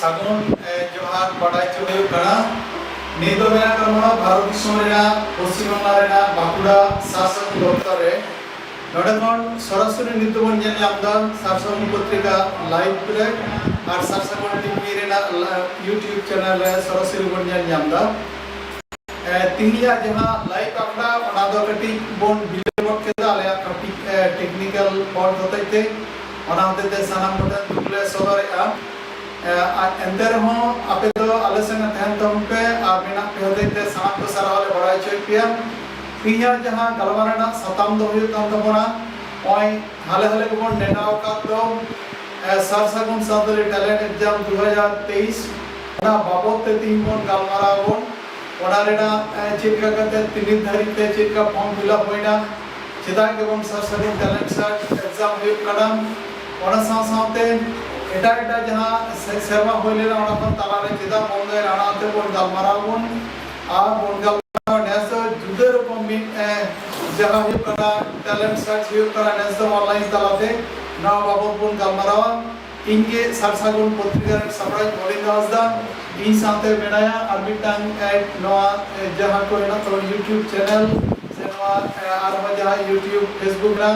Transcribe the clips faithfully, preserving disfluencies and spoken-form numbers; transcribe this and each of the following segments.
ᱥᱟᱹᱜᱩᱱ ᱮ, ᱡᱚᱦᱟᱨ ᱵᱟᱰᱟᱭ ᱦᱚᱪᱚ ᱦᱩᱭᱩᱜ ᱠᱟᱱᱟ᱾ ᱱᱤᱛ ᱫᱚ ᱢᱮᱱᱟᱜ ᱠᱟᱜ ᱵᱚᱱᱟ ᱵᱷᱟᱨᱚᱛ ᱫᱤᱥᱚᱢ ᱨᱮᱱᱟᱜ ᱯᱚᱥᱪᱤᱢ ᱵᱟᱝᱞᱟ ᱨᱮᱱᱟᱜ ᱵᱟᱸᱠᱩᱲᱟ ᱥᱟᱨ ᱥᱟᱹᱜᱩᱱ ᱫᱚᱯᱛᱚᱨ ᱨᱮ᱾ ᱱᱚᱰᱮ ᱠᱷᱚᱱ ᱥᱚᱨᱟᱥᱚᱨᱤ ᱱᱤᱛ ᱫᱚᱵᱚᱱ ᱧᱮᱞ ᱧᱟᱢ ᱮᱫᱟ ᱥᱟᱨ ᱥᱟᱹᱜᱩᱱ ᱯᱚᱛᱨᱤᱠᱟ ᱞᱟᱭᱤᱵᱷ ᱨᱮ ᱟᱨ ᱥᱟᱨ ᱥᱟᱹᱜᱩᱱ ᱴᱤᱵᱷᱤ ᱨᱮᱱᱟᱜ ᱞᱟ-, YouTube ᱪᱮᱱᱮᱞ ᱨᱮ ᱥᱚᱨᱟᱥᱚᱨᱤ ᱵᱚᱱ ᱧᱮᱞ ᱧᱟᱢ ᱮᱫᱟ᱾ ᱮ, ᱛᱤᱦᱤᱧᱟᱜ ᱡᱟᱦᱟᱸ ᱞᱟᱭᱤᱵᱷ ᱟᱠᱷᱲᱟ, ᱚᱱᱟ ᱫᱚ ᱠᱟᱹᱴᱤᱡ ᱵᱚᱱ ᱵᱤᱞᱚᱢ ᱜᱚᱫ ᱠᱮᱫᱟ ᱟᱞᱮᱭᱟᱜ ᱠᱟᱹᱴᱤᱡ, ᱮ, ᱴᱮᱠᱱᱤᱠᱮᱞ ᱯᱷᱚᱞᱴ ᱦᱚᱛᱮᱡ ᱛᱮ᱾ ᱚᱱᱟ ᱦᱚᱛᱮᱡ ᱛᱮ ᱥᱟᱱᱟᱢ ᱠᱚᱴᱷᱮᱱ ᱫᱩᱠ ᱞᱮ ᱥᱚᱫᱚᱨᱮᱫᱼᱟ᱾ ᱮ, ᱟᱨ ᱮᱱᱛᱮ ᱨᱮᱦᱚᱸ ᱟᱯᱮ ᱫᱚ ᱟᱞᱮ ᱥᱮᱱ ᱛᱟᱦᱮᱱ ᱛᱟᱵᱚᱱ ᱯᱮ ᱟᱨ ᱢᱮᱱᱟᱜ ᱯᱮ ᱦᱚᱛᱮᱡ ᱛᱮ ᱥᱟᱱᱟᱢ ᱠᱚ ᱥᱟᱨᱦᱟᱣ ᱞᱮ ᱵᱟᱲᱟᱭ ᱦᱚᱪᱚᱭᱮᱫ ᱯᱮᱭᱟ᱾ ᱛᱤᱦᱤᱧᱟᱜ ᱡᱟᱦᱟᱸ ᱜᱟᱞᱢᱟᱨᱟᱣ ᱨᱮᱱᱟᱜ ᱥᱟᱛᱟᱢ ᱫᱚ ᱦᱩᱭᱩᱜ ᱠᱟᱱ ᱛᱟᱵᱚᱱᱟ, ᱱᱚᱜᱼᱚᱭ ᱦᱟᱞᱮ ᱦᱟᱞᱮ ᱜᱮᱵᱚᱱ ᱱᱮᱰᱟ ᱟᱠᱟᱫ ᱫᱚ, ᱮ, ᱥᱟᱨ ᱥᱟᱹᱜᱩᱱ ᱥᱟᱱᱛᱟᱲᱤ ᱴᱮᱞᱮᱱᱴ ᱮᱠᱡᱟᱢ ᱫᱩ ᱦᱟᱡᱟᱨ ᱛᱮᱭᱤᱥ, ᱚᱱᱟ ᱵᱟᱵᱚᱫ ᱛᱮ ᱛᱤᱦᱤᱧ ᱵᱚᱱ ᱜᱟᱞᱢᱟᱨᱟᱣ ᱟᱵᱚᱱ᱾ ᱚᱱᱟ ᱨᱮᱱᱟᱜ, ᱮ, ᱪᱮᱫ ᱞᱮᱠᱟ ᱠᱟᱛᱮ ᱛᱤᱱᱟᱹᱜ ᱫᱷᱟᱹᱨᱤᱡ ᱛᱮ ᱪᱮᱫ ᱞᱮᱠᱟ ᱯᱷᱚᱨᱢ ᱯᱷᱤᱞᱟᱯ ᱦᱩᱭᱱᱟ, ᱪᱮᱫᱟᱜ ᱜᱮᱵᱚᱱ ᱥᱟᱨ ᱥᱟᱹᱜᱩᱱ ᱴᱮᱞᱮᱱᱴ ᱥᱟᱨᱪ ᱮᱠᱡᱟᱢ ᱦᱩᱭᱩᱜ ᱠᱟᱱᱟ, ᱚᱱᱟ ᱥᱟᱶ ᱥᱟᱶᱛᱮ ᱮᱴᱟᱜ ᱮᱴᱟᱜ ᱡᱟᱦᱟᱸ ᱥᱮ-, ᱥᱮᱨᱢᱟ ᱦᱩᱭ ᱞᱮᱱᱟ, ᱚᱱᱟ ᱠᱷᱚᱱ ᱛᱟᱞᱟᱨᱮ ᱪᱮᱫᱟᱜ ᱵᱚᱱᱫᱚᱭᱮᱱᱟ, ᱚᱱᱟ ᱟᱛᱮ ᱵᱚᱱ ᱜᱟᱞᱢᱟᱨᱟᱣ ᱟᱵᱚᱱ᱾ ᱟᱨ ᱵᱚᱱ ᱜᱟᱞᱢᱟᱨᱟᱣᱟ ᱱᱮᱥ ᱫᱚ ᱡᱩᱫᱟᱹ ᱨᱚᱠᱚᱢ ᱢᱤᱫ, ᱮ, ᱡᱟᱦᱟᱸ ᱦᱩᱭᱩᱜ ᱠᱟᱱᱟ ᱴᱮᱞᱮᱱᱴ ᱥᱟᱨᱪ ᱦᱩᱭᱩᱜ ᱠᱟᱱᱟ, ᱱᱮᱥ ᱫᱚ ᱚᱱᱞᱟᱭᱤᱱ ᱛᱟᱞᱟᱛᱮ᱾ ᱱᱚᱣᱟ ᱵᱟᱵᱚᱫ ᱵᱚᱱ ᱜᱟᱞᱢᱟᱨᱟᱣᱟ᱾ ᱤᱧ ᱜᱮ ᱥᱟᱨ ᱥᱟᱹᱜᱩᱱ ᱯᱚᱛᱨᱤᱠᱟ ᱨᱮᱱ ᱥᱟᱯᱲᱟᱣᱤᱡ ᱢᱚᱞᱤᱱ ᱦᱟᱸᱥᱫᱟ, ᱤᱧ ᱥᱟᱶᱛᱮ ᱢᱮᱱᱟᱭᱟ ᱟᱨ ᱢᱤᱫᱴᱟᱝ, ᱮ, ᱱᱚᱣᱟ, ᱮ, ᱡᱟᱦᱟᱸ ᱠᱚ ᱦᱮᱱᱟᱜ ᱛᱟᱵᱚᱱ YouTube ᱪᱮᱱᱮᱞ, ᱥᱮ ᱱᱚᱣᱟ, ᱮ, ᱟᱨᱦᱚᱸ ᱡᱟᱦᱟᱸ YouTube, Facebook ᱨᱮ,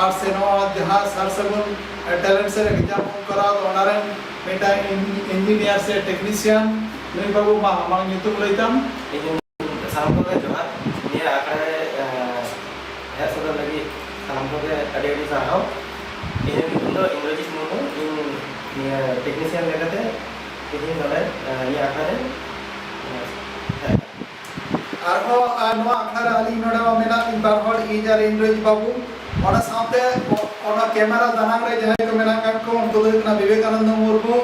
ᱟᱨ ᱥᱮ ᱱᱚᱣᱟ ᱡᱟᱦᱟᱸ ᱥᱟᱨ ᱥᱟᱹᱜᱩᱱ, ᱮ, ᱴᱮᱞᱮᱱᱴ ᱥᱮ ᱮᱠᱡᱟᱢ ᱵᱚᱱ ᱠᱚᱨᱟᱣ ᱫᱚ, ᱚᱱᱟ ᱨᱮᱱ ᱢᱤᱫᱴᱟᱝ ᱤᱧ-, ᱤᱧᱡᱤᱱᱤᱭᱟᱨ ᱥᱮ ᱴᱮᱠᱱᱤᱥᱤᱭᱟᱱ, ᱱᱩᱭ ᱵᱟᱹᱵᱩ, ᱢᱟ ᱟᱢᱟᱝ ᱧᱩᱛᱩᱢ ᱞᱟᱹᱭ ᱛᱟᱢ᱾ ᱤᱧ ᱥᱟᱱᱟᱢ ᱠᱚᱜᱮ ᱡᱚᱦᱟᱨ᱾ ᱱᱤᱭᱟᱹ ᱟᱠᱷᱲᱟ ᱨᱮ, ᱮ, ᱦᱮᱡ ᱥᱚᱫᱚᱨ ᱞᱟᱹᱜᱤᱫ ᱥᱟᱱᱟᱢ ᱠᱚᱜᱮ ᱟᱹᱰᱤ ᱟᱹᱰᱤ ᱥᱟᱨᱦᱟᱣ᱾ ᱤᱧᱟᱹᱜ ᱧᱩᱛᱩᱢ ᱫᱚ ᱤᱱᱫᱨᱚᱡᱤᱛ ᱢᱩᱨᱢᱩ᱾ ᱤᱧ ᱱᱤᱭᱟᱹ ᱴᱮᱠᱱᱤᱥᱤᱭᱟᱱ ᱞᱮᱠᱟᱛᱮ ᱛᱮᱦᱮᱧ ᱱᱚᱰᱮ, ᱮ, ᱱᱤᱭᱟᱹ ᱟᱠᱷᱲᱟ ᱨᱮ, ᱮ, ᱦᱮᱡ ᱟᱠᱟᱱᱟ᱾ ᱟᱨᱦᱚᱸ, ᱟᱨ ᱱᱚᱣᱟ ᱟᱠᱷᱲᱟ ᱨᱮ ᱟᱹᱞᱤᱧ ᱱᱚᱰᱮ ᱢᱟ ᱢᱮᱱᱟᱜ ᱞᱤᱧ ᱵᱟᱨ ᱦᱚᱲ, ᱤᱧ ᱟᱨ ᱤᱱᱫᱨᱚᱡᱤᱛ ᱵᱟᱹᱵᱩ᱾ ᱚᱱᱟ ᱥᱟᱶᱛᱮ ᱚ-, ᱚᱱᱟ ᱠᱮᱢᱮᱨᱟ ᱫᱟᱱᱟᱝ ᱨᱮ ᱡᱟᱦᱟᱸᱭ ᱠᱚ ᱢᱮᱱᱟᱜ ᱟᱠᱟᱫ ᱠᱚ, ᱩᱱᱠᱩ ᱫᱚ ᱦᱩᱭᱩᱜ ᱠᱟᱱᱟ ᱵᱤᱵᱮᱠᱟᱱᱚᱱᱫᱚ ᱢᱩᱨᱢᱩ,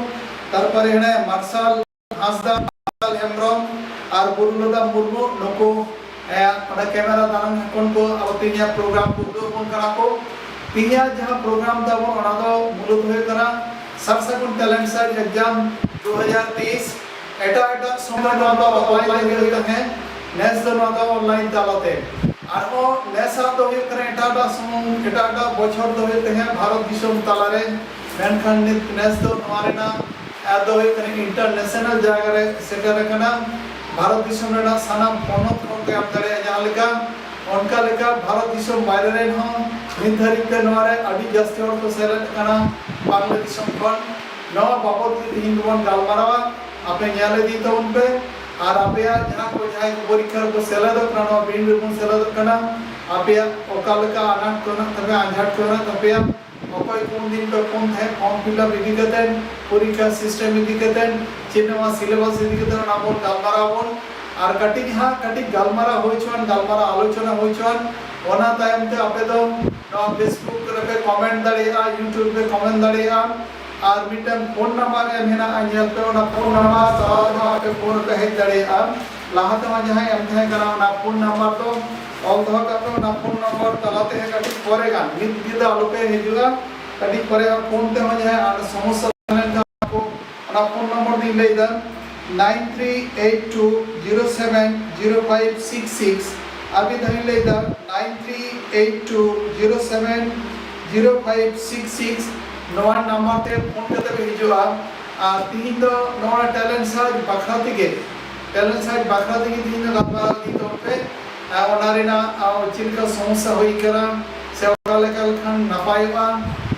ᱛᱟᱨᱯᱚᱨᱮ ᱦᱮᱱᱟᱭᱟ ᱢᱟᱨᱥᱟᱞ ᱦᱟᱸᱥᱫᱟ, ᱢᱟᱨᱥᱟᱞ ᱦᱮᱢᱵᱨᱚᱢ ᱟᱨ ᱵᱩᱨᱩᱞᱚᱫᱟ ᱢᱩᱨᱢᱩ᱾ ᱱᱩᱠᱩ, ᱮ, ᱚᱱᱟ ᱠᱮᱢᱮᱨᱟ ᱫᱟᱱᱟᱝ ᱠᱷᱚᱱ ᱠᱚ ᱟᱵᱚ ᱛᱮᱦᱮᱧᱟᱜ ᱯᱨᱳᱜᱨᱟᱢ ᱠᱚ ᱩᱫᱩᱜ ᱟᱵᱚᱱ ᱠᱟᱱᱟ ᱠᱚ᱾ ᱛᱮᱦᱮᱧᱟᱜ ᱡᱟᱦᱟᱸ ᱯᱨᱳᱜᱨᱟᱢ ᱛᱟᱵᱚᱱ, ᱚᱱᱟ ᱫᱚ ᱢᱩᱞᱩᱫ ᱦᱩᱭᱩᱜ ᱠᱟᱱᱟ ᱥᱟᱨ ᱥᱟᱹᱜᱩᱱ ᱴᱮᱞᱮᱱᱴ ᱥᱟᱨᱪ ᱮᱠᱡᱟᱢ ᱫᱩ ᱦᱟᱡᱟᱨ ᱛᱮᱭᱤᱥ᱾ ᱮᱴᱟᱜ ᱮᱴᱟᱜ ᱥᱚᱢᱚᱭ ᱱᱚᱣᱟ ᱫᱚ ᱚᱱᱞᱟᱭᱤᱱ ᱨᱮ ᱦᱩᱭᱩᱜ ᱛᱟᱦᱮᱸᱫ, ᱱᱮᱥ ᱫᱚ ᱱᱚᱣᱟ ᱫᱚ ᱚᱱᱞᱟᱭᱤᱱ ᱛᱟᱞᱟᱛᱮ᱾ ᱟᱨᱦᱚᱸ ᱱᱮᱥᱟᱜ ᱫᱚ ᱦᱩᱭᱩᱜ ᱠᱟᱱᱟ ᱮᱴᱟᱜ ᱮᱴᱟᱜ ᱥᱚᱢᱚᱭ, ᱮᱴᱟᱜ ᱮᱴᱟᱜ ᱵᱚᱪᱷᱚᱨ ᱫᱚ ᱦᱩᱭᱩᱜ ᱛᱟᱦᱮᱸᱫ ᱵᱷᱟᱨᱚᱛ ᱫᱤᱥᱚᱢ ᱛᱟᱞᱟᱨᱮ, ᱢᱮᱱᱠᱷᱟᱱ ᱱᱤᱛ, ᱱᱮᱥ ᱫᱚ ᱱᱚᱣᱟ ᱨᱮᱱᱟᱜ ᱟᱫᱚ ᱦᱩᱭᱩᱜ ᱠᱟᱱᱟ ᱤᱱᱴᱟᱨᱱᱮᱥᱱᱟᱞ ᱡᱟᱭᱜᱟ ᱨᱮ ᱥᱮᱴᱮᱨ ᱟᱠᱟᱱᱟ᱾ ᱵᱷᱟᱨᱚᱛ ᱫᱤᱥᱚᱢ ᱨᱮᱱᱟᱜ ᱥᱟᱱᱟᱢ ᱯᱚᱱᱚᱛ ᱠᱷᱚᱱ ᱠᱚ ᱮᱢ ᱫᱟᱲᱮᱭᱟᱜᱼᱟ ᱡᱟᱦᱟᱸ ᱞᱮᱠᱟ, ᱚᱱᱠᱟ ᱞᱮᱠᱟ ᱵᱷᱟᱨᱚᱛ ᱫᱤᱥᱚᱢ ᱵᱟᱭᱨᱮ ᱨᱮᱱ ᱦᱚᱸ ᱱᱤᱛ ᱫᱷᱟᱹᱨᱤᱡ ᱛᱮ ᱱᱚᱣᱟ ᱨᱮ ᱟᱹᱰᱤ ᱡᱟᱹᱥᱛᱤ ᱦᱚᱲ ᱠᱚ ᱥᱮᱞᱮᱫ ᱟᱠᱟᱱᱟ ᱵᱟᱝᱞᱟ ᱫᱤᱥᱚᱢ ᱠᱷᱚᱱ᱾ ᱱᱚᱣᱟ ᱵᱟᱵᱚᱫ ᱜᱮ ᱛᱮᱦᱮᱧ ᱫᱚᱵᱚᱱ ᱜᱟᱞᱢᱟᱨᱟᱣᱟ᱾ ᱟᱯᱮ ᱧᱮᱞ ᱤᱫᱤ ᱛᱟᱵᱚᱱ ᱯᱮ, ᱟᱨ ᱟᱯᱮᱭᱟᱜ ᱡᱟᱦᱟᱸ ᱠᱚ, ᱡᱟᱦᱟᱸᱭ ᱠᱚ ᱯᱚᱨᱤᱠᱠᱷᱟ ᱨᱮᱠᱚ ᱥᱮᱞᱮᱫᱚᱜ ᱠᱟᱱᱟ, ᱱᱚᱣᱟ ᱵᱤᱱᱤᱰ ᱨᱮᱵᱚᱱ ᱥᱮᱞᱮᱫᱚᱜ ᱠᱟᱱᱟ, ᱟᱯᱮᱭᱟᱜ ᱚᱠᱟ ᱞᱮᱠᱟ ᱟᱱᱟᱴ ᱠᱚ ᱢᱮᱱᱟᱜ ᱛᱟᱯᱮᱭᱟ, ᱟᱸᱡᱷᱟᱴ ᱠᱚ ᱢᱮᱱᱟᱜ ᱛᱟᱯᱮᱭᱟ, ᱚᱠᱚᱭ ᱠᱚ ᱩᱱᱫᱤᱱ ᱯᱮ ᱯᱷᱳᱱ ᱛᱟᱦᱮᱸᱫ ᱯᱷᱚᱨᱢ ᱯᱷᱤᱞᱟᱯ ᱤᱫᱤ ᱠᱟᱛᱮ, ᱯᱚᱨᱤᱠᱠᱷᱟ ᱥᱤᱥᱴᱮᱢ ᱤᱫᱤ ᱠᱟᱛᱮ, ᱪᱮᱫ ᱱᱚᱣᱟ ᱥᱤᱞᱮᱵᱟᱥ ᱤᱫᱤ ᱠᱟᱛᱮ, ᱚᱱᱟ ᱵᱚᱱ ᱜᱟᱞᱢᱟᱨᱟᱣ ᱵᱚᱱ᱾ ᱟᱨ ᱠᱟᱹᱴᱤᱡ ᱦᱟᱸᱜ ᱠᱟᱹᱴᱤᱡ ᱜᱟᱞᱢᱟᱨᱟᱣ ᱦᱩᱭ ᱦᱚᱪᱚᱣᱟᱱ, ᱜᱟᱞᱢᱟᱨᱟᱣ ᱟᱞᱳᱪᱚᱱᱟ ᱦᱩᱭ ᱦᱚᱪᱚᱣᱟᱱ᱾ ᱚᱱᱟ ᱛᱟᱭᱚᱢ ᱛᱮ ᱟᱯᱮ ᱫᱚ ᱱᱚᱣᱟ Facebook ᱨᱮᱯᱮ ᱠᱚᱢᱮᱱᱴ ᱫᱟᱲᱮᱭᱟᱜᱼᱟ, YouTube ᱨᱮ ᱠᱚᱢᱮᱱᱴ ᱫᱟᱲᱮᱭᱟᱜᱼᱟ᱾ ᱟᱨ ᱢᱤᱫᱴᱟᱝ ᱯᱷᱳᱱ ᱱᱟᱢᱵᱟᱨ ᱮᱢ ᱦᱮᱱᱟᱜᱼᱟ, ᱧᱮᱞ ᱯᱮ, ᱚᱱᱟ ᱯᱷᱳᱱ ᱱᱟᱢᱵᱟᱨ ᱛᱟᱞᱟ ᱛᱮᱦᱚᱸ ᱟᱯᱮ ᱯᱷᱳᱱ ᱨᱮᱯᱮ ᱦᱮᱡ ᱫᱟᱲᱮᱭᱟᱜᱼᱟ᱾ ᱞᱟᱦᱟ ᱛᱮᱢᱟ ᱡᱟᱦᱟᱸᱭ ᱮᱢ ᱛᱟᱦᱮᱸ ᱠᱟᱱᱟ, ᱚᱱᱟ ᱯᱷᱳᱱ ᱱᱟᱢᱵᱟᱨ ᱫᱚ ᱚᱞ ᱫᱚᱦᱚ ᱠᱟᱜ ᱯᱮ᱾ ᱚᱱᱟ ᱯᱷᱳᱱ ᱱᱟᱢᱵᱟᱨ ᱛᱟᱞᱟ ᱛᱮ ᱠᱟᱹᱴᱤᱡ ᱯᱚᱨᱮ ᱜᱟᱱ, ᱢᱤᱫ ᱧᱤᱫᱟᱹ ᱟᱞᱚᱯᱮ ᱦᱤᱡᱩᱜᱼᱟ, ᱠᱟᱹᱴᱤᱡ ᱯᱚᱨᱮ ᱯᱷᱳᱱ ᱛᱮᱦᱚᱸ ᱡᱟᱦᱟᱸᱭ ᱟᱨ ᱥᱚᱢᱚᱥᱥᱟ ᱛᱟᱦᱮᱸ ᱞᱮᱱᱠᱷᱟᱱ ᱟᱠᱚ, ᱚᱱᱟ ᱯᱷᱳᱱ ᱱᱟᱢᱵᱟᱨ ᱫᱚᱧ ᱞᱟᱹᱭᱫᱟ, nine three eight two zero seven zero five six six᱾ ᱟᱨ ᱢᱤᱫ ᱫᱷᱟᱣ ᱤᱧ ᱞᱟᱹᱭᱫᱟ, nine three eight two zero seven zero five six six᱾ ᱱᱚᱣᱟ ᱱᱟᱢᱵᱟᱨ ᱛᱮ ᱯᱷᱳᱱ ᱠᱟᱛᱮ ᱯᱮ ᱦᱤᱡᱩᱜᱼᱟ᱾ ᱟᱨ ᱛᱤᱦᱤᱧ ᱫᱚ ᱱᱚᱣᱟ ᱴᱮᱞᱮᱱᱴ ᱥᱟᱨᱪ ᱵᱟᱠᱷᱨᱟ ᱛᱮᱜᱮ, ᱴᱮᱞᱮᱱᱴ ᱥᱟᱨᱪ ᱵᱟᱠᱷᱨᱟ ᱛᱮᱜᱮ ᱛᱤᱦᱤᱧ ᱫᱚ ᱜᱟᱯᱟᱞᱢᱟᱨᱟᱣ ᱤᱫᱤ ᱛᱟᱵᱚᱱ ᱯᱮ᱾ ᱟᱨ ᱚᱱᱟ ᱨᱮᱱᱟᱜ, ᱟᱨ ᱪᱮᱫ ᱞᱮᱠᱟ ᱥᱚᱢᱚᱥᱥᱟ ᱦᱩᱭ ᱠᱟᱱᱟ ᱥᱮ ᱚᱠᱟ ᱞᱮᱠᱟ ᱞᱮᱠᱷᱟᱱ ᱱᱟᱯᱟᱭᱚᱜᱼᱟ,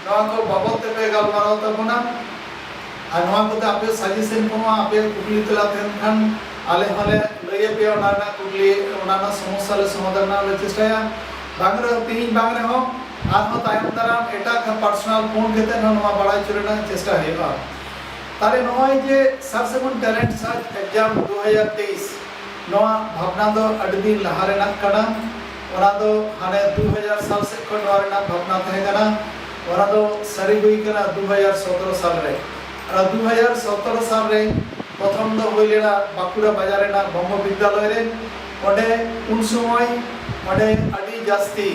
ᱱᱚᱣᱟ ᱠᱚ ᱵᱟᱵᱚᱫ ᱛᱮᱯᱮ ᱜᱟᱞᱢᱟᱨᱟᱣ ᱛᱟᱵᱚᱱᱟ᱾ ᱟᱨ ᱱᱚᱣᱟ ᱠᱚᱛᱮ ᱟᱯᱮ ᱥᱟᱡᱮᱥᱚᱱ ᱠᱚ ᱮᱢᱟ, ᱟᱯᱮᱭᱟᱜ ᱠᱩᱠᱞᱤ ᱛᱮᱞᱟ ᱛᱟᱦᱮᱱ ᱠᱷᱟᱱ ᱟᱞᱮ ᱦᱚᱸᱞᱮ ᱞᱟᱹᱭ ᱟᱯᱮᱭᱟ, ᱚᱱᱟ ᱨᱮᱱᱟᱜ ᱠᱩᱠᱞᱤ, ᱚᱱᱟ ᱨᱮᱱᱟᱜ ᱥᱚᱢᱚᱥᱥᱟ ᱞᱮ ᱥᱚᱢᱟᱫᱷᱟᱱ ᱨᱮᱱᱟᱜ ᱞᱮ ᱪᱮᱥᱴᱟᱭᱟ᱾ ᱵᱟᱝ ᱨᱮᱦᱚᱸ, ᱛᱤᱦᱤᱧ ᱵᱟᱝ ᱨᱮᱦᱚᱸ ᱟᱨᱦᱚᱸ ᱛᱟᱭᱚᱢ ᱫᱟᱨᱟᱢ ᱮᱴᱟᱜ ᱯᱟᱨᱥᱚᱱᱟᱞ ᱯᱷᱳᱱ ᱠᱟᱛᱮ ᱦᱚᱸ ᱱᱚᱣᱟ ᱵᱟᱲᱟᱭ ᱦᱚᱪᱚ ᱨᱮᱱᱟᱜ ᱪᱮᱥᱴᱟ ᱦᱩᱭᱩᱜᱼᱟ᱾ ᱛᱟᱦᱞᱮ ᱱᱚᱜᱼᱚᱭ ᱡᱮ ᱥᱟᱨ ᱥᱟᱹᱜᱩᱱ ᱴᱮᱞᱮᱱᱴ ᱥᱟᱨᱪ ᱮᱠᱡᱟᱢ ᱫᱩ ᱦᱟᱡᱟᱨ ᱛᱮᱭᱤᱥ, ᱱᱚᱣᱟ ᱵᱷᱟᱵᱽᱱᱟ ᱫᱚ ᱟᱹᱰᱤ ᱫᱤᱱ ᱞᱟᱦᱟ ᱨᱮᱱᱟᱜ ᱠᱟᱱᱟ᱾ ᱚᱱᱟ ᱫᱚ ᱦᱟᱱᱮ ᱫᱩ ᱦᱟᱡᱟᱨ ᱥᱟᱞ ᱥᱮᱫ ᱠᱷᱚᱱ ᱱᱚᱣᱟ ᱨᱮᱱᱟᱜ ᱵᱷᱟᱵᱽᱱᱟ ᱛᱟᱦᱮᱸ ᱠᱟᱱᱟ᱾ ᱚᱱᱟ ᱫᱚ ᱥᱟᱹᱨᱤ ᱦᱩᱭ ᱠᱟᱱᱟ ᱫᱩ ᱦᱟᱡᱟᱨ ᱥᱚᱛᱨᱚ ᱥᱟᱞ ᱨᱮ᱾ ᱚᱱᱟ ᱫᱩ ᱦᱟᱡᱟᱨ ᱥᱚᱛᱨᱚ ᱥᱟᱞ ᱨᱮ ᱯᱨᱚᱛᱷᱚᱢ ᱫᱚ ᱦᱩᱭ ᱞᱮᱱᱟ ᱵᱟᱸᱠᱩᱲᱟ ᱵᱟᱡᱟᱨ ᱨᱮᱱᱟᱜ ᱵᱚᱝᱜᱚ ᱵᱤᱫᱽᱫᱟᱞᱚᱭ ᱨᱮ᱾ ᱚᱸᱰᱮ ᱩᱱ ᱥᱚᱢᱚᱭ ᱚᱸᱰᱮ ᱟᱹᱰᱤ ᱡᱟᱹᱥᱛᱤ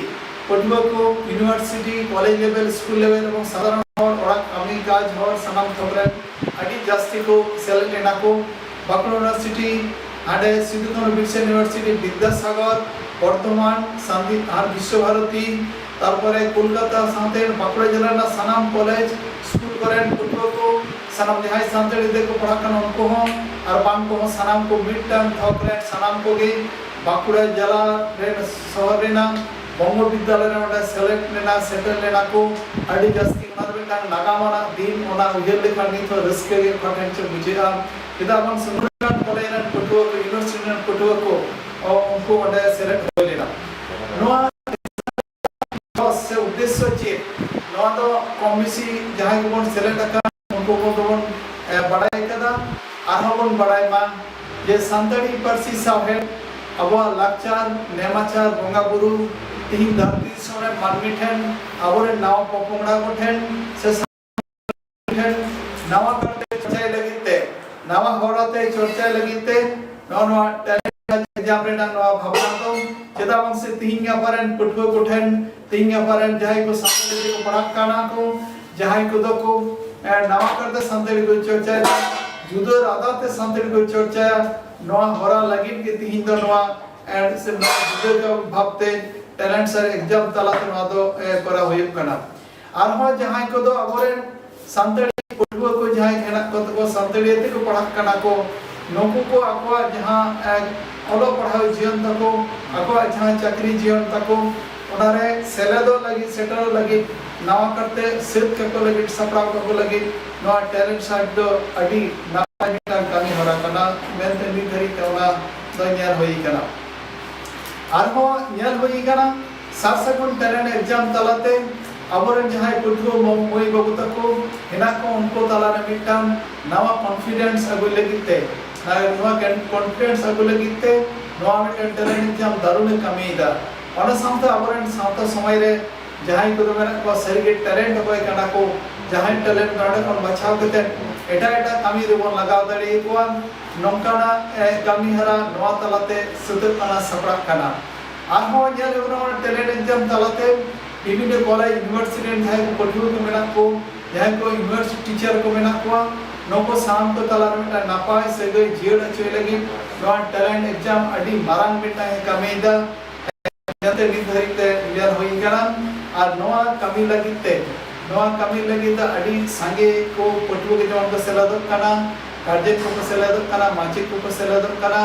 ᱯᱟᱹᱴᱷᱩᱣᱟᱹ ᱠᱚ ᱤᱭᱩᱱᱤᱵᱷᱟᱨᱥᱤᱴᱤ, ᱠᱚᱞᱮᱡᱽ ᱞᱮᱵᱮᱞ, ᱥᱠᱩᱞ ᱞᱮᱵᱮᱞ ᱮᱵᱚᱝ ᱥᱟᱫᱷᱟᱨᱚᱱ ᱦᱚᱲ, ᱚᱲᱟᱜ ᱠᱟᱹᱢᱤ ᱠᱟᱡᱽ ᱦᱚᱲ, ᱥᱟᱱᱟᱢ ᱛᱷᱚᱠ ᱨᱮᱱ ᱟᱹᱰᱤ ᱡᱟᱹᱥᱛᱤ ᱠᱚ ᱥᱮᱞᱮᱫ ᱞᱮᱱᱟ ᱠᱚ᱾ ᱵᱟᱸᱠᱩᱲᱟ ᱤᱭᱩᱱᱤᱵᱷᱟᱨᱥᱤᱴᱤ, ᱦᱟᱸᱰᱮ ᱥᱤᱫᱩ ᱠᱟᱹᱱᱦᱩ ᱵᱤᱨᱥᱟ ᱤᱭᱩᱱᱤᱵᱷᱟᱨᱥᱤᱴᱤ, ᱵᱤᱫᱽᱫᱟᱥᱟᱜᱚᱨ, ᱵᱚᱨᱫᱷᱚᱢᱟᱱ, ᱥᱟᱱᱫᱤ ᱟᱨ ᱵᱤᱥᱥᱚ ᱵᱷᱟᱨᱚᱛᱤ, ᱛᱟᱨᱯᱚᱨᱮ ᱠᱳᱞᱠᱟᱛᱟ ᱥᱟᱶᱛᱮ ᱵᱟᱸᱠᱩᱲᱟ ᱡᱮᱞᱟ ᱨᱮᱱᱟᱜ ᱥᱟᱱᱟᱢ ᱠᱚᱞᱮᱡᱽ, ᱥᱠᱩᱞ ᱠᱚᱨᱮᱱ ᱯᱟᱹᱴᱷᱩᱣᱟᱹ ᱠᱚ ᱥᱟᱱᱟᱢ ᱡᱟᱦᱟᱸᱭ ᱥᱟᱱᱛᱟᱲᱤ ᱛᱮᱠᱚ ᱯᱟᱲᱦᱟᱜ ᱠᱟᱱᱟ ᱩᱱᱠᱩ ᱦᱚᱸ, ᱟᱨ ᱵᱟᱝ ᱠᱚᱦᱚᱸ, ᱥᱟᱱᱟᱢ ᱠᱚ ᱢᱤᱫᱴᱟᱝ ᱛᱷᱚᱠ ᱨᱮ ᱥᱟᱱᱟᱢ ᱠᱚᱜᱮ ᱵᱟᱸᱠᱩᱲᱟ ᱡᱮᱞᱟ ᱨᱮᱱ ᱥᱚᱦᱚᱨ ᱨᱮᱱᱟᱜ ᱵᱚᱝᱜᱚ ᱵᱤᱫᱽᱫᱟᱞᱚᱭ ᱨᱮ ᱚᱸᱰᱮ ᱥᱮᱞᱮᱫ ᱞᱮᱱᱟ, ᱥᱮᱴᱮᱨ ᱞᱮᱱᱟ ᱠᱚ᱾ ᱟᱹᱰᱤ ᱡᱟᱹᱥᱛᱤ ᱚᱱᱟ ᱫᱚ ᱢᱤᱫᱴᱟᱝ ᱱᱟᱜᱟᱢ ᱟᱱᱟᱜ ᱫᱤᱱ, ᱚᱱᱟ ᱩᱭᱦᱟᱹᱨ ᱞᱮᱠᱷᱟᱱ ᱱᱤᱛ ᱦᱚᱸ ᱨᱟᱹᱥᱠᱟᱹ ᱜᱮ ᱚᱠᱟ ᱴᱷᱮᱱ ᱪᱚ ᱵᱩᱡᱷᱟᱹᱜᱼᱟ᱾ ᱪᱮᱫᱟᱜ ᱵᱟᱝ ᱥᱩᱱᱫᱚᱨᱜᱷᱟᱴ ᱠᱚᱞᱮᱡᱽ ᱨᱮᱱ ᱯᱟᱹᱴᱷᱩᱣᱟᱹ ᱠᱚ, ᱤᱭᱩᱱᱤᱵᱷᱟᱨᱥᱤᱴᱤ ᱨᱮᱱ ᱯᱟᱹᱴᱷᱩᱣᱟᱹ ᱠᱚ, ᱚ, ᱩᱱᱠᱩ ᱚᱸᱰᱮ ᱥᱮᱞᱮᱫ ᱦᱩᱭ ᱞᱮᱱᱟ᱾ ᱱᱚᱣᱟ ᱥᱮ ᱩᱫᱽᱫᱮᱥᱥᱚ ᱪᱮᱫ? ᱱᱚᱣᱟ ᱫᱚ ᱠᱚᱢ ᱵᱮᱥᱤ ᱡᱟᱦᱟᱸᱭ ᱠᱚᱵᱚᱱ ᱥᱮᱞᱮᱫ ᱟᱠᱟᱱ ᱩᱱᱠᱩ ᱠᱚᱫᱚ ᱵᱚᱱ, ᱮ, ᱵᱟᱲᱟᱭ ᱠᱟᱫᱟ᱾ ᱟᱨᱦᱚᱸ ᱵᱚᱱ ᱵᱟᱲᱟᱭ ᱢᱟ ᱡᱮ ᱥᱟᱱᱛᱟᱲᱤ ᱯᱟᱹᱨᱥᱤ ᱥᱟᱶᱦᱮᱫ, ᱟᱵᱚᱣᱟᱜ ᱞᱟᱠᱪᱟᱨ, ᱱᱮᱢᱟᱪᱟᱨ, ᱵᱚᱸᱜᱟ ᱵᱩᱨᱩ, ᱛᱤᱦᱤᱧ ᱫᱷᱟᱹᱨᱛᱤ ᱫᱤᱥᱚᱢ ᱨᱮ ᱢᱟᱹᱱᱢᱤ ᱴᱷᱮᱱ, ᱟᱵᱚᱨᱮᱱ ᱱᱟᱣᱟ ᱯᱚᱯᱚᱝᱲᱟ ᱠᱚ ᱴᱷᱮᱱ ᱥᱮ ᱴᱷᱮᱱ ᱱᱟᱣᱟ ᱠᱟᱨᱛᱮ ᱪᱚᱨᱪᱟᱭ ᱞᱟᱹᱜᱤᱫ ᱛᱮ, ᱱᱟᱣᱟ ᱦᱚᱨᱟᱛᱮ ᱪᱚᱨᱪᱟᱭ ᱞᱟᱹᱜᱤᱫ ᱛᱮ ᱱᱚᱜᱼᱚ ᱱᱚᱣᱟ ᱴᱮᱞᱮᱱᱴ ᱮᱠᱡᱟᱢ ᱨᱮᱱᱟᱜ ᱱᱚᱣᱟ ᱵᱷᱟᱵᱽᱱᱟ ᱫᱚ᱾ ᱪᱮᱫᱟᱜ ᱵᱟᱝ ᱥᱮ ᱛᱤᱦᱤᱧ ᱜᱟᱯᱟ ᱨᱮᱱ ᱯᱟᱹᱴᱷᱩᱣᱟᱹ ᱠᱚᱴᱷᱮᱱ, ᱛᱤᱦᱤᱧ ᱜᱟᱯᱟ ᱨᱮᱱ ᱡᱟᱦᱟᱸᱭ ᱠᱚ ᱥᱟᱱᱛᱟᱲᱤ ᱛᱮᱠᱚ ᱯᱟᱲᱦᱟᱜ ᱠᱟᱱᱟ ᱠᱚ, ᱡᱟᱦᱟᱸᱭ ᱠᱚᱫᱚ ᱠᱚ, ᱮ, ᱱᱟᱣᱟ ᱠᱟᱨᱛᱮ ᱥᱟᱱᱛᱟᱲᱤ ᱠᱚ ᱪᱚᱨᱪᱟᱭᱮᱫᱟ, ᱡᱩᱫᱟᱹ ᱟᱫᱟᱨ ᱛᱮ ᱥᱟᱱᱛᱟᱲᱤ ᱠᱚ ᱪᱚᱨᱪᱟᱭᱟ, ᱱᱚᱣᱟ ᱦᱚᱨᱟ ᱞᱟᱹᱜᱤᱫ ᱜᱮ ᱛᱤᱦᱤᱧ ᱫᱚ ᱱᱚᱣᱟ, ᱮ, ᱥᱮ ᱱᱚᱣᱟ ᱡᱩᱫᱟᱹ ᱵᱷᱟᱵᱽᱛᱮ ᱴᱮᱞᱮᱱᱴ ᱥᱟᱨᱪ ᱮᱠᱡᱟᱢ ᱛᱟᱞᱟᱛᱮ ᱱᱚᱣᱟ ᱫᱚ, ᱮ, ᱠᱚᱨᱟᱣ ᱦᱩᱭᱩᱜ ᱠᱟᱱᱟ᱾ ᱟᱨᱦᱚᱸ ᱡᱟᱦᱟᱸᱭ ᱠᱚᱫᱚ ᱟᱵᱚᱨᱮᱱ ᱥᱟᱱᱛᱟᱲᱤ ᱯᱟᱹᱴᱷᱩᱣᱟᱹ ᱠᱚ ᱡᱟᱦᱟᱸᱭ ᱦᱮᱱᱟᱜ ᱠᱚ ᱛᱟᱠᱚ, ᱥᱟᱱᱛᱟᱲᱤ ᱛᱮᱠᱚ ᱯᱟᱲᱦᱟᱜ ᱠᱟᱱᱟ ᱠᱚ, ᱱᱩᱠᱩ ᱠᱚ ᱟᱠᱚᱣᱟᱜ ᱡᱟᱦᱟᱸ, ᱮ, ᱚᱞᱚᱜ ᱯᱟᱲᱦᱟᱣ ᱡᱤᱭᱚᱱ ᱛᱟᱠᱚ, ᱟᱠᱚᱣᱟᱜ ᱡᱟᱦᱟᱸ ᱪᱟᱹᱠᱨᱤ ᱡᱤᱭᱚᱱ ᱛᱟᱠᱚ, ᱚᱱᱟᱨᱮ ᱥᱮᱞᱮᱫᱚᱜ ᱞᱟᱹᱜᱤᱫ, ᱥᱮᱴᱮᱨᱚᱜ ᱞᱟᱹᱜᱤᱫ, ᱱᱟᱣᱟ ᱠᱟᱨᱛᱮ ᱥᱟᱹᱛ ᱠᱟᱠᱚ ᱞᱟᱹᱜᱤᱫ, ᱥᱟᱯᱲᱟᱣ ᱠᱟᱠᱚ ᱞᱟᱹᱜᱤᱫ ᱱᱚᱣᱟ ᱴᱮᱞᱮᱱᱴ ᱥᱟᱨᱪ ᱫᱚ ᱟᱹᱰᱤ ᱱᱟᱯᱟᱭ ᱢᱤᱫᱴᱟᱝ ᱠᱟᱹᱢᱤ ᱦᱚᱨᱟ ᱠᱟᱱᱟ ᱢᱮᱱᱛᱮ ᱱᱤᱛ ᱫᱷᱟᱹᱨᱤᱡ ᱛᱮ ᱚᱱᱟ ᱫᱚ ᱧᱮᱞ ᱦᱩᱭ ᱠᱟᱱᱟ᱾ ᱟᱨᱦᱚᱸ ᱧᱮᱞ ᱦᱩᱭ ᱠᱟᱱᱟ, ᱥᱟᱨ ᱥᱟᱹᱜᱩᱱ ᱴᱮᱞᱮᱱᱴ ᱮᱠᱡᱟᱢ ᱛᱟᱞᱟᱛᱮ ᱟᱵᱚᱨᱮᱱ ᱡᱟᱦᱟᱸᱭ ᱯᱟᱹᱴᱷᱩᱣᱟᱹ ᱢᱟᱹ-, ᱢᱟᱹᱭ ᱵᱟᱹᱵᱩ ᱛᱟᱠᱚ ᱦᱮᱱᱟᱜ ᱠᱚ, ᱩᱱᱠᱩ ᱛᱟᱞᱟᱨᱮ ᱢᱤᱫᱴᱟᱝ ᱱᱟᱣᱟ ᱠᱚᱱᱯᱷᱤᱰᱮᱱᱥ ᱟᱹᱜᱩᱭ ᱞᱟᱹᱜᱤᱫ ᱛᱮ, ᱱᱚᱣᱟ ᱠᱚᱱ-, ᱠᱚᱱᱯᱷᱤᱰᱮᱱᱥ ᱟᱹᱜᱩ ᱞᱟᱹᱜᱤᱫ ᱛᱮ ᱱᱚᱣᱟ ᱢᱤᱫᱴᱟᱝ ᱴᱮᱞᱮᱱᱴ ᱮᱠᱡᱟᱢ ᱫᱟᱨᱩᱱᱮ ᱠᱟᱹᱢᱤᱭᱮᱫᱟ᱾ ᱚᱱᱟ ᱥᱟᱶᱛᱮ ᱟᱵᱚᱨᱮᱱ ᱥᱟᱶᱛᱟ ᱥᱚᱢᱟᱡᱽ ᱨᱮ ᱡᱟᱦᱟᱸᱭ ᱠᱚᱫᱚ ᱢᱮᱱᱟᱜ ᱠᱚᱣᱟ ᱥᱟᱹᱨᱤᱜᱮ ᱴᱮᱞᱮᱱᱴ ᱚᱠᱚᱭ ᱠᱟᱱᱟ ᱠᱚ, ᱡᱟᱦᱟᱸᱭ ᱴᱮᱞᱮᱱᱴ ᱱᱚᱰᱮ ᱠᱷᱚᱱ ᱵᱟᱪᱷᱟᱣ ᱠᱟᱛᱮ ᱮᱴᱟᱜ ᱮᱴᱟᱜ ᱠᱟᱹᱢᱤ ᱨᱮᱵᱚᱱ ᱞᱟᱜᱟᱣ ᱫᱟᱲᱮᱭᱟᱠᱚᱣᱟ, ᱱᱚᱝᱠᱟᱱᱟᱜ, ᱮ, ᱠᱟᱹᱢᱤ ᱦᱚᱨᱟ ᱱᱚᱣᱟ ᱛᱟᱞᱟᱛᱮ ᱥᱟᱹᱛᱟᱹᱜ ᱠᱟᱱᱟ, ᱥᱟᱯᱲᱟᱜ ᱠᱟᱱᱟ᱾ ᱟᱨᱦᱚᱸ ᱧᱮᱞ ᱦᱩᱭᱩᱜ ᱠᱟᱱᱟ, ᱚᱱᱟ ᱴᱮᱞᱮᱱᱴ ᱮᱠᱡᱟᱢ ᱛᱟᱞᱟᱛᱮ ᱵᱤᱵᱷᱤᱱᱱᱚ ᱠᱚᱞᱮᱡᱽ, ᱤᱭᱩᱱᱤᱵᱷᱟᱨᱥᱤᱴᱤ ᱨᱮᱱ ᱡᱟᱦᱟᱸᱭ ᱠᱚ ᱯᱟᱹᱴᱷᱩᱣᱟᱹ ᱠᱚ ᱢᱮᱱᱟᱜ ᱠᱚ, ᱡᱟᱦᱟᱸᱭ ᱠᱚ ᱤᱭᱩᱱᱤᱵᱷᱟᱨᱥᱤᱴᱤ ᱴᱤᱪᱟᱨ ᱠᱚ ᱢᱮᱱᱟᱜ ᱠᱚᱣᱟ, ᱱᱩᱠᱩ ᱥᱟᱱᱟᱢ ᱠᱚ ᱛᱟᱞᱟᱨᱮ ᱢᱤᱫᱴᱟᱝ ᱱᱟᱯᱟᱭ ᱥᱟᱹᱜᱟᱹᱭ ᱡᱤᱭᱟᱹᱲ ᱦᱚᱪᱚᱭ ᱞᱟᱹᱜᱤᱫ ᱱᱚᱣᱟ ᱴᱮᱞᱮᱱᱴ ᱮᱠᱡᱟᱢ ᱟᱹᱰᱤ ᱢᱟᱨᱟᱝ ᱢᱤᱫᱴᱟᱝ ᱮ ᱠᱟᱹᱢᱤᱭᱮᱫᱟ᱾ ᱡᱟᱛᱮ ᱱᱤᱛ ᱫᱷᱟᱹᱨᱤᱡ ᱛᱮ ᱧᱮᱞ ᱦᱩᱭ ᱠᱟᱱᱟ᱾ ᱟᱨ ᱱᱚᱣᱟ ᱠᱟᱹᱢᱤ ᱞᱟᱹᱜᱤᱫ ᱛᱮ ᱱᱚᱣᱟ ᱠᱟᱹᱢᱤ ᱞᱟᱹᱜᱤᱫ ᱫᱚ ᱟᱹᱰᱤ ᱥᱟᱸᱜᱮ ᱠᱚ ᱯᱟᱹᱴᱷᱩᱣᱟᱹ ᱜᱮ ᱡᱮᱢᱚᱱ ᱠᱚ ᱥᱮᱞᱮᱫᱚᱜ ᱠᱟᱱᱟ, ᱜᱟᱨᱡᱮᱱ ᱠᱚᱠᱚ ᱥᱮᱞᱮᱫᱚᱜ ᱠᱟᱱᱟ, ᱢᱟᱪᱮᱫ ᱠᱚᱠᱚ ᱥᱮᱞᱮᱫᱚᱜ ᱠᱟᱱᱟ᱾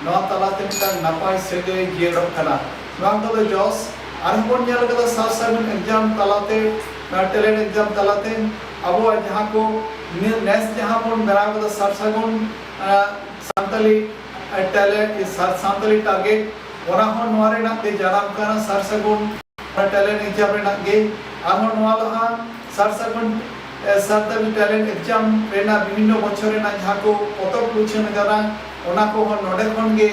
ᱱᱚᱣᱟ ᱛᱟᱞᱟᱛᱮ ᱢᱤᱫᱴᱟᱝ ᱱᱟᱯᱟᱭ ᱥᱟᱹᱜᱟᱹᱭ ᱡᱤᱭᱟᱹᱲᱚᱜ ᱠᱟᱱᱟ᱾ ᱱᱚᱣᱟ ᱠᱚᱫᱚ ᱡᱚᱥ᱾ ᱟᱨᱦᱚᱸ ᱵᱚᱱ ᱧᱮᱞ ᱠᱟᱫᱟ ᱥᱟᱨ ᱥᱟᱹᱜᱩᱱ ᱮᱠᱡᱟᱢ ᱛᱟᱞᱟᱛᱮ, ᱱᱚᱣᱟ ᱴᱮᱞᱮᱱᱴ ᱮᱠᱡᱟᱢ ᱛᱟᱞᱟᱛᱮ ᱟᱵᱚᱣᱟᱜ ᱡᱟᱦᱟᱸ ᱠᱚ ᱱᱮ-, ᱱᱮᱥ ᱡᱟᱦᱟᱸ ᱵᱚᱱ ᱵᱮᱱᱟᱣ ᱠᱟᱫᱟ ᱥᱟᱨ ᱥᱟᱹᱜᱩᱱ, ᱟᱸ, ᱥᱟᱱᱛᱟᱞᱤ, ᱟᱸ, ᱴᱮᱞᱮᱱᱴ, ᱥᱟᱨ ᱥᱟᱱᱛᱟᱞᱤ ᱴᱟᱨᱜᱮᱴ, ᱚᱱᱟ ᱦᱚᱸ ᱱᱚᱣᱟ ᱨᱮᱱᱟᱜ ᱜᱮ ᱡᱟᱱᱟᱢ ᱠᱟᱱᱟ ᱥᱟᱨ ᱥᱟᱹᱜᱩᱱ᱾ ᱴᱮᱞᱮᱱᱴ ᱮᱠᱡᱟᱢ ᱨᱮᱱᱟᱜ ᱜᱮ᱾ ᱟᱨᱦᱚᱸ ᱱᱚᱣᱟ ᱞᱟᱦᱟ ᱥᱟᱨ ᱥᱟᱹᱜᱩᱱ, ᱮ, ᱥᱟᱱᱛᱟᱲᱤ ᱴᱮᱞᱮᱱᱴ ᱮᱠᱡᱟᱢ ᱨᱮᱱᱟᱜ ᱵᱤᱵᱷᱤᱱᱱᱚ ᱵᱚᱪᱷᱚᱨ ᱨᱮᱱᱟᱜ ᱡᱟᱦᱟᱸ ᱠᱚ ᱯᱚᱛᱚᱵ ᱩᱪᱷᱟᱹᱱ ᱟᱠᱟᱱᱟ, ᱚᱱᱟ ᱠᱚᱦᱚᱸ ᱱᱚᱰᱮ ᱠᱷᱚᱱ ᱜᱮ,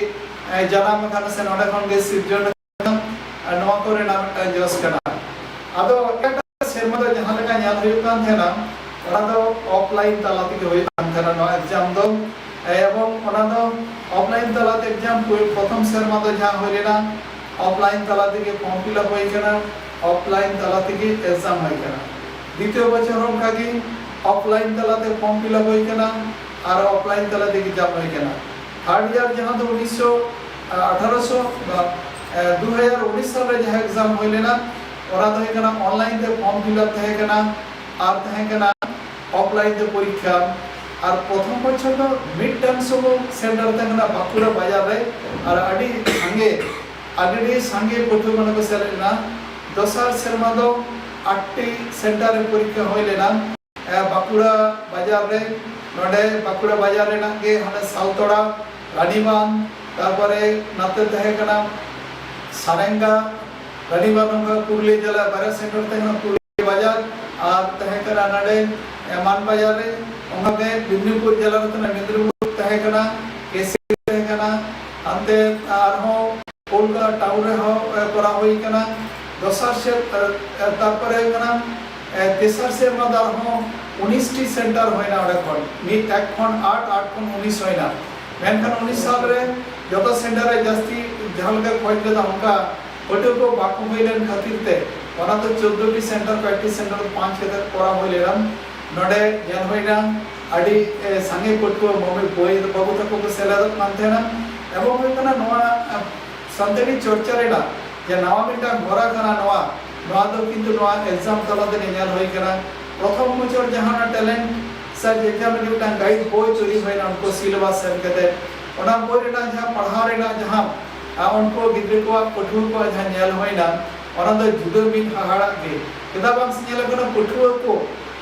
ᱮ, ᱡᱟᱱᱟᱢ ᱟᱠᱟᱱᱟ ᱥᱮ ᱱᱚᱰᱮ ᱠᱷᱚᱱ ᱜᱮ ᱥᱤᱨᱡᱚᱱ ᱟᱠᱟᱱᱟ᱾ ᱟᱨ ᱱᱚᱣᱟ ᱠᱚᱨᱮᱱᱟᱜ ᱢᱤᱫᱴᱟᱝ ᱡᱚᱥ ᱠᱟᱱᱟ᱾ ᱟᱫᱚ ᱮᱴᱟᱜ ᱥᱮᱨᱢᱟ ᱫᱚ ᱡᱟᱦᱟᱸ ᱞᱮᱠᱟ ᱧᱮᱞ ᱦᱩᱭᱩᱜ ᱠᱟᱱ ᱛᱟᱦᱮᱱᱟ, ᱚᱱᱟ ᱫᱚ ᱚᱯᱷᱞᱟᱭᱤᱱ ᱛᱟᱞᱟ ᱛᱮᱜᱮ ᱦᱩᱭᱩᱜ ᱠᱟᱱ ᱛᱟᱦᱮᱱᱟ ᱱᱚᱣᱟ ᱮᱠᱡᱟᱢ ᱫᱚ᱾ ᱮᱵᱚᱝ ᱚᱱᱟ ᱫᱚ ᱚᱯᱷᱞᱟᱭᱤᱱ ᱛᱟᱞᱟᱛᱮ ᱮᱠᱡᱟᱢ ᱯᱨᱚᱛᱷᱚᱢ ᱥᱮᱨᱢᱟ ᱫᱚ ᱡᱟᱦᱟᱸ ᱦᱩᱭ ᱞᱮᱱᱟ, ᱚᱯᱷᱞᱟᱭᱤᱱ ᱛᱟᱞᱟ ᱛᱮᱜᱮ ᱯᱷᱚᱨᱢ ᱯᱷᱤᱞᱟᱯ ᱦᱩᱭ ᱠᱟᱱᱟ, ᱚᱯᱷᱞᱟᱭᱤᱱ ᱛᱟᱞᱟ ᱛᱮᱜᱮ ᱮᱠᱡᱟᱢ ᱦᱩᱭ ᱠᱟᱱᱟ᱾ ᱫᱤᱛᱤᱭᱚ ᱵᱚᱪᱷᱚᱨ ᱦᱚᱸ ᱚᱱᱠᱟ ᱜᱮ ᱚᱯᱷᱞᱟᱭᱤᱱ ᱛᱟᱞᱟᱛᱮ ᱯᱷᱚᱨᱢ ᱯᱷᱤᱞᱟᱯ ᱦᱩᱭ ᱠᱟᱱᱟ ᱟᱨ ᱚᱯᱷᱞᱟᱭᱤᱱ ᱛᱟᱞᱟ ᱛᱮᱜᱮ ᱮᱠᱡᱟᱢ ᱦᱩᱭ ᱠᱟᱱᱟ᱾ ᱛᱷᱟᱨᱰ ᱤᱭᱟᱨ ᱡᱟᱦᱟᱸ ᱫᱚ ᱩᱱᱤᱥᱥᱚ, ᱟᱴᱷᱟᱨᱚᱥᱚ ᱵᱟ, ᱮ, ᱫᱩ ᱦᱟᱡᱟᱨ ᱩᱱᱤᱥ ᱥᱟᱞ ᱨᱮ ᱡᱟᱦᱟᱸ ᱮᱠᱡᱟᱢ ᱦᱩᱭ ᱞᱮᱱᱟ, ᱚᱱᱟ ᱫᱚ ᱦᱩᱭᱩᱜ ᱠᱟᱱᱟ ᱚᱱᱞᱟᱭᱤᱱ ᱛᱮ ᱯᱷᱚᱨᱢ ᱯᱷᱤᱞᱟᱯ ᱛᱟᱦᱮᱸ ᱠᱟᱱᱟ ᱟᱨ ᱛᱟᱦᱮᱸ ᱠᱟᱱᱟ ᱚᱯᱷᱞᱟᱭᱤᱱ ᱛᱮ ᱯᱚᱨᱤᱠᱠᱷᱟ᱾ ᱟᱨ ᱯᱨᱚᱛᱷᱚᱢ ᱵᱚᱪᱷᱚᱨ ᱫᱚ ᱢᱤᱫᱴᱟᱝ ᱥᱩᱢᱩᱝ ᱥᱮᱱᱴᱟᱨ ᱛᱟᱦᱮᱸ ᱠᱟᱱᱟ ᱵᱟᱸᱠᱩᱲᱟ ᱵᱟᱡᱟᱨ ᱨᱮ, ᱟᱨ ᱟᱹᱰᱤ ᱥᱟᱸᱜᱮ, ᱟᱹᱰᱤ ᱟᱹᱰᱤ ᱥᱟᱸᱜᱮ ᱯᱟᱹᱴᱷᱩᱣᱟᱹ ᱢᱟᱱᱮ ᱠᱚ ᱥᱮᱞᱮᱫ ᱞᱮᱱᱟ᱾ ᱫᱚᱥᱟᱨ ᱥᱮᱨᱢᱟ ᱫᱚ ᱟᱴᱴᱤ ᱥᱮᱱᱴᱟᱨ ᱨᱮ ᱯᱚᱨᱤᱠᱠᱷᱟ ᱦᱩᱭ ᱞᱮᱱᱟ᱾ ᱮ, ᱵᱟᱸᱠᱩᱲᱟ ᱵᱟᱡᱟᱨ ᱨᱮ, ᱱᱚᱰᱮ ᱵᱟᱸᱠᱩᱲᱟ ᱵᱟᱡᱟᱨ ᱨᱮᱱᱟᱜ ᱜᱮ ᱦᱟᱱᱮ ᱥᱟᱞᱛᱚᱲᱟ, ᱨᱟᱱᱤᱵᱟᱸᱫᱷ, ᱛᱟᱨᱯᱚᱨᱮ ᱱᱟᱛᱮ ᱛᱟᱦᱮᱸ ᱠᱟᱱᱟ ᱥᱟᱨᱮᱝᱜᱟ, ᱨᱟᱱᱤᱵᱟᱸᱫᱷ, ᱚᱱᱠᱟ ᱯᱩᱨᱩᱞᱤᱭᱟᱹ ᱡᱮᱞᱟ ᱵᱟᱨᱭᱟ ᱥᱮᱱᱴᱟᱨ ᱛᱟᱦᱮᱸ ᱠᱟᱱᱟ, ᱯᱩᱨᱩᱞᱤᱭᱟᱹ ᱵᱟᱡᱟᱨ ᱟᱨ ᱛᱟᱦᱮᱸ ᱠᱟᱱᱟ ᱱᱚᱰᱮ, ᱮ, ᱢᱟᱱ ᱵᱟᱡᱟᱨ ᱨᱮ, ᱚᱱᱠᱟᱜᱮ ᱢᱮᱫᱽᱱᱤᱯᱩᱨ ᱡᱮᱞᱟ ᱨᱮ ᱛᱟᱦᱮᱸ ᱠᱟᱱᱟ, ᱢᱮᱫᱽᱱᱤᱯᱩᱨ ᱛᱟᱦᱮᱸ ᱠᱟᱱᱟ, ᱠᱮᱥᱤ ᱛᱟᱦᱮᱸ ᱠᱟᱱᱟ, ᱦᱟᱱᱛᱮ ᱟᱨᱦᱚᱸ ᱠᱳᱞᱠᱟᱛᱟ ᱴᱟᱣᱩᱱ ᱨᱮᱦᱚᱸ, ᱮ, ᱠᱚᱨᱟᱣ ᱦᱩᱭ ᱠᱟᱱᱟ᱾ ᱫᱚᱥᱟᱨ ᱥᱮᱫ, ᱮ, ᱮ, ᱛᱟᱨᱯᱚᱨᱮ ᱦᱩᱭᱩᱜ ᱠᱟᱱᱟ, ᱮ, ᱛᱮᱥᱟᱨ ᱥᱮᱨᱢᱟ ᱫᱚ ᱟᱨᱦᱚᱸ ᱩᱱᱤᱥ ᱴᱤ ᱥᱮᱱᱴᱟᱨ ᱦᱩᱭᱱᱟ ᱚᱸᱰᱮ ᱠᱷᱚᱱ᱾ ᱢᱤᱫ, ᱮᱠ ᱠᱷᱚᱱ ᱟᱴ, ᱟᱴ ᱠᱷᱚᱱ ᱩᱱᱤᱥ ᱦᱩᱭᱱᱟ᱾ ᱢᱮᱱᱠᱷᱟᱱ ᱩᱱᱤᱥ ᱥᱟᱞ ᱨᱮ ᱡᱚᱛᱚ ᱥᱮᱱᱴᱟᱨ ᱨᱮ ᱡᱟᱹᱥᱛᱤ ᱡᱟᱦᱟᱸ ᱞᱮᱠᱟ ᱠᱷᱚᱡᱽ ᱞᱮᱫᱟ ᱚᱱᱠᱟ ᱯᱟᱹᱴᱷᱩᱣᱟᱹ ᱠᱚ ᱵᱟᱠᱚ ᱦᱩᱭ ᱞᱮᱱ ᱠᱷᱟᱹᱛᱤᱨ ᱛᱮ ᱚᱱᱟ ᱫᱚ ᱪᱳᱫᱽᱫᱳ ᱴᱤ ᱥᱮᱱᱴᱟᱨ, ᱠᱚᱭᱮᱠᱴᱤ ᱥᱮᱱᱴᱟᱨ ᱯᱟᱸᱪ ᱠᱟᱛᱮ ᱠᱚᱨᱟᱣ ᱦᱩᱭ ᱞᱮᱱᱟ᱾ ᱱᱚᱰᱮ ᱧᱮᱞ ᱦᱩᱭᱱᱟ ᱟᱹᱰᱤ, ᱮ, ᱥᱟᱸᱜᱮ ᱯᱟᱹᱴᱷᱩᱣᱟᱹ ᱢᱟᱹᱭ ᱵᱟᱹᱭ ᱵᱟᱹᱵᱩ ᱛᱟᱠᱚ ᱠᱚ ᱥᱮᱞᱮᱫᱚᱜ ᱠᱟᱱ ᱛᱟᱦᱮᱱᱟ᱾ ᱮᱵᱚᱝ ᱦᱩᱭᱩᱜ ᱠᱟᱱᱟ ᱱᱚᱣᱟ, ᱮ, ᱥᱟᱱᱛᱟᱲᱤ ᱪᱚᱨᱪᱟ ᱨᱮᱱᱟᱜ ᱡᱮ ᱱᱟᱣᱟ ᱢᱤᱫᱴᱟᱝ ᱦᱚᱨᱟ ᱠᱟᱱᱟ ᱱᱚᱣᱟ, ᱱᱚᱣᱟ ᱫᱚ ᱠᱤᱱᱛᱩ ᱱᱚᱣᱟ ᱮᱠᱡᱟᱢ ᱛᱟᱞᱟ ᱛᱮᱜᱮ ᱧᱮᱞ ᱦᱩᱭ ᱠᱟᱱᱟ᱾ ᱯᱨᱚᱛᱷᱚᱢ ᱵᱚᱪᱷᱚᱨ ᱡᱟᱦᱟᱸ ᱚᱱᱟ ᱴᱮᱞᱮᱱᱴ ᱥᱮ ᱮᱠᱡᱟᱢ ᱞᱟᱹᱜᱤᱫ ᱢᱤᱫᱴᱟᱝ ᱜᱟᱭᱤᱰ ᱵᱳᱭ ᱛᱳᱭᱨᱤ ᱦᱩᱭᱱᱟ, ᱩᱱᱠᱩ ᱥᱤᱞᱮᱵᱟᱥ ᱮᱢ ᱠᱟᱛᱮ, ᱚᱱᱟ ᱵᱳᱭ ᱨᱮᱱᱟᱜ ᱡᱟᱦᱟᱸ ᱯᱟᱲᱦᱟᱣ ᱨᱮᱱᱟᱜ ᱡᱟᱦᱟᱸ, ᱟᱨ ᱩᱱᱠᱩ ᱜᱤᱫᱽᱨᱟᱹ ᱠᱚᱣᱟᱜ, ᱯᱟᱹᱴᱷᱩᱣᱟᱹ ᱠᱚᱣᱟᱜ ᱡᱟᱦᱟᱸ ᱧᱮᱞ ᱦᱩᱭᱱᱟ, ᱚᱱᱟ ᱫᱚ ᱡᱩᱫᱟᱹ ᱢᱤᱫ ᱦᱟᱦᱟᱲᱟᱜ ᱜᱮ᱾ ᱪᱮᱫᱟᱜ ᱵᱟᱝ ᱥᱮ ᱧᱮᱞ ᱟᱠᱟᱱᱟ, ᱯᱟᱹᱴᱷᱩᱣᱟᱹ ᱠᱚ,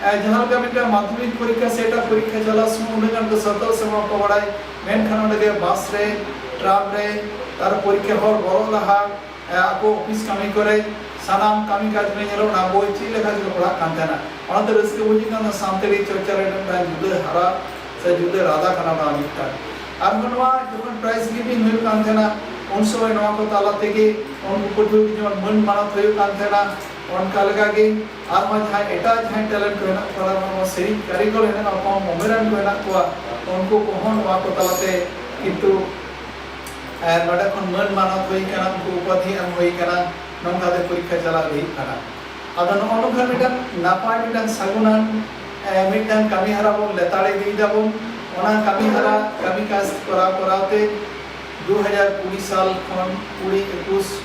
ᱮ, ᱡᱟᱦᱟᱸ ᱞᱮᱠᱟ ᱢᱤᱫᱴᱟᱝ ᱢᱟᱫᱽᱫᱷᱚᱢᱤᱠ ᱯᱚᱨᱤᱠᱠᱷᱟ ᱥᱮ ᱮᱴᱟᱜ ᱯᱚᱨᱤᱠᱠᱷᱟ ᱪᱟᱞᱟᱜ ᱥᱚᱢᱚᱭ ᱩᱱᱟᱹᱜ ᱜᱟᱱ ᱫᱚ ᱥᱚᱛᱚᱨ ᱥᱮ ᱵᱟᱠᱚ ᱵᱟᱲᱟᱭ, ᱢᱮᱱᱠᱷᱟᱱ ᱚᱸᱰᱮ ᱜᱮ ᱵᱟᱥ ᱨᱮ, ᱴᱨᱟᱢ ᱨᱮ, ᱛᱟᱨ ᱯᱚᱨᱤᱠᱠᱷᱟ ᱦᱚᱨ ᱵᱚᱞᱚᱜ ᱞᱟᱦᱟ, ᱮ, ᱟᱠᱚ ᱚᱯᱷᱤᱥ ᱠᱟᱹᱢᱤ ᱠᱚᱨᱮ ᱥᱟᱱᱟᱢ ᱠᱟᱹᱢᱤ ᱠᱟᱡᱽ ᱨᱮ ᱧᱮᱞᱚᱜ ᱚᱱᱟ ᱵᱳᱭ ᱪᱮᱫ ᱞᱮᱠᱟ ᱪᱚᱠᱚ ᱯᱟᱲᱦᱟᱜ ᱠᱟᱱ ᱛᱟᱦᱮᱱᱟ᱾ ᱚᱱᱟᱛᱮ ᱨᱟᱹᱥᱠᱟᱹ ᱵᱩᱡᱷᱟᱹᱜ ᱠᱟᱱᱟ, ᱥᱟᱱᱛᱟᱲᱤ ᱪᱚᱨᱪᱟ ᱨᱮ ᱢᱤᱫᱴᱟᱝ ᱡᱩᱫᱟᱹ ᱦᱟᱨᱟ ᱥᱮ ᱡᱩᱫᱟᱹ ᱨᱟᱫᱟ ᱠᱟᱱᱟ ᱱᱚᱣᱟ ᱢᱤᱫᱴᱟᱝ᱾ ᱟᱨᱦᱚᱸ ᱱᱚᱣᱟ ᱡᱚᱠᱷᱚᱱ ᱯᱨᱟᱭᱤᱡᱽ ᱜᱤᱵᱷᱤᱝ ᱦᱩᱭᱩᱜ ᱠᱟᱱ ᱛᱟᱦᱮᱱᱟ, ᱩᱱ ᱥᱚᱢᱚᱭ ᱱᱚᱣᱟ ᱠᱚ ᱛᱟᱞᱟ ᱛᱮᱜᱮ ᱩᱱᱠᱩ ᱯᱟᱹᱴᱷᱩᱣᱟᱹ ᱠᱚ ᱡᱮᱢᱚᱱ ᱢᱟᱹᱱ ᱢᱟᱱᱚᱛ ᱦᱩᱭᱩᱜ ᱠᱟᱱ ᱛᱟᱦᱮᱱᱟ, ᱚᱱᱠᱟ ᱞᱮᱠᱟᱜᱮ ᱟᱨᱦᱚᱸ ᱡᱟᱦᱟᱸᱭ ᱮᱴᱟᱜ ᱡᱟᱦᱟᱸᱭ ᱴᱮᱞᱮᱱᱴ ᱠᱚ ᱦᱮᱱᱟᱜ ᱠᱚᱣᱟ, ᱱᱚᱣᱟ ᱥᱮᱨᱮᱧ ᱠᱟᱹᱨᱤᱜᱚᱞ ᱦᱮᱱᱟᱜ ᱠᱚᱣᱟ, ᱠᱚᱢ ᱩᱢᱮᱨᱟᱱ ᱠᱚ ᱦᱮᱱᱟᱜ ᱠᱚᱣᱟ, ᱩᱱᱠᱩ ᱠᱚᱦᱚᱸ ᱱᱚᱣᱟ ᱠᱚ ᱛᱟᱞᱟᱛᱮ ᱠᱤᱱᱛᱩ, ᱮ, ᱱᱚᱰᱮ ᱠᱷᱚᱱ ᱢᱟᱹᱱ ᱢᱟᱱᱚᱛ ᱦᱩᱭ ᱠᱟᱱᱟ, ᱩᱱᱠᱩ ᱩᱯᱟᱫᱷᱤ ᱮᱢ ᱦᱩᱭ ᱠᱟᱱᱟ, ᱱᱚᱝᱠᱟᱛᱮ ᱯᱚᱨᱤᱠᱠᱷᱟ ᱪᱟᱞᱟᱜ ᱦᱩᱭᱩᱜ ᱠᱟᱱᱟ᱾ ᱟᱫᱚ ᱱᱚᱜᱼᱚ ᱱᱚᱝᱠᱟ ᱢᱤᱫᱴᱟᱝ ᱱᱟᱯᱟᱭ, ᱢᱤᱫᱴᱟᱝ ᱥᱟᱹᱜᱩᱱᱟᱱ, ᱮ, ᱢᱤᱫᱴᱟᱝ ᱠᱟᱹᱢᱤ ᱦᱚᱨᱟ ᱵᱚᱱ ᱞᱮᱛᱟᱲ ᱤᱫᱤᱭ ᱫᱟᱵᱚᱱ᱾ ᱚᱱᱟ ᱠᱟᱹᱢᱤ ᱦᱚᱨᱟ, ᱠᱟᱹᱢᱤ ᱠᱟᱡᱽ ᱠᱚᱨᱟᱣ ᱠᱚᱨᱟᱣ ᱛᱮ ᱫᱩ ᱦᱟᱡᱟᱨ ᱠᱩᱲᱤ ᱥᱟᱞ ᱠᱷᱚᱱ ᱠᱩᱲᱤ, ᱮᱠᱩᱥ,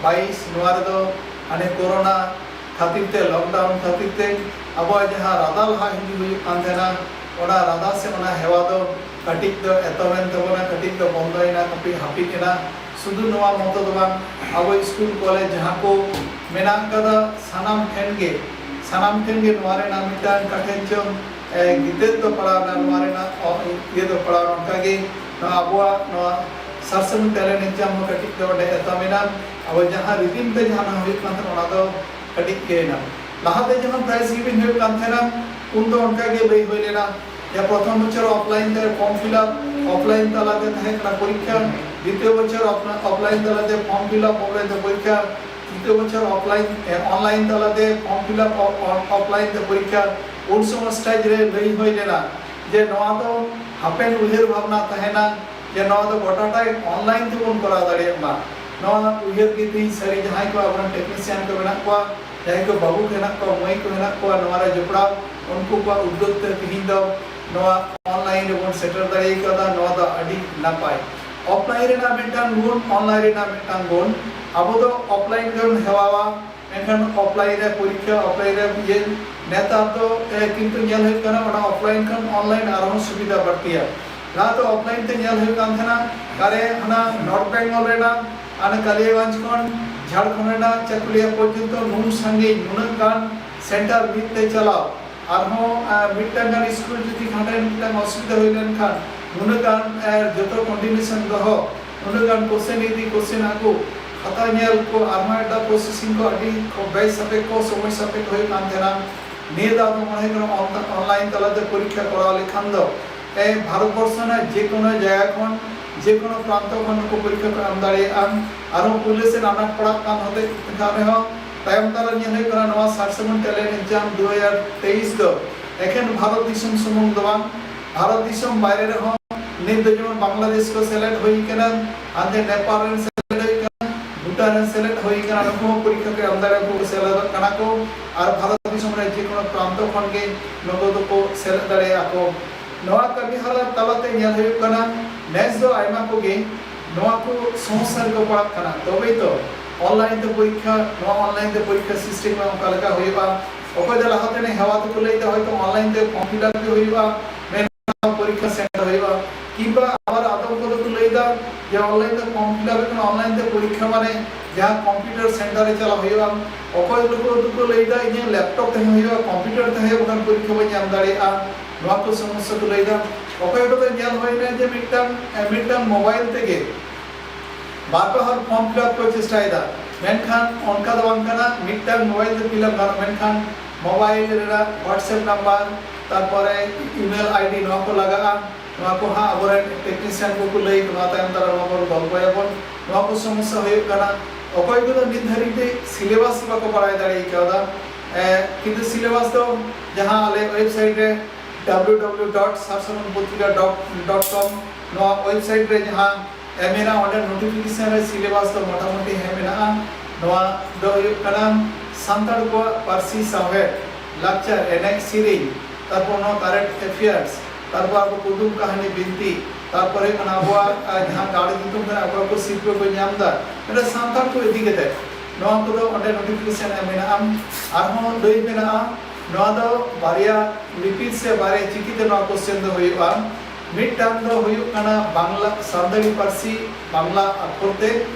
ᱵᱟᱭᱤᱥ, ᱱᱚᱣᱟ ᱨᱮᱫᱚ ᱦᱟᱱᱮ ᱠᱳᱨᱳᱱᱟ ᱠᱷᱟᱹᱛᱤᱨ ᱛᱮ, ᱞᱚᱠᱰᱟᱣᱩᱱ ᱠᱷᱟᱹᱛᱤᱨ ᱛᱮ ᱟᱵᱚᱣᱟᱜ ᱡᱟᱦᱟᱸ ᱨᱟᱫᱟ ᱞᱟᱦᱟ ᱦᱤᱡᱩᱜ ᱦᱩᱭᱩᱜ ᱠᱟᱱ ᱛᱟᱦᱮᱱᱟ, ᱚᱱᱟ ᱨᱟᱫᱟ ᱥᱮ ᱚᱱᱟ ᱦᱮᱣᱟ ᱫᱚ ᱠᱟᱹᱴᱤᱡ ᱫᱚ ᱮᱛᱚᱢ ᱮᱱ ᱛᱟᱵᱚᱱᱟ, ᱠᱟᱹᱴᱤᱡ ᱫᱚ ᱵᱚᱱᱫᱚᱭᱮᱱᱟ, ᱠᱟᱹᱴᱤᱡ ᱦᱟᱹᱯᱤᱫ ᱮᱱᱟ᱾ ᱥᱩᱫᱷᱩ ᱱᱚᱣᱟ ᱢᱚᱛᱚ ᱫᱚ ᱵᱟᱝ, ᱟᱵᱚ ᱥᱠᱩᱞ ᱠᱚᱞᱮᱡᱽ ᱡᱟᱦᱟᱸ ᱠᱚ ᱢᱮᱱᱟᱜ ᱠᱟᱫᱟ, ᱥᱟᱱᱟᱢ ᱴᱷᱮᱱ ᱜᱮ, ᱥᱟᱱᱟᱢ ᱴᱷᱮᱱ ᱜᱮ ᱱᱚᱣᱟ ᱨᱮᱱᱟᱜ ᱢᱤᱫᱴᱟᱝ ᱠᱟᱴᱷᱮᱱ ᱪᱚᱝ, ᱮ, ᱜᱤᱛᱟᱹᱨ ᱫᱚ ᱯᱟᱲᱟᱣᱱᱟ, ᱱᱚᱣᱟ ᱨᱮᱱᱟᱜ ᱚ-, ᱤᱭᱟᱹ ᱫᱚ ᱯᱟᱲᱟᱣᱱᱟ᱾ ᱚᱱᱠᱟᱜᱮ ᱱᱚᱣᱟ ᱟᱵᱚᱣᱟᱜ ᱱᱚᱣᱟ ᱥᱟᱨᱥᱟᱹᱜᱩᱱ ᱴᱮᱞᱮᱱᱴ ᱮᱠᱡᱟᱢ ᱦᱚᱸ ᱠᱟᱹᱴᱤᱡ ᱫᱚ ᱚᱸᱰᱮ ᱮᱛᱚᱢ ᱮᱱᱟ᱾ ᱟᱵᱚ ᱡᱟᱦᱟᱸ ᱨᱤᱫᱤᱢ ᱛᱮ ᱡᱟᱦᱟᱸ ᱦᱩᱭᱩᱜ ᱠᱟᱱ ᱛᱟᱦᱮᱸᱱᱟ, ᱚᱱᱟ ᱫᱚ ᱠᱟᱹᱴᱤᱡ ᱜᱮ ᱮᱱᱟ᱾ ᱞᱟᱦᱟᱛᱮ ᱡᱟᱦᱟᱸ ᱯᱨᱟᱭᱤᱡᱽ ᱜᱤᱵᱷᱤᱝ ᱦᱩᱭᱩᱜ ᱠᱟᱱ ᱛᱟᱦᱮᱸᱱᱟ, ᱩᱱ ᱫᱚ ᱚᱱᱠᱟ ᱜᱮ ᱞᱟᱹᱭ ᱦᱩᱭ ᱞᱮᱱᱟ ᱡᱮ ᱯᱨᱚᱛᱷᱚᱢ ᱵᱚᱪᱷᱚᱨ ᱚᱯᱷᱞᱟᱭᱤᱱ ᱛᱮ ᱯᱷᱚᱨᱢ ᱯᱷᱤᱞ ᱟᱯ, ᱚᱯᱷᱞᱟᱭᱤᱱ ᱛᱟᱞᱟᱛᱮ ᱛᱟᱦᱮᱸ ᱠᱟᱱᱟ ᱯᱚᱨᱤᱠᱠᱷᱟ, ᱫᱤᱛᱤᱭᱚ ᱵᱚᱪᱷᱚᱨ ᱚᱯᱷᱞᱟᱭᱤᱱ ᱛᱟᱞᱟᱛᱮ ᱯᱷᱚᱨᱢ ᱯᱷᱤᱞ ᱟᱯ, ᱚᱯᱷᱞᱟᱭᱤᱱ ᱛᱮ ᱯᱚᱨᱤᱠᱠᱷᱟ, ᱛᱨᱤᱛᱤᱭᱚ ᱵᱚᱪᱷᱚᱨ ᱚᱯᱷᱞᱟᱭᱤᱱ, ᱮ, ᱚᱱᱞᱟᱭᱤᱱ ᱛᱟᱞᱟᱛᱮ ᱯᱷᱚᱨᱢ ᱯᱷᱤᱞ ᱟᱯ, ᱚ-, ᱚ-, ᱚᱯᱷᱞᱟᱭᱤᱱ ᱛᱮ ᱯᱚᱨᱤᱠᱠᱷᱟ᱾ ᱩᱱ ᱥᱚᱢᱚᱭ ᱥᱴᱮᱡᱽ ᱨᱮ ᱞᱟᱹᱭ ᱦᱩᱭ ᱞᱮᱱᱟ ᱡᱮ ᱱᱚᱣᱟ ᱫᱚ ᱦᱟᱯᱮᱱ ᱩᱭᱦᱟᱹᱨ ᱵᱷᱟᱵᱽᱱᱟ ᱛᱟᱦᱮᱱᱟ ᱡᱮ ᱱᱚᱣᱟ ᱫᱚ ᱜᱚᱴᱟᱴᱟᱭ ᱚᱱᱞᱟᱭᱤᱱ ᱛᱮᱵᱚᱱ ᱠᱚᱨᱟᱣ ᱫᱟᱲᱮᱭᱟᱜ ᱢᱟ᱾ ᱱᱚᱣᱟ ᱩᱭᱦᱟᱹᱨ ᱜᱮ ᱛᱮᱦᱮᱧ ᱥᱟᱹᱨᱤ ᱡᱟᱦᱟᱸᱭ ᱠᱚ ᱟᱵᱚᱨᱮᱱ ᱴᱮᱠᱱᱤᱥᱤᱭᱟᱱ ᱠᱚ ᱢᱮᱱᱟᱜ ᱠᱚᱣᱟ, ᱡᱟᱦᱟᱸᱭ ᱠᱚ ᱵᱟᱹᱵᱩ ᱠᱚ ᱦᱮᱱᱟᱜ ᱠᱚᱣᱟ, ᱢᱟᱹᱭ ᱠᱚ ᱦᱮᱱᱟᱜ ᱠᱚᱣᱟ, ᱱᱚᱣᱟ ᱨᱮ ᱡᱚᱯᱲᱟᱣ, ᱩᱱᱠᱩ ᱠᱚᱣᱟᱜ ᱩᱫᱽᱫᱳᱜᱽ ᱛᱮ ᱛᱮᱦᱮᱧ ᱫᱚ ᱱᱚᱣᱟ ᱚᱱᱞᱟᱭᱤᱱ ᱨᱮᱵᱚᱱ ᱥᱮᱴᱮᱨ ᱫᱟᱲᱮ ᱠᱟᱣᱫᱟ᱾ ᱱᱚᱣᱟ ᱫᱚ ᱟᱹᱰᱤ ᱱᱟᱯᱟᱭ᱾ ᱚᱯᱷᱞᱟᱭᱤᱱ ᱨᱮᱱᱟᱜ ᱢᱤᱫᱴᱟᱝ ᱜᱩᱱ, ᱚᱱᱞᱟᱭᱤᱱ ᱨᱮᱱᱟᱜ ᱢᱤᱫᱴᱟᱝ ᱜᱩᱱ, ᱟᱵᱚ ᱫᱚ ᱚᱯᱷᱞᱟᱭᱤᱱ ᱜᱮᱵᱚᱱ ᱦᱮᱣᱟᱣᱟ, ᱢᱮᱱᱠᱷᱟᱱ ᱚᱯᱷᱞᱟᱭᱤᱱ ᱨᱮ ᱯᱚᱨᱤᱠᱠᱷᱟ, ᱚᱯᱷᱞᱟᱭᱤᱱ ᱨᱮ ᱤᱭᱟᱹ, ᱱᱮᱛᱟᱨ ᱫᱚ ᱮ, ᱠᱤᱱᱛᱩ ᱧᱮᱞ ᱦᱩᱭᱩᱜ ᱠᱟᱱᱟ ᱚᱱᱟ ᱚᱯᱷᱞᱟᱭᱤᱱ ᱠᱷᱚᱱ ᱚᱱᱞᱟᱭᱤᱱ ᱟᱨᱦᱚᱸ ᱥᱩᱵᱤᱫᱷᱟ ᱵᱟᱹᱲᱛᱤᱭᱟ᱾ ᱞᱟᱦᱟ ᱫᱚ ᱚᱯᱷᱞᱟᱭᱤᱱ ᱛᱮ ᱧᱮᱞ ᱦᱩᱭᱩᱜ ᱠᱟᱱ ᱛᱟᱦᱮᱱᱟ, ᱚᱠᱟᱨᱮ ᱦᱟᱱᱟ ᱱᱚᱨᱛᱷ ᱵᱮᱝᱜᱚᱞ ᱨᱮᱱᱟᱜ ᱦᱟᱱᱟ ᱠᱟᱞᱤᱭᱟᱜᱚᱸᱡᱽ ᱠᱷᱚᱱ ᱡᱷᱟᱲᱠᱷᱚᱸᱰ ᱨᱮᱱᱟᱜ ᱪᱟᱠᱩᱞᱤᱭᱟ ᱯᱚᱨᱡᱚᱱᱛᱚ ᱱᱩᱱ ᱥᱟᱺᱜᱤᱧ, ᱱᱩᱱᱟᱹᱜ ᱜᱟᱱ ᱥᱮᱱᱴᱟᱨ ᱢᱤᱫ ᱛᱮ ᱪᱟᱞᱟᱣ, ᱟᱨᱦᱚᱸ ᱮ, ᱢᱤᱫᱴᱟᱝ ᱜᱟᱱ ᱥᱠᱩᱞ ᱡᱩᱫᱤ ᱦᱟᱸᱰᱮ ᱢᱤᱫᱴᱟᱝ ᱚᱥᱩᱵᱤᱫᱷᱟ ᱦᱩᱭ ᱞᱮᱱᱠᱷᱟᱱ ᱱᱩᱱᱟᱹᱜ ᱜᱟᱱ ᱮ, ᱡᱚᱛᱚ ᱠᱚᱱᱰᱤᱱᱮᱥᱚᱱ ᱫᱚᱦᱚ, ᱱᱩᱱᱟᱹᱜ ᱜᱟᱱ ᱠᱚᱥᱪᱮᱱ ᱤᱫᱤ ᱠᱚᱥᱪᱮᱱ ᱟᱹᱜᱩ, ᱠᱷᱟᱛᱟ ᱧᱮᱞ ᱠᱚ ᱟᱨᱦᱚᱸ ᱮᱴᱟᱜ ᱯᱨᱚᱥᱮᱥᱤᱝ ᱠᱚ ᱟᱹᱰᱤ ᱠᱷᱩᱵ ᱵᱮᱭ ᱥᱟᱯᱮᱠᱠᱷᱚ, ᱥᱚᱢᱚᱭ ᱥᱟᱯᱮᱠᱠᱷᱚ ᱦᱩᱭᱩᱜ ᱠᱟᱱ ᱛᱟᱦᱮᱱᱟ᱾ ᱱᱤᱭᱟᱹ ᱫᱷᱟᱣ ᱫᱚ ᱢᱚᱱᱮ ᱦᱩᱭᱩᱜ ᱠᱟᱱᱟ ᱚᱱ-, ᱚᱱᱞᱟᱭᱤᱱ ᱛᱟᱞᱟᱛᱮ ᱯᱚᱨᱤᱠᱠᱷᱟ ᱠᱚᱨᱟᱣ ᱞᱮᱠᱷᱟᱱ ᱫᱚ ᱮ, ᱵᱷᱟᱨᱚᱛ ᱵᱚᱨᱥᱚ ᱨᱮᱱᱟᱜ ᱡᱮᱠᱳᱱᱳ ᱡᱟᱭᱜᱟ ᱠᱷᱚᱱ, ᱡᱮᱠᱳᱱᱳ ᱯᱨᱟᱱᱛᱚ ᱠᱷᱚᱱ ᱱᱩᱠᱩ ᱯᱚᱨᱤᱠᱠᱷᱟ ᱠᱚ ᱮᱢ ᱫᱟᱲᱮᱭᱟᱜᱼᱟ᱾ ᱟᱨᱦᱚᱸ ᱯᱩᱭᱞᱩ ᱥᱮᱫ ᱟᱱᱟᱴ ᱯᱟᱲᱟᱜ ᱠᱟᱱ ᱦᱚᱛᱮᱡ ᱠᱟᱱ ᱨᱮᱦᱚᱸ ᱛᱟᱭᱚᱢ ᱫᱟᱨᱟᱢ ᱧᱮᱞ ᱦᱩᱭᱩᱜ ᱠᱟᱱᱟ ᱱᱚᱣᱟ ᱥᱟᱨ ᱥᱟᱹᱜᱩᱱ ᱴᱮᱞᱮᱱᱴ ᱮᱠᱡᱟᱢ ᱫᱩ ᱦᱟᱡᱟᱨ ᱛᱮᱭᱤᱥ ᱫᱚ ᱮᱠᱷᱮᱱ ᱵᱷᱟᱨᱚᱛ ᱫᱤᱥᱚᱢ ᱥᱩᱢᱩᱝ ᱫᱚ ᱵᱟᱝ, ᱵᱷᱟᱨᱚᱛ ᱫᱤᱥᱚᱢ ᱵᱟᱭᱨᱮ ᱨᱮᱦᱚᱸ ᱱᱤᱛ ᱫᱚ ᱡᱮᱢᱚᱱ ᱵᱟᱝᱞᱟᱫᱮᱥ ᱠᱚ ᱥᱮᱞᱮᱫ ᱦᱩᱭ ᱠᱟᱱᱟ, ᱦᱟᱱᱛᱮ ᱱᱮᱯᱟᱞ ᱨᱮᱱ ᱥᱮᱞᱮᱫ ᱦᱩᱭ ᱠᱟᱱᱟ, ᱵᱷᱩᱴᱟᱱ ᱨᱮᱱ ᱥᱮᱞᱮᱫ ᱦᱩᱭ ᱠᱟᱱᱟ, ᱱᱩᱠᱩ ᱦᱚᱸ ᱯᱚᱨᱤᱠᱠᱷᱟ ᱠᱚ ᱮᱢ ᱫᱟᱲᱮᱭᱟᱜᱼᱟ, ᱩᱱᱠᱩ ᱠᱚ ᱥᱮᱞᱮᱫᱚᱜ ᱠᱟᱱᱟ ᱠᱚ᱾ ᱟᱨ ᱵᱷᱟᱨᱚᱛ ᱫᱤᱥᱚᱢ ᱨᱮ ᱡᱮᱠᱳᱱᱳ ᱯᱨᱟᱱᱛᱚ ᱠᱷᱚᱱ ᱜᱮ ᱱᱩᱠᱩ ᱫᱚᱠᱚ ᱥᱮᱞᱮᱫ ᱫᱟᱲᱮᱭᱟᱜᱼᱟ ᱠᱚ᱾ ᱱᱚᱣᱟ ᱠᱟᱹᱢᱤ ᱦᱚᱨᱟ ᱛᱟᱞᱟᱛᱮ ᱧᱮᱞ ᱦᱩᱭᱩᱜ ᱠᱟᱱᱟ, ᱱᱮᱥ ᱫᱚ ᱟᱭᱢᱟ ᱠᱚᱜᱮ ᱱᱚᱣᱟ ᱠᱚ ᱥᱚᱢᱚᱥᱥᱟ ᱨᱮᱠᱚ ᱯᱟᱲᱟᱜ ᱠᱟᱱᱟ᱾ ᱛᱚᱵᱮ ᱛᱚ ᱚᱱᱞᱟᱭᱤᱱ ᱛᱮ ᱯᱚᱨᱤᱠᱠᱷᱟ, ᱱᱚᱣᱟ ᱚᱱᱞᱟᱭᱤᱱ ᱛᱮ ᱯᱚᱨᱤᱠᱠᱷᱟ ᱥᱤᱥᱴᱮᱢ ᱚᱠᱟ ᱞᱮᱠᱟ ᱦᱩᱭᱩᱜᱼᱟ? ᱚᱠᱚᱭ ᱫᱚ ᱞᱟᱦᱟ ᱛᱮᱱᱟᱜ ᱦᱮᱣᱟ ᱛᱮᱠᱚ ᱞᱟᱹᱭᱫᱟ ᱦᱚᱭᱛᱚ ᱚᱱᱞᱟᱭᱤᱱ ᱛᱮ ᱯᱷᱚᱨᱢ ᱯᱷᱤᱞᱟᱯ ᱜᱮ ᱦᱩᱭᱩᱜᱼᱟ, ᱢᱮᱱᱠᱷᱟᱱ ᱯᱚᱨᱤᱠᱠᱷᱟ ᱥᱮᱱᱴᱟᱨ ᱦᱩᱭᱩᱜᱼᱟ᱾ ᱠᱤᱝᱵᱟ ᱟᱵᱟᱨ ᱟᱫᱚᱢ ᱠᱚᱫᱚ ᱠᱚ ᱞᱟᱹᱭᱫᱟ ᱡᱮ ᱚᱱᱞᱟᱭᱤᱱ ᱛᱮ ᱯᱷᱚᱨᱢ ᱯᱷᱤᱞᱟᱯ ᱦᱩᱭᱩᱜ ᱠᱟᱱᱟ, ᱚᱱᱞᱟᱭᱤᱱ ᱛᱮ ᱯᱚᱨᱤᱠᱠᱷᱟ ᱢᱟᱱᱮ ᱡᱟᱦᱟᱸ ᱠᱚᱢᱯᱤᱭᱩᱴᱟᱨ ᱥᱮᱱᱴᱟᱨ ᱨᱮ ᱪᱟᱞᱟᱜ ᱦᱩᱭᱩᱜᱼᱟ᱾ ᱚᱠᱚᱭ ᱠᱚᱫᱚ ᱠᱚ ᱞᱟᱹᱭᱫᱟ ᱤᱧᱟᱹᱜ ᱞᱮᱯᱴᱚᱯ ᱛᱟᱦᱮᱸ ᱦᱩᱭᱩᱜᱼᱟ, ᱠᱚᱢᱯᱤᱭᱩᱴᱟᱨ ᱛᱟᱦᱮᱸ ᱦᱩᱭᱩᱜᱼᱟ, ᱵᱟᱠᱷᱟᱱ ᱯᱚᱨᱤᱠᱠᱷᱟ ᱵᱟᱹᱧ ᱮᱢ ᱫᱟᱲᱮᱭᱟᱜᱼᱟ᱾ ᱱᱚᱣᱟ ᱠᱚ ᱥᱚᱢᱚᱥᱥᱟ ᱠᱚ ᱞᱟᱹᱭᱫᱟ᱾ ᱚᱠᱚᱭ ᱠᱚᱫᱚ ᱧᱮᱞ ᱦᱩᱭᱱᱟ ᱡᱮ ᱢᱤᱫᱴᱟᱝ, ᱢᱤᱫᱴᱟᱝ ᱢᱳᱵᱟᱭᱤᱞ ᱛᱮᱜᱮ ᱵᱟᱨ ᱯᱮ ᱦᱚᱲ ᱯᱷᱚᱨᱢ ᱯᱷᱤᱞᱟᱯ ᱠᱚ ᱪᱮᱥᱴᱟᱭᱮᱫᱟ, ᱢᱮᱱᱠᱷᱟᱱ ᱚᱱᱠᱟ ᱫᱚ ᱵᱟᱝ ᱠᱟᱱᱟ᱾ ᱢᱤᱫᱴᱟᱝ ᱢᱳᱵᱟᱭᱤᱞ ᱛᱮ ᱯᱷᱤᱞᱟᱯ ᱜᱟᱱᱚᱜᱼᱟ, ᱢᱮᱱᱠᱷᱟᱱ ᱢᱳᱵᱟᱭᱤᱞ ᱨᱮᱱᱟᱜ WhatsApp ᱱᱟᱢᱵᱟᱨ, ᱛᱟᱨᱯᱚᱨᱮ ᱤᱢᱮᱞ ᱟᱭᱰᱤ, ᱱᱚᱣᱟ ᱠᱚ ᱞᱟᱜᱟᱜᱼᱟ᱾ ᱱᱚᱣᱟ ᱠᱚ ᱦᱟᱸᱜ ᱟᱵᱚᱨᱮᱱ ᱴᱮᱠᱱᱤᱥᱤᱭᱟᱱ ᱠᱚᱠᱚ ᱞᱟᱹᱭ, ᱱᱚᱣᱟ ᱛᱟᱭᱚᱢ ᱫᱟᱨᱟᱢ ᱟᱵᱚ ᱜᱚᱞᱯᱚᱭᱟᱵᱚᱱ᱾ ᱱᱚᱣᱟ ᱠᱚ ᱥᱚᱢᱚᱥᱥᱟ ᱦᱩᱭᱩᱜ ᱠᱟᱱᱟ᱾ ᱚᱠᱚᱭ ᱠᱚᱫᱚ ᱱᱤᱛ ᱫᱷᱟᱹᱨᱤᱡ ᱛᱮ ᱥᱤᱞᱮᱵᱟᱥ ᱵᱟᱠᱚ ᱵᱟᱲᱟᱭ ᱫᱟᱲᱮ ᱠᱟᱣᱫᱟ᱾ ᱮ, ᱠᱤᱱᱛᱩ ᱥᱤᱞᱮᱵᱟᱥ ᱫᱚ ᱡᱟᱦᱟᱸ ᱟᱞᱮ ᱳᱭᱮᱵᱥᱟᱭᱤᱴ ᱨᱮ ᱰᱟᱵᱞᱤᱭᱩ ᱰᱟᱵᱞᱤᱭᱩ ᱰᱟᱵᱞᱤᱭᱩ ᱰᱚᱴ ᱥᱟᱨᱥᱟᱢᱟᱱ ᱯᱚᱛᱨᱤᱠᱟ ᱰᱚᱴ ᱠᱚᱢ, ᱱᱚᱣᱟ ᱳᱭᱮᱵᱥᱟᱭᱤᱴ ᱨᱮ ᱡᱟᱦᱟᱸ ᱮᱢ ᱢᱮᱱᱟᱜᱼᱟ, ᱚᱸᱰᱮ ᱱᱳᱴᱤᱯᱷᱤᱠᱮᱥᱚᱱ ᱨᱮ ᱥᱤᱞᱮᱵᱟᱥ ᱫᱚ ᱢᱚᱴᱟᱢᱩᱴᱤ ᱦᱮᱸ ᱢᱮᱱᱟᱜᱼᱟ᱾ ᱱᱚᱣᱟ ᱫᱚ ᱦᱩᱭᱩᱜ ᱠᱟᱱᱟ ᱥᱟᱱᱛᱟᱲ ᱠᱚᱣᱟᱜ ᱯᱟᱹᱨᱥᱤ ᱥᱟᱶᱦᱮᱫ, ᱞᱟᱠᱪᱟᱨ, ᱮᱱᱮᱡ ᱥᱮᱨᱮᱧ, ᱛᱟᱨᱯᱚᱨ ᱱᱚᱣᱟ ᱠᱟᱨᱮᱱᱴ ᱮᱯᱷᱮᱭᱟᱨᱥ, ᱛᱟᱨᱯᱚᱨ ᱟᱵᱚ ᱠᱩᱫᱩᱢ ᱠᱟᱹᱦᱱᱤ ᱵᱤᱱᱛᱤ, ᱛᱟᱨᱯᱚᱨᱮ ᱦᱩᱭᱩᱜ ᱠᱟᱱᱟ ᱟᱵᱚᱣᱟᱜ ᱡᱟᱦᱟᱸ ᱜᱟᱲ ᱧᱩᱛᱩᱢ ᱠᱟᱱᱟ, ᱚᱠᱚᱭ ᱠᱚ ᱥᱤᱴ ᱠᱚᱠᱚ ᱧᱟᱢ ᱮᱫᱟ, ᱢᱤᱫᱴᱮᱱ ᱥᱟᱱᱛᱟᱲ ᱠᱚ ᱤᱫᱤ ᱠᱟᱛᱮ ᱱᱚᱣᱟ ᱠᱚᱫᱚ ᱚᱸᱰᱮ ᱱᱳᱴᱤᱯᱷᱤᱠᱮᱥᱚᱱ ᱮᱢ ᱢᱮᱱᱟᱜᱼᱟ᱾ ᱟᱨᱦᱚᱸ ᱞᱟᱹᱭ ᱢᱮᱱᱟᱜᱼᱟ, ᱱᱚᱣᱟ ᱫᱚ ᱵᱟᱨᱭᱟ ᱞᱤᱯᱤ ᱥᱮ ᱵᱟᱨᱭᱟ ᱪᱤᱠᱤ ᱛᱮ ᱱᱚᱣᱟ ᱠᱚᱥᱪᱮᱱ ᱫᱚ ᱦᱩᱭᱩᱜᱼᱟ᱾ ᱢᱤᱫᱴᱟᱝ ᱫᱚ ᱦᱩᱭᱩᱜ ᱠᱟᱱᱟ ᱵᱟᱝᱞᱟ, ᱥᱟᱱᱛᱟᱲᱤ ᱯᱟᱹᱨᱥᱤ ᱵᱟᱝᱞᱟ ᱟᱠᱷᱚᱨ ᱛᱮ,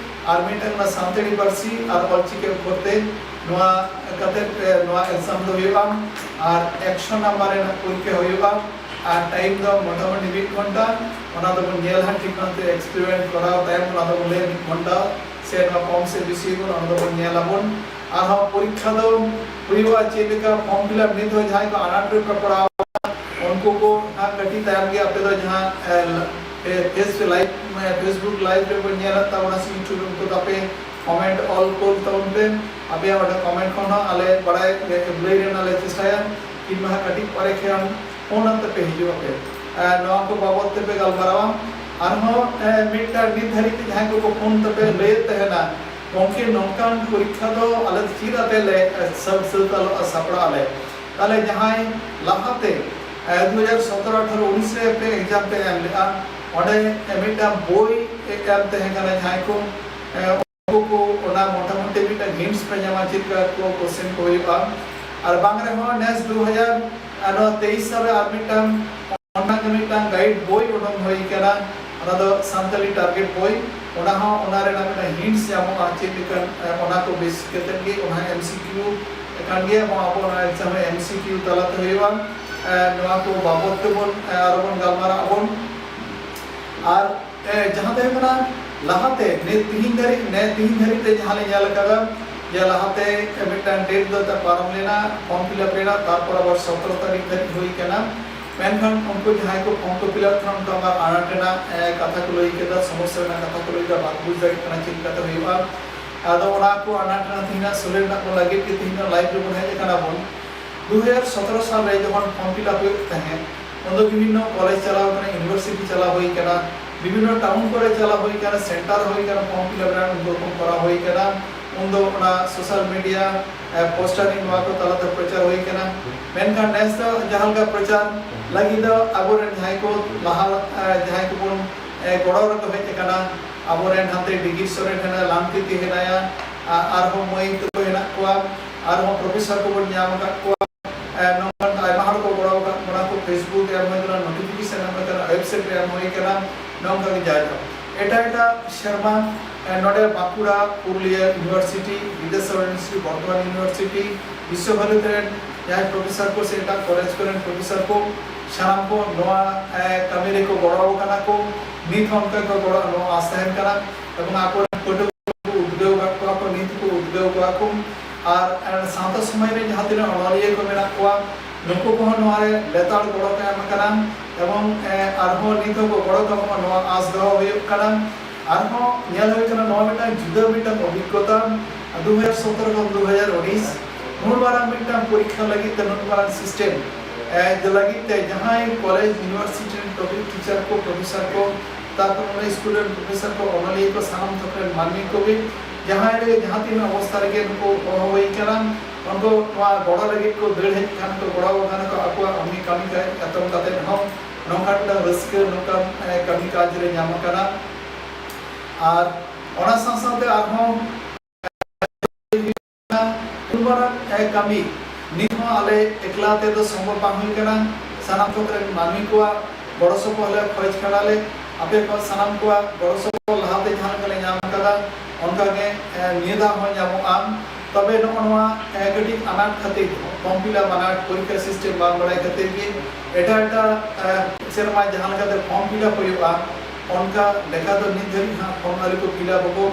ᱟᱨ ᱢᱤᱫᱴᱟᱝ ᱠᱟᱱᱟ ᱥᱟᱱᱛᱟᱲᱤ ᱯᱟᱹᱨᱥᱤ ᱟᱨ ᱚᱞᱪᱤᱠᱤ ᱟᱠᱷᱚᱨ ᱛᱮ᱾ ᱱᱚᱣᱟ ᱠᱟᱛᱮ ᱱᱚᱣᱟ ᱮᱠᱡᱟᱢ ᱫᱚ ᱦᱩᱭᱩᱜᱼᱟ᱾ ᱟᱨ ᱮᱠᱥᱚ ᱱᱟᱢᱵᱟᱨ ᱨᱮᱱᱟᱜ ᱯᱚᱨᱤᱠᱠᱷᱟ ᱦᱩᱭᱩᱜᱼᱟ᱾ ᱟᱨ ᱴᱟᱭᱤᱢ ᱫᱚ ᱢᱚᱴᱟᱢᱩᱴᱤ ᱢᱤᱫ ᱜᱷᱚᱱᱴᱟ᱾ ᱚᱱᱟ ᱫᱚᱵᱚᱱ ᱧᱮᱞᱟ ᱴᱷᱤᱠ ᱢᱚᱛᱚ ᱮᱠᱥᱯᱮᱨᱤᱢᱮᱱᱴ ᱠᱚᱨᱟᱣ ᱛᱟᱭᱚᱢ ᱚᱱᱟ ᱫᱚᱵᱚᱱ ᱞᱟᱹᱭᱟ ᱢᱤᱫ ᱜᱷᱚᱱᱴᱟ ᱥᱮ ᱱᱚᱣᱟ ᱠᱚᱢ ᱥᱮ ᱵᱮᱥᱤ ᱵᱚᱱ, ᱚᱱᱟ ᱫᱚᱵᱚᱱ ᱧᱮᱞ ᱟᱵᱚᱱ᱾ ᱟᱨᱦᱚᱸ ᱯᱚᱨᱤᱠᱠᱷᱟ ᱫᱚ ᱦᱩᱭᱩᱜᱼᱟ ᱪᱮᱫ ᱞᱮᱠᱟ ᱯᱷᱚᱨᱢ ᱯᱷᱤᱞ ᱟᱯ ᱱᱤᱛ ᱦᱚᱸ ᱡᱟᱦᱟᱸᱭ ᱠᱚ ᱟᱱᱟᱴ ᱨᱮ ᱯᱮ ᱯᱟᱲᱟᱣ ᱩᱱᱠᱩ ᱠᱚ ᱦᱟᱸᱜ ᱠᱟᱹᱴᱤᱡ ᱛᱟᱭᱚᱢ ᱜᱮ ᱟᱯᱮ ᱫᱚ ᱡᱟᱦᱟᱸ ᱯᱷᱮᱥ ᱞᱟᱭᱤᱵᱷ, ᱯᱷᱮᱥᱵᱩᱠ ᱞᱟᱭᱤᱵᱷ ᱨᱮᱵᱚᱱ ᱧᱮᱞᱮᱫ ᱛᱟᱵᱚᱱᱟ ᱥᱮ ᱤᱭᱩᱴᱩᱵᱽ ᱨᱮ, ᱩᱱᱠᱩ ᱫᱚ ᱟᱯᱮ ᱠᱚᱢᱮᱱᱴ ᱚᱞ ᱠᱳᱞ ᱛᱟᱵᱚᱱ ᱯᱮ᱾ ᱟᱯᱮᱭᱟᱜ ᱚᱸᱰᱮ ᱠᱚᱢᱮᱱᱴ ᱠᱷᱚᱱ ᱦᱚᱸ ᱟᱞᱮ ᱵᱟᱲᱟᱭ ᱞᱟᱹᱭ ᱨᱮᱱᱟᱜ ᱞᱮ ᱪᱮᱥᱴᱟᱭᱟ᱾ ᱠᱤᱝᱵᱟ ᱦᱟᱸᱜ ᱠᱟᱹᱴᱤᱡ ᱯᱚᱨᱮ ᱠᱷᱟᱱ ᱯᱷᱳᱱ ᱟᱛᱮ ᱯᱮ ᱦᱤᱡᱩᱜ ᱟᱯᱮ᱾ ᱱᱚᱣᱟ ᱠᱚ ᱵᱟᱵᱚᱫ ᱛᱮᱯᱮ ᱜᱟᱞᱢᱟᱨᱟᱣᱟ᱾ ᱟᱨᱦᱚᱸ ᱢᱤᱫᱴᱟᱝ ᱱᱤᱛ ᱫᱷᱟᱹᱨᱤᱡ ᱛᱮ ᱡᱟᱦᱟᱸᱭ ᱠᱚᱠᱚ ᱯᱷᱳᱱ ᱛᱮᱯᱮ ᱞᱟᱹᱭᱮᱫ ᱛᱟᱦᱮᱱᱟ, ᱜᱚᱢᱠᱮ ᱱᱚᱝᱠᱟᱱ ᱯᱚᱨᱤᱠᱠᱷᱟ ᱫᱚ ᱟᱞᱮ ᱫᱚ ᱪᱮᱫ ᱟᱛᱮ ᱞᱮ ᱥᱟᱹᱛ ᱥᱟᱹᱛ ᱟᱞᱚ ᱥᱟᱯᱲᱟᱜ ᱟᱞᱮ? ᱛᱟᱦᱞᱮ ᱡᱟᱦᱟᱸᱭ ᱞᱟᱦᱟᱛᱮ ᱫᱩ ᱦᱟᱡᱟᱨ ᱥᱚᱛᱨᱚ ᱟᱴᱷᱟᱨᱚ ᱩᱱᱤᱥ ᱨᱮ ᱯᱮ ᱮᱠᱡᱟᱢ ᱯᱮ ᱮᱢ ᱞᱮᱫᱼᱟ, ᱚᱸᱰᱮ ᱢᱤᱫᱴᱟᱝ ᱵᱳᱭ ᱮᱢ ᱛᱟᱦᱮᱸ ᱠᱟᱱᱟ, ᱡᱟᱦᱟᱸᱭ ᱠᱚ ᱩᱱᱠᱩ ᱠᱚ ᱚᱱᱟ ᱢᱚᱴᱟᱢᱩᱴᱤ ᱢᱤᱫᱴᱟᱝ ᱦᱤᱱᱴᱥ ᱯᱮ ᱧᱟᱢᱟ ᱪᱮᱫ ᱞᱮᱠᱟ ᱠᱚ ᱠᱚᱥᱪᱮᱱ ᱠᱚ ᱦᱩᱭᱩᱜᱼᱟ᱾ ᱟᱨ ᱵᱟᱝ ᱨᱮᱦᱚᱸ ᱱᱮᱥ ᱫᱩ ᱦᱟᱡᱟᱨ ᱱᱚᱣᱟ ᱛᱮᱭᱤᱥ ᱥᱟᱞ ᱨᱮ ᱟᱨ ᱢᱤᱫᱴᱟᱝ ᱚᱱᱠᱟᱱ ᱜᱮ ᱢᱤᱫᱴᱟᱝ ᱜᱟᱭᱤᱰ ᱵᱳᱭ ᱩᱰᱩᱝ ᱦᱩᱭ ᱠᱟᱱᱟ, ᱚᱱᱟ ᱫᱚ ᱥᱟᱱᱛᱟᱞᱤ ᱴᱟᱨᱜᱮᱴ ᱵᱳᱭ᱾ ᱚᱱᱟ ᱦᱚᱸ, ᱚᱱᱟ ᱨᱮᱱᱟᱜ ᱢᱤᱫᱴᱟᱝ ᱦᱤᱱᱴᱥ ᱧᱟᱢᱚᱜᱼᱟ ᱪᱮᱫ ᱞᱮᱠᱟᱱ, ᱚᱱᱟ ᱠᱚ ᱵᱮᱥ ᱠᱟᱛᱮᱫ ᱜᱮ ᱚᱱᱟ ᱮᱢ ᱥᱤ ᱠᱤᱭᱩ ᱠᱟᱱ ᱜᱮᱭᱟ, ᱮᱵᱚᱝ ᱟᱵᱚ ᱚᱱᱟ ᱮᱠᱡᱟᱢ ᱨᱮ ᱮᱢ ᱥᱤ ᱠᱤᱭᱩ ᱛᱟᱞᱟᱛᱮ ᱦᱩᱭᱩᱜᱼᱟ᱾ ᱱᱚᱣᱟ ᱠᱚ ᱵᱟᱵᱚᱫ ᱛᱮᱵᱚᱱ ᱟᱨᱚ ᱵᱚᱱ ᱜᱟᱞᱢᱟᱨᱟᱜ ᱟᱵᱚᱱ᱾ ᱟᱨ ᱡᱟᱦᱟᱸ ᱛᱟᱦᱮᱸ ᱠᱟᱱᱟ ᱞᱟᱦᱟᱛᱮ, ᱱᱤᱛ ᱛᱤᱦᱤᱧ ᱫᱷᱟᱹᱨᱤᱡ, ᱱᱮ ᱛᱤᱦᱤᱧ ᱫᱷᱟᱹᱨᱤᱡ ᱛᱮ ᱡᱟᱦᱟᱸ ᱞᱮ ᱧᱮᱞ ᱟᱠᱟᱫᱟ, ᱡᱮ ᱞᱟᱦᱟᱛᱮ ᱢᱤᱫᱴᱟᱝ ᱰᱮᱴ ᱫᱚ ᱯᱟᱨᱚᱢ ᱞᱮᱱᱟ, ᱯᱷᱚᱨᱢ ᱯᱷᱤᱞᱟᱯ ᱨᱮᱱᱟᱜ, ᱛᱟᱨᱯᱚᱨ ᱟᱵᱟᱨ ᱥᱚᱛᱨᱚ ᱛᱟᱹᱨᱤᱠᱷ ᱫᱷᱟᱹᱨᱤᱡ ᱦᱩᱭ ᱠᱟᱱᱟ᱾ ᱢᱮᱱᱠᱷᱟᱱ ᱩᱱᱠᱩ ᱡᱟᱦᱟᱸᱭ ᱠᱚ ᱯᱷᱚᱨᱢ ᱠᱚ ᱯᱷᱤᱞᱟᱯ ᱠᱷᱟᱱ ᱩᱱᱠᱩ ᱟᱵᱟᱨ ᱟᱱᱟᱴ ᱨᱮᱱᱟᱜ ᱠᱟᱛᱷᱟ ᱠᱚ ᱞᱟᱹᱭ ᱠᱮᱫᱟ, ᱥᱚᱢᱚᱥᱥᱟ ᱨᱮᱱᱟᱜ ᱠᱟᱛᱷᱟ ᱠᱚ ᱞᱟᱹᱭ ᱠᱮᱫᱟ, ᱵᱟᱠᱚ ᱵᱩᱡᱽ ᱫᱟᱲᱮᱭᱟᱜ ᱠᱟᱱᱟ ᱪᱮᱫ ᱞᱮᱠᱟᱛᱮ ᱦᱩᱭᱩᱜᱼᱟ᱾ ᱟᱫᱚ ᱚᱱᱟ ᱠᱚ ᱟᱱᱟᱴ ᱨᱮᱱᱟᱜ ᱛᱮᱦᱮᱧ ᱥᱚᱞᱦᱮ ᱨᱮᱱᱟᱜ ᱠᱚ ᱞᱟᱹᱜᱤᱫ ᱜᱮ ᱛᱮᱦᱮᱧ ᱫᱚ ᱞᱟᱭᱤᱵᱷ ᱨᱮᱵᱚᱱ ᱦᱮᱡ ᱟᱠᱟᱱᱟ ᱵᱚᱱ᱾ ᱫᱩ ᱦᱟᱡᱟᱨ ᱥᱚᱛᱨᱚ ᱥᱟᱞ ᱨᱮ ᱡᱚᱠᱷᱚᱱ ᱯᱷᱚᱨᱢ ᱯᱷᱤᱞᱟᱯ ᱦᱩᱭᱩᱜ ᱛᱟᱦᱮᱸᱫ, ᱩᱱ ᱫᱚ ᱵᱤᱵᱷᱤᱱᱱᱚ ᱠᱚᱞᱮᱡᱽ ᱪᱟᱞᱟᱣ ᱠᱟᱱᱟ, ᱤᱭᱩᱱᱤᱵᱷᱟᱨᱥᱤᱴᱤ ᱪᱟᱞᱟᱣ ᱦᱩᱭ ᱠᱟᱱᱟ, ᱵᱤᱵᱷᱤᱱᱱᱚ ᱴᱟᱣᱩᱱ ᱠᱚᱨᱮ ᱪᱟᱞᱟᱣ ᱦᱩᱭ ᱠᱟᱱᱟ, ᱥᱮᱱᱴᱟᱨ ᱦᱩᱭ ᱠᱟᱱᱟ, ᱯᱷᱚᱨᱢ ᱯᱷᱤᱞᱟᱯ ᱨᱮᱱᱟᱜ ᱩᱱ ᱨᱚᱠᱚᱢ ᱠᱚᱨᱟᱣ ᱦᱩᱭ ᱠᱟᱱᱟ᱾ ᱩᱱᱫᱚ ᱚᱱᱟ ᱥᱳᱥᱟᱞ ᱢᱤᱰᱤᱭᱟ ᱯᱳᱥᱴᱟᱨᱤᱝ ᱱᱚᱣᱟ ᱠᱚ ᱛᱟᱞᱟᱛᱮ ᱯᱨᱚᱪᱟᱨ ᱦᱩᱭ ᱠᱟᱱᱟ᱾ ᱢᱮᱱᱠᱷᱟᱱ ᱱᱮᱥ ᱫᱚ ᱡᱟᱦᱟᱸ ᱞᱮᱠᱟ ᱯᱨᱚᱪᱟᱨ ᱞᱟᱹᱜᱤᱫ ᱫᱚ ᱟᱵᱚᱨᱮᱱ ᱡᱟᱦᱟᱸᱭ ᱠᱚ ᱞᱟᱦᱟ ᱡᱟᱦᱟᱸᱭ ᱠᱚᱵᱚᱱ ᱜᱚᱲᱚ ᱨᱮᱠᱚ ᱦᱮᱡ ᱟᱠᱟᱱᱟ, ᱟᱵᱚᱨᱮᱱ ᱦᱟᱱᱛᱮ ᱰᱤᱜᱤᱨ ᱥᱚᱨᱮᱱ ᱦᱮᱱᱟᱭᱟ, ᱞᱟᱝᱛᱤᱛᱤ ᱦᱮᱱᱟᱭᱟ, ᱟᱨᱦᱚᱸ ᱢᱟᱹᱭ ᱛᱟᱠᱚ ᱦᱮᱱᱟᱜ ᱠᱚᱣᱟ, ᱟᱨᱦᱚᱸ ᱯᱨᱚᱯᱷᱮᱥᱚᱨ ᱠᱚᱵᱚᱱ ᱧᱟᱢ ᱟᱠᱟᱫ ᱠᱚᱣᱟ᱾ ᱱᱚᱝᱠᱟᱱ ᱟᱭᱢᱟ ᱦᱚᱲ ᱠᱚ ᱜᱚᱲᱚ ᱟᱠᱟᱫ ᱵᱚᱱᱟ ᱠᱚ, Facebook ᱨᱮ ᱮᱢ ᱦᱩᱭ ᱠᱟᱱᱟ, ᱱᱳᱴᱤᱯᱷᱤᱠᱮᱥᱚᱱ ᱮᱢ ᱦᱩᱭ ᱠᱟᱱᱟ, ᱳᱭᱮᱵᱥᱟᱭᱤᱴ ᱨᱮ ᱮᱢ ᱦᱩᱭ ᱠᱟᱱᱟ᱾ ᱱᱚᱝᱠᱟ ᱜᱮ ᱡᱟᱭᱜᱟ ᱮᱴᱟᱜ ᱮᱴᱟᱜ ᱥᱮᱨᱢᱟ ᱱᱚᱰᱮ ᱵᱟᱸᱠᱩᱲᱟ, ᱯᱩᱨᱩᱞᱤᱭᱟᱹ ᱤᱭᱩᱱᱤᱵᱷᱟᱨᱥᱤᱴᱤ, ᱵᱤᱫᱽᱫᱟᱥᱟᱜᱚᱨ ᱤᱭᱩᱱᱤᱵᱷᱟᱨᱥᱤᱴᱤ, ᱵᱤᱥᱥᱚᱵᱷᱟᱨᱚᱛᱤ ᱨᱮᱱ ᱡᱟᱦᱟᱸᱭ ᱯᱨᱚᱯᱷᱮᱥᱚᱨ ᱠᱚ ᱥᱮ ᱮᱴᱟᱜ ᱠᱚᱞᱮᱡᱽ ᱠᱚᱨᱮᱱ ᱯᱨᱚᱯᱷᱮᱥᱚᱨ ᱠᱚ, ᱥᱟᱱᱟᱢ ᱠᱚ ᱱᱚᱣᱟ ᱠᱟᱹᱢᱤ ᱨᱮᱠᱚ ᱜᱚᱲᱚ ᱟᱠᱟᱱᱟ ᱠᱚ᱾ ᱱᱤᱛ ᱦᱚᱸ ᱚᱱᱠᱟ ᱠᱚ ᱜᱚᱲᱚ ᱱᱚᱣᱟ ᱟᱥ ᱛᱟᱦᱮᱱ ᱠᱟᱱᱟ᱾ ᱮᱵᱚᱝ ᱟᱠᱚᱨᱮᱱ ᱯᱟᱹᱴᱷᱩᱣᱟᱹ ᱠᱚ ᱩᱫᱽᱜᱟᱹᱣ ᱟᱠᱟᱫ ᱠᱚᱣᱟ ᱠᱚ, ᱱᱤᱛ ᱠᱚ ᱩᱫᱽᱜᱟᱹᱣ ᱠᱚᱣᱟ ᱠᱚ᱾ ᱟᱨ ᱥᱟᱶᱛᱟ ᱥᱚᱢᱟᱡᱽ ᱨᱮ ᱡᱟᱦᱟᱸ ᱛᱤᱱᱟᱹᱜ ᱚᱱᱚᱞᱤᱭᱟᱹ ᱠᱚ ᱢᱮᱱᱟᱜ ᱠᱚᱣᱟ, ᱱᱩᱠᱩ ᱠᱚᱦᱚᱸ ᱱᱚᱣᱟ ᱨᱮ ᱞᱮᱛᱟᱲ ᱜᱚᱲᱚ ᱠᱚ ᱮᱢ ᱟᱠᱟᱱᱟ᱾ ᱮᱵᱚᱝ ᱟᱨᱦᱚᱸ ᱱᱤᱛ ᱦᱚᱸᱠᱚ ᱜᱚᱲᱚ ᱠᱚ ᱮᱢᱚᱜᱼᱟ, ᱱᱚᱣᱟ ᱟᱸᱥ ᱫᱚᱦᱚ ᱦᱩᱭᱩᱜ ᱠᱟᱱᱟ᱾ ᱟᱨᱦᱚᱸ ᱧᱮᱞ ᱦᱩᱭ ᱠᱟᱱᱟ ᱱᱚᱣᱟ ᱢᱤᱫᱴᱟᱝ ᱡᱩᱫᱟᱹ ᱢᱤᱫᱴᱟᱝ ᱚᱵᱷᱤᱜᱽᱜᱚᱛᱟ᱾ ᱫᱩ ᱦᱟᱡᱟᱨ ᱥᱚᱛᱨᱚ ᱠᱷᱚᱱ ᱫᱩ ᱦᱟᱡᱟᱨ ᱩᱱᱤᱥ ᱱᱩᱱ ᱢᱟᱨᱟᱝ ᱢᱤᱫᱴᱟᱝ ᱯᱚᱨᱤᱠᱠᱷᱟ ᱞᱟᱹᱜᱤᱫ ᱛᱮ ᱱᱩᱱ ᱢᱟᱨᱟᱝ ᱥᱤᱥᱴᱮᱢ ᱞᱟᱹᱜᱤᱫ ᱛᱮ ᱡᱟᱦᱟᱸᱭ ᱠᱚᱞᱮᱡᱽ ᱤᱭᱩᱱᱤᱵᱷᱟᱨᱥᱤᱴᱤ ᱨᱮᱱ ᱴᱚᱯᱤᱠ ᱴᱤᱪᱟᱨ ᱠᱚ, ᱯᱨᱚᱯᱷᱮᱥᱚᱨ ᱠᱚ, ᱛᱟᱨᱯᱚᱨ ᱚᱱᱟ ᱥᱠᱩᱞ ᱨᱮᱱ ᱯᱨᱚᱯᱷᱮᱥᱚᱨ ᱠᱚ, ᱚᱱᱚᱞᱤᱭᱟᱹ ᱠᱚ, ᱥᱟᱱᱟᱢ ᱛᱷᱚᱠ ᱨᱮᱱ ᱢᱟᱹᱱᱢᱤ ᱠᱚᱜᱮ ᱡᱟᱦᱟᱸᱭ ᱨᱮ ᱡᱟᱦᱟᱸ ᱛᱤᱱᱟᱹᱜ ᱚᱵᱚᱥᱛᱟ ᱨᱮᱜᱮ ᱱᱩᱠᱩ ᱦᱚᱦᱚ ᱦᱩᱭ ᱠᱟᱱᱟ, ᱩᱱᱠᱩ ᱱᱚᱣᱟ ᱜᱚᱲᱚ ᱞᱟᱹᱜᱤᱫ ᱠᱚ ᱫᱟᱹᱲ ᱦᱮᱡ ᱠᱷᱟᱱ ᱠᱚ ᱜᱚᱲᱚ ᱟᱠᱟᱱᱟ ᱠᱚ ᱟᱠᱚᱣᱟᱜ ᱠᱟᱹᱢᱤ ᱠᱟᱹᱢᱤ ᱠᱟᱡᱽ ᱮᱛᱚᱢ ᱠᱟᱛᱮ ᱦᱚᱸ ᱱᱚᱝᱠᱟ ᱢᱤᱫᱴᱟᱝ ᱨᱟᱹᱥᱠᱟᱹ ᱱᱚᱝᱠᱟ ᱠᱟᱹᱢᱤ ᱠᱟᱡᱽ ᱨᱮ ᱧᱟᱢ ᱟᱠᱟᱱᱟ᱾ ᱟᱨ ᱚᱱᱟ ᱥᱟᱶ ᱥᱟᱶᱛᱮ ᱟᱨᱦᱚᱸ ᱩᱱ ᱢᱟᱨᱟᱝ ᱠᱟᱹᱢᱤ ᱱᱤᱛ ᱦᱚᱸ ᱟᱞᱮ ᱮᱠᱞᱟ ᱛᱮᱫᱚ ᱥᱚᱢᱵᱷᱚᱵ ᱵᱟᱝ ᱦᱩᱭ ᱠᱟᱱᱟ᱾ ᱥᱟᱱᱟᱢ ᱛᱷᱚᱠ ᱨᱮᱱ ᱢᱟᱹᱱᱢᱤ ᱠᱚᱣᱟᱜ ᱜᱚᱲᱚ ᱥᱚᱯᱚᱦᱚᱫ ᱞᱮ ᱠᱷᱚᱡᱽ ᱠᱟᱱᱟ ᱞᱮ᱾ ᱟᱯᱮ ᱠᱚ ᱥᱟᱱᱟᱢ ᱠᱚᱣᱟᱜ ᱜᱚᱲᱚ ᱥᱚᱯᱚᱦᱚᱫ ᱞᱟᱦᱟᱛᱮ ᱡᱟᱦᱟᱸ ᱞᱮᱠᱟ ᱞᱮ ᱧᱟᱢ ᱟᱠᱟᱫᱟ, ᱚᱱᱠᱟ ᱜᱮ ᱱᱤᱭᱟᱹ ᱫᱷᱟᱣ ᱦᱚᱸ ᱧᱟᱢᱚᱜᱼᱟ᱾ ᱛᱚᱵᱮ ᱱᱚᱜᱼᱚ ᱱᱚᱣᱟ ᱠᱟᱹᱴᱤᱡ ᱟᱱᱟᱴ ᱠᱷᱟᱹᱛᱤᱨ, ᱯᱷᱚᱨᱢ ᱯᱷᱤᱞᱟᱯ ᱟᱱᱟᱴ, ᱯᱚᱨᱤᱠᱠᱷᱟ ᱥᱤᱥᱴᱮᱢ ᱵᱟᱝ ᱵᱟᱲᱟᱭ ᱠᱷᱟᱹᱛᱤᱨ ᱜᱮ ᱮᱴᱟᱜ ᱮᱴᱟᱜ ᱥᱮᱨᱢᱟ ᱡᱟᱦᱟᱸ ᱞᱮᱠᱟᱛᱮ ᱯᱷᱚᱨᱢ ᱯᱷᱤᱞᱟᱯ ᱦᱩᱭᱩᱜᱼᱟ, ᱚᱱᱠᱟ ᱞᱮᱠᱟ ᱫᱚ ᱱᱤᱛ ᱫᱷᱟᱹᱵᱤᱡ ᱦᱟᱸᱜ ᱯᱷᱚᱨᱢ ᱟᱹᱣᱨᱤ ᱠᱚ ᱯᱷᱤᱞᱟᱯ ᱟᱠᱚ᱾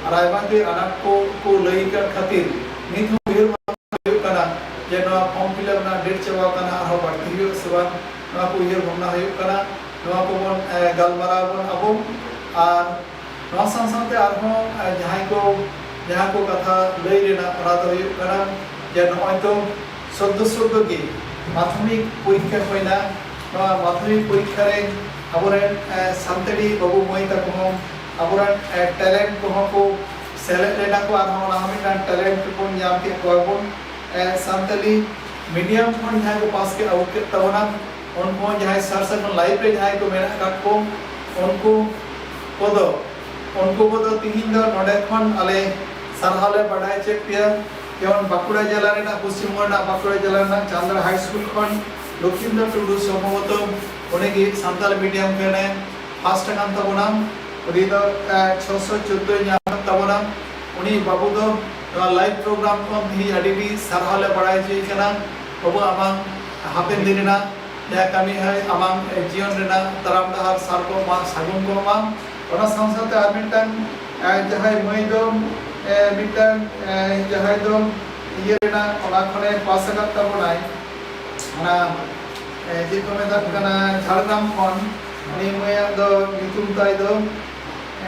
ᱟᱨ ᱟᱭᱢᱟ ᱜᱮ ᱟᱱᱟᱴ ᱠᱚ ᱠᱚ ᱞᱟᱹᱭ ᱟᱠᱟᱫ ᱠᱷᱟᱹᱛᱤᱨ ᱱᱤᱛ ᱦᱚᱸ ᱩᱭᱦᱟᱹᱨ ᱵᱷᱟᱵᱽᱱᱟ ᱦᱩᱭᱩᱜ ᱠᱟᱱᱟ ᱡᱮ ᱱᱚᱣᱟ ᱯᱷᱚᱨᱢ ᱯᱷᱤᱞᱟᱯ ᱨᱮᱱᱟᱜ ᱰᱮᱴ ᱪᱟᱵᱟᱣ ᱠᱟᱱᱟ, ᱟᱨᱦᱚᱸ ᱵᱟᱹᱲᱛᱤ ᱦᱩᱭᱩᱜ ᱥᱮ ᱵᱟᱝ, ᱱᱚᱣᱟ ᱠᱚ ᱩᱭᱦᱟᱹᱨ ᱵᱷᱟᱵᱽᱱᱟ ᱦᱩᱭᱩᱜ ᱠᱟᱱᱟ᱾ ᱱᱚᱣᱟ ᱠᱚᱵᱚᱱ ᱜᱟᱞᱢᱟᱨᱟᱣ ᱵᱚᱱ ᱟᱵᱚ᱾ ᱟᱨ ᱱᱚᱣᱟ ᱥᱟᱶ ᱥᱟᱶᱛᱮ ᱟᱨᱦᱚᱸ ᱡᱟᱦᱟᱸᱭ ᱠᱚ ᱡᱟᱦᱟᱸ ᱠᱚ ᱠᱟᱛᱷᱟ ᱞᱟᱹᱭ ᱨᱮᱱᱟᱜ, ᱚᱱᱟ ᱫᱚ ᱦᱩᱭᱩᱜ ᱠᱟᱱᱟ ᱡᱮ ᱱᱚᱜᱼᱚᱭ ᱛᱚ ᱥᱚᱫᱽᱫᱚ ᱥᱚᱫᱽᱫᱚ ᱜᱮ ᱢᱟᱫᱽᱫᱷᱚᱢᱤᱠ ᱯᱚᱨᱤᱠᱠᱷᱟ ᱦᱩᱭᱱᱟ᱾ ᱱᱚᱣᱟ ᱢᱟᱫᱽᱫᱷᱚᱢᱤᱠ ᱯᱚᱨᱤᱠᱠᱷᱟ ᱨᱮ ᱟᱵᱚᱨᱮᱱ ᱥᱟᱱᱛᱟᱲᱤ ᱵᱟᱹᱵᱩ ᱢᱟᱹᱭ ᱛᱟᱠᱚ ᱦᱚᱸ ᱟᱵᱚᱨᱮᱱ ᱴᱮᱞᱮᱱᱴ ᱠᱚᱦᱚᱸ ᱠᱚ ᱥᱮᱞᱮᱫ ᱞᱮᱱᱟ ᱠᱚ, ᱟᱨᱦᱚᱸ ᱚᱱᱟ ᱦᱚᱸ ᱢᱤᱫᱴᱟᱝ ᱴᱮᱞᱮᱱᱴ ᱵᱚᱱ ᱧᱟᱢ ᱠᱮᱫ ᱠᱚᱣᱟ ᱵᱚᱱ᱾ ᱮ, ᱥᱟᱱᱛᱟᱞᱤ ᱢᱤᱰᱤᱭᱟᱢ ᱠᱷᱚᱱ ᱡᱟᱦᱟᱸᱭ ᱠᱚ ᱯᱟᱥ ᱠᱮᱫ ᱟᱣᱩᱴ ᱠᱮᱫ ᱛᱟᱵᱚᱱᱟ, ᱩᱱᱠᱩ ᱦᱚᱸ ᱡᱟᱦᱟᱸᱭ ᱥᱟᱨ ᱥᱟᱹᱜᱩᱱ ᱞᱟᱭᱤᱯᱷ ᱨᱮ ᱡᱟᱦᱟᱸᱭ ᱠᱚ ᱢᱮᱱᱟᱜ ᱟᱠᱟᱫ ᱠᱚ, ᱩᱱᱠᱩ ᱠᱚᱫᱚ ᱩᱱᱠᱩ ᱠᱚᱫᱚ ᱛᱤᱦᱤᱧ ᱫᱚ ᱱᱚᱰᱮ ᱠᱷᱚᱱ ᱟᱞᱮ ᱥᱟᱨᱦᱟᱣ ᱞᱮ ᱵᱟᱰᱟᱭ ᱦᱚᱪᱚᱭᱮᱫ ᱯᱮᱭᱟ᱾ ᱡᱮᱢᱚᱱ ᱵᱟᱸᱠᱩᱲᱟ ᱡᱮᱞᱟ ᱨᱮᱱᱟᱜ, ᱯᱚᱥᱪᱤᱢ ᱵᱚᱝᱜᱚ ᱨᱮᱱᱟᱜ ᱵᱟᱸᱠᱩᱲᱟ ᱡᱮᱞᱟ ᱨᱮᱱᱟᱜ ᱪᱟᱱᱫᱽᱲᱟ ᱦᱟᱭ ᱥᱠᱩᱞ ᱠᱷᱚᱱ ᱞᱚᱠᱷᱤᱱᱫᱚᱨ ᱴᱩᱰᱩ, ᱥᱚᱢᱵᱷᱚᱵᱚᱛᱚ ᱩᱱᱤ ᱜᱮ ᱥᱟᱱᱛᱟᱲᱤ ᱢᱤᱰᱤᱭᱟᱢ ᱠᱷᱚᱱᱮ ᱯᱷᱟᱥᱴ ᱟᱠᱟᱱ ᱛᱟᱵᱚᱱᱟ᱾ ᱩᱱᱤ ᱫᱚ, ᱮ, ᱪᱷᱚᱥᱚ ᱪᱳᱫᱽᱫᱳᱭ ᱧᱟᱢ ᱟᱠᱟᱫ ᱛᱟᱵᱚᱱᱟ᱾ ᱩᱱᱤ ᱵᱟᱹᱵᱩ ᱫᱚ ᱱᱚᱣᱟ ᱞᱟᱭᱤᱵᱷ ᱯᱨᱳᱜᱨᱟᱢ ᱠᱷᱚᱱ ᱛᱮᱦᱮᱧ ᱟᱹᱰᱤ ᱟᱹᱰᱤ ᱥᱟᱨᱦᱟᱣ ᱞᱮ ᱵᱟᱲᱟᱭ ᱦᱚᱪᱚᱭᱮ ᱠᱟᱱᱟ᱾ ᱵᱟᱹᱵᱩ, ᱟᱢᱟᱝ ᱦᱟᱯᱮᱱ ᱫᱤᱱ ᱨᱮᱱᱟᱜ ᱡᱟᱦᱟᱸ ᱠᱟᱹᱢᱤ ᱦᱚᱸ ᱟᱢᱟᱝ ᱡᱤᱭᱚᱱ ᱨᱮᱱᱟᱜ ᱛᱟᱲᱟᱢ ᱰᱟᱦᱟᱨ ᱥᱟᱨ ᱠᱚᱜ ᱢᱟ, ᱥᱟᱹᱜᱩᱱ ᱠᱚᱜ ᱢᱟ᱾ ᱚᱱᱟ ᱥᱟᱶ ᱥᱟᱶᱛᱮ ᱟᱨ ᱢᱤᱫᱴᱟᱝ, ᱮ, ᱡᱟᱦᱟᱸᱭ ᱢᱟᱹᱭ ᱫᱚ, ᱮ, ᱢᱤᱫᱴᱟᱝ, ᱮ, ᱡᱟᱦᱟᱸᱭ ᱫᱚ ᱤᱭᱟᱹ ᱨᱮᱱᱟᱜ ᱚᱱᱟ ᱠᱷᱚᱱᱮ ᱯᱟᱥ ᱟᱠᱟᱫ ᱛᱟᱵᱚᱱᱟᱭ, ᱚᱱᱟ, ᱮ, ᱪᱮᱫ ᱠᱚ ᱢᱮᱛᱟᱜ ᱠᱟᱱᱟ, ᱡᱷᱟᱲᱜᱨᱟᱢ ᱠᱷᱚᱱ, ᱩᱱᱤ ᱢᱟᱹᱭᱟᱜ ᱫᱚ ᱧᱩᱛᱩᱢ ᱛᱟᱭ ᱫᱚ,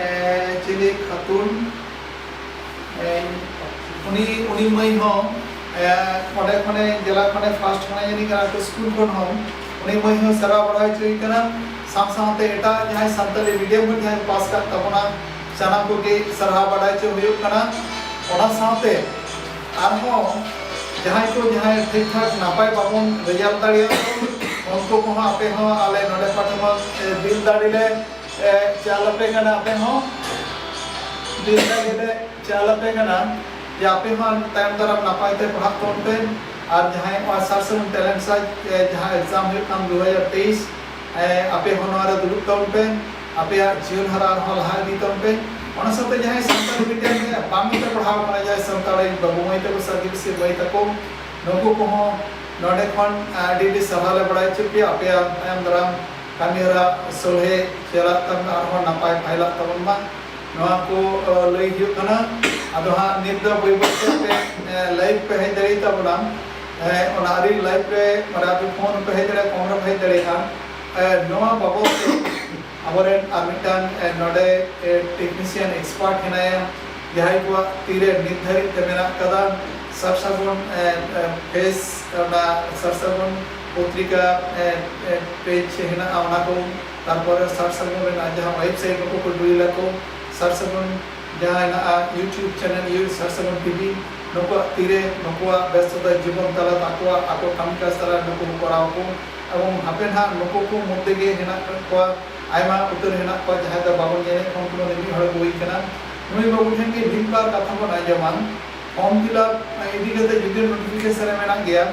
ᱮ, ᱪᱤᱞᱤ ᱠᱷᱟᱛᱩᱱ, ᱮ, ᱩᱱᱤ, ᱩᱱᱤ ᱢᱟᱹᱭ ᱦᱚᱸ, ᱮ, ᱚᱸᱰᱮ ᱠᱷᱚᱱᱮ, ᱡᱮᱞᱟ ᱠᱷᱚᱱᱮ ᱯᱷᱟᱥᱴ ᱠᱟᱱᱟᱭ ᱡᱟᱹᱱᱤᱡ ᱠᱟᱱᱟ, ᱟᱹᱛᱩ ᱥᱠᱩᱞ ᱠᱷᱚᱱ ᱦᱚᱸ ᱩᱱᱤ ᱢᱟᱹᱭ ᱦᱚᱸ ᱥᱮᱨᱣᱟ ᱵᱟᱲᱟ ᱦᱚᱪᱚᱭᱮ ᱠᱟᱱᱟ᱾ ᱥᱟᱶ ᱥᱟᱶᱛᱮ ᱮᱴᱟᱜ ᱡᱟᱦᱟᱸᱭ ᱥᱟᱱᱛᱟᱲᱤ ᱢᱤᱰᱤᱭᱟᱢ ᱠᱷᱚᱱ ᱡᱟᱦᱟᱸᱭ ᱯᱟᱥ ᱠᱟᱜ ᱛᱟᱵᱚᱱᱟ, ᱥᱟᱱᱟᱢ ᱠᱚᱜᱮ ᱥᱟᱨᱦᱟᱣ ᱵᱟᱲᱟᱭ ᱦᱚᱪᱚ ᱦᱩᱭᱩᱜ ᱠᱟᱱᱟ᱾ ᱚᱱᱟ ᱥᱟᱶᱛᱮ ᱟᱨᱦᱚᱸ ᱡᱟᱦᱟᱸᱭ ᱠᱚ, ᱡᱟᱦᱟᱸᱭ ᱴᱷᱤᱠ ᱴᱷᱟᱠ ᱱᱟᱯᱟᱭ ᱵᱟᱵᱚᱱ ᱨᱮᱡᱟᱞᱴ ᱫᱟᱲᱮᱭᱟᱜ, ᱩᱱᱠᱩ ᱠᱚᱦᱚᱸ ᱟᱯᱮ ᱦᱚᱸ ᱟᱞᱮ ᱱᱚᱰᱮ ᱯᱟᱴᱷᱮ ᱠᱷᱚᱱ, ᱮ, ᱫᱤᱞ ᱫᱟᱲᱮ ᱞᱮ, ᱮ, ᱪᱟᱞ ᱟᱯᱮ ᱠᱟᱱᱟ᱾ ᱟᱯᱮ ᱦᱚᱸ ᱫᱤᱞ ᱫᱟᱲᱮ ᱞᱮ ᱪᱟᱞ ᱟᱯᱮ ᱠᱟᱱᱟ ᱡᱮ ᱟᱯᱮ ᱦᱚᱸ ᱛᱟᱭᱚᱢ ᱫᱟᱨᱟᱢ ᱱᱟᱯᱟᱭ ᱛᱮ ᱯᱟᱲᱦᱟᱜ ᱛᱟᱵᱚᱱ ᱯᱮ᱾ ᱟᱨ ᱡᱟᱦᱟᱸᱭ ᱱᱚᱣᱟ ᱥᱟᱨ ᱥᱟᱹᱜᱩᱱ ᱴᱮᱞᱮᱱᱴ ᱥᱟᱨᱪ, ᱮ, ᱡᱟᱦᱟᱸ ᱮᱠᱡᱟᱢ ᱦᱩᱭᱩᱜ ᱠᱟᱱ ᱫᱩ ᱦᱟᱡᱟᱨ ᱛᱮᱭᱤᱥ, ᱮ, ᱟᱯᱮ ᱦᱚᱸ ᱱᱚᱣᱟ ᱨᱮ ᱫᱩᱲᱩᱵ ᱛᱟᱵᱚᱱ ᱯᱮ, ᱟᱯᱮᱭᱟᱜ ᱡᱤᱭᱚᱱ ᱦᱟᱨᱟ ᱟᱨᱦᱚᱸ ᱞᱟᱦᱟ ᱤᱫᱤ ᱛᱟᱵᱚᱱ ᱯᱮ᱾ ᱚᱱᱟ ᱥᱟᱶᱛᱮ ᱡᱟᱦᱟᱸᱭ ᱥᱟᱱᱛᱟᱲᱤ ᱢᱤᱰᱤᱭᱟᱢ ᱨᱮ ᱵᱟᱝ ᱯᱮ ᱯᱟᱲᱦᱟᱣ ᱠᱟᱱᱟ, ᱡᱟᱦᱟᱸᱭ ᱥᱟᱱᱛᱟᱲᱤ ᱵᱟᱹᱵᱩ ᱢᱟᱹᱭ ᱛᱟᱠᱚ ᱥᱮ ᱟᱹᱫᱤᱵᱟᱹᱥᱤ ᱢᱟᱹᱭ ᱛᱟᱠᱚ, ᱱᱩᱠᱩ ᱠᱚᱦᱚᱸ ᱱᱚᱰᱮ ᱠᱷᱚᱱ ᱟᱹᱰᱤ ᱟᱹᱰᱤ ᱥᱟᱨᱦᱟᱣ ᱞᱮ ᱵᱟᱲᱟᱭ ᱦᱚᱪᱚ ᱯᱮᱭᱟ᱾ ᱟᱯᱮᱭᱟᱜ ᱛᱟᱭᱚᱢ ᱫᱟᱨᱟᱢ ᱠᱟᱹᱢᱤ ᱦᱚᱨᱟ ᱥᱚᱞᱦᱮ ᱪᱟᱞᱟᱜ ᱛᱟᱵᱚᱱᱟ, ᱟᱨᱦᱚᱸ ᱱᱟᱯᱟᱭ ᱯᱷᱟᱭᱞᱟᱜ ᱛᱟᱵᱚᱱ ᱢᱟ, ᱱᱚᱣᱟ ᱠᱚ, ᱟᱹ, ᱞᱟᱹᱭ ᱦᱩᱭᱩᱜ ᱠᱟᱱᱟ᱾ ᱟᱫᱚ ᱦᱟᱸᱜ ᱱᱤᱛ ᱫᱚ ᱵᱟᱹᱭ ᱵᱟᱹᱭ ᱛᱮ ᱟᱯᱮ, ᱮ, ᱞᱟᱭᱤᱵᱷ ᱯᱮ ᱦᱮᱡ ᱫᱟᱲᱮᱭᱟᱜ ᱛᱟᱵᱚᱱᱟ᱾ ᱮ, ᱚᱱᱟ ᱟᱹᱰᱤ ᱞᱟᱭᱤᱵᱷ ᱨᱮ, ᱢᱟᱱᱮ ᱟᱯᱮ ᱯᱷᱳᱱ ᱨᱮᱯᱮ ᱦᱮᱡ ᱫᱟᱲᱮᱭᱟᱜᱼᱟ, ᱠᱚᱢ ᱨᱮᱯᱮ ᱦᱮᱡ ᱫᱟᱲᱮᱭᱟᱜᱼᱟ᱾ ᱮ, ᱱᱚᱣᱟ ᱵᱟᱵᱚᱫ ᱛᱮ ᱟᱵᱚᱨᱮᱱ ᱟᱨ ᱢᱤᱫᱴᱟᱝ, ᱮ, ᱱᱚᱰᱮ, ᱮ, ᱴᱮᱠᱱᱤᱥᱤᱭᱟᱱ ᱮᱠᱥᱯᱟᱨᱴ ᱦᱮᱱᱟᱭᱟ, ᱡᱟᱦᱟᱸᱭ ᱠᱚᱣᱟᱜ ᱛᱤᱨᱮ ᱱᱤᱛ ᱫᱷᱟᱹᱨᱤᱡ ᱛᱮ ᱢᱮᱱᱟᱜ ᱠᱟᱫᱟ ᱥᱟᱨ ᱥᱟᱹᱜᱩᱱ, ᱮ, ᱮ, ᱯᱷᱮᱥ, ᱚᱱᱟ ᱥᱟᱨ ᱥᱟᱹᱜᱩᱱ ᱯᱚᱛᱨᱤᱠᱟ, ᱮ, ᱮ, ᱯᱮᱡᱽ ᱦᱮᱱᱟᱜᱼᱟ, ᱚᱱᱟ ᱠᱚ, ᱛᱟᱨᱯᱚᱨᱮ ᱥᱟᱨ ᱥᱟᱹᱜᱩᱱ ᱨᱮᱱᱟᱜ ᱡᱟᱦᱟᱸ ᱣᱮᱵᱥᱟᱭᱤᱴ ᱠᱚᱠᱚ ᱰᱩᱭᱞ ᱟᱠᱚ, ᱥᱟᱨ ᱥᱟᱹᱜᱩᱱ ᱡᱟᱦᱟᱸ ᱦᱮᱱᱟᱜᱼᱟ YouTube channel, ᱤᱭᱩ ᱥᱟᱨ ᱥᱟᱹᱜᱩᱱ ᱴᱤᱵᱷᱤ, ᱱᱩᱠᱩᱣᱟᱜ ᱛᱤᱨᱮ, ᱱᱩᱠᱩᱣᱟᱜ ᱵᱮᱥᱛᱚᱛᱟ ᱡᱤᱵᱚᱱ ᱛᱟᱞᱟ, ᱟᱠᱚᱣᱟᱜ, ᱟᱠᱚ ᱠᱟᱹᱢᱤ ᱠᱟᱡᱽ ᱛᱟᱞᱟ ᱱᱩᱠᱩ ᱠᱚ ᱠᱚᱨᱟᱣ ᱠᱚ᱾ ᱮᱵᱚᱝ ᱦᱟᱯᱮ ᱱᱟᱦᱟᱜ ᱱᱩᱠᱩ ᱠᱚ ᱢᱚᱫᱽᱫᱷᱮ ᱜᱮ ᱦᱮᱱᱟᱜ ᱠᱚᱣᱟ, ᱟᱭᱢᱟ ᱩᱛᱟᱹᱨ ᱦᱮᱱᱟᱜ ᱠᱚᱣᱟ, ᱡᱟᱦᱟᱸᱭ ᱫᱚ ᱵᱟᱵᱚᱱ ᱧᱮᱞᱮᱫ ᱠᱚ, ᱩᱱᱠᱩ ᱫᱚ ᱢᱤᱫ ᱦᱚᱲ ᱠᱚ ᱦᱩᱭ ᱠᱟᱱᱟ᱾ ᱱᱩᱭ ᱵᱟᱹᱵᱩ ᱴᱷᱮᱱ ᱜᱮ ᱢᱤᱫ ᱵᱟᱨ ᱠᱟᱛᱷᱟ ᱵᱚᱱ ᱟᱸᱡᱚᱢᱟ᱾ ᱯᱷᱚᱨᱢ ᱯᱷᱤᱞᱟᱯ ᱤᱫᱤ ᱠᱟᱛᱮ ᱡᱩᱫᱤ ᱱᱳᱴᱤᱯᱷᱤᱠᱮᱥᱚᱱ ᱨᱮ ᱢᱮᱱᱟᱜ ᱜᱮᱭᱟ,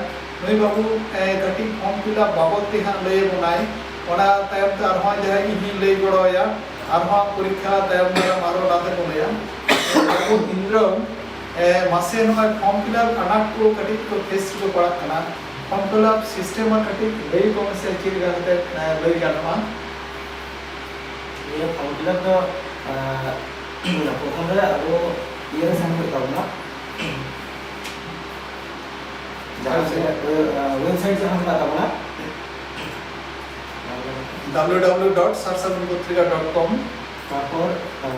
ᱱᱩᱭ ᱵᱟᱹᱵᱩ, ᱮ, ᱠᱟᱹᱴᱤᱡ ᱯᱷᱚᱨᱢ ᱯᱷᱤᱞᱟᱯ ᱵᱟᱵᱚᱫ ᱛᱮ ᱦᱟᱸᱜ ᱞᱟᱹᱭ ᱟᱵᱚᱱᱟᱭ᱾ ᱚᱱᱟ ᱛᱟᱭᱚᱢ ᱛᱮ ᱟᱨᱦᱚᱸ ᱡᱟᱦᱟᱸᱭ ᱤᱧᱤᱧ ᱞᱟᱹᱭ ᱜᱚᱲᱚ ᱟᱭᱟ, ᱟᱨᱦᱚᱸ ᱯᱚᱨᱤᱠᱠᱷᱟ ᱛᱟᱭᱚᱢ ᱫᱟᱨᱟᱢ ᱟᱨᱦᱚᱸ ᱚᱱᱟᱛᱮ ᱠᱚ ᱞᱟᱹᱭᱟ᱾ ᱵᱟᱹᱵᱩ ᱤᱱᱫᱨᱚ, ᱮ, ᱢᱟᱥᱮ ᱱᱚᱜᱼᱚᱭ ᱯᱷᱚᱨᱢ ᱯᱷᱤᱞᱟᱯ ᱟᱱᱟᱴ ᱠᱚ ᱠᱟᱹᱴᱤᱡ ᱠᱚ ᱯᱷᱮᱥ ᱨᱮᱠᱚ ᱯᱟᱲᱟᱜ ᱠᱟᱱᱟ᱾ ᱯᱷᱚᱨᱢ ᱯᱷᱤᱞᱟᱯ ᱥᱤᱥᱴᱮᱢ ᱟᱨ ᱠᱟᱹᱴᱤᱡ ᱞᱟᱹᱭ ᱠᱚ ᱢᱮᱥᱮ, ᱪᱮᱫ ᱞᱮᱠᱟ ᱠᱟᱛᱮ, ᱮ, ᱞᱟᱹᱭ ᱜᱟᱱᱚᱜᱼᱟ? ᱱᱤᱭᱟᱹ ᱯᱷᱚᱨᱢ ᱯᱷᱤᱞᱟᱯ ᱫᱚ, ᱮ, ᱯᱨᱚᱛᱷᱚᱢ ᱨᱮ ᱟᱵᱚ ᱤᱭᱟᱹ ᱨᱮ ᱥᱮᱱ ᱦᱩᱭᱩᱜ ᱛᱟᱵᱚᱱᱟ᱾ ᱡᱟᱦᱟᱸ ᱟᱪᱪᱷᱟ᱾ ᱥᱮ, ᱮ, ᱣᱮᱵᱥᱟᱭᱤᱴ ᱡᱟᱦᱟᱸ ᱢᱮᱱᱟᱜ ᱛᱟᱵᱚᱱᱟ᱾ W W W dot sarsagunpotrika dot com᱾ ᱛᱟᱨᱯᱚᱨ, ᱮ,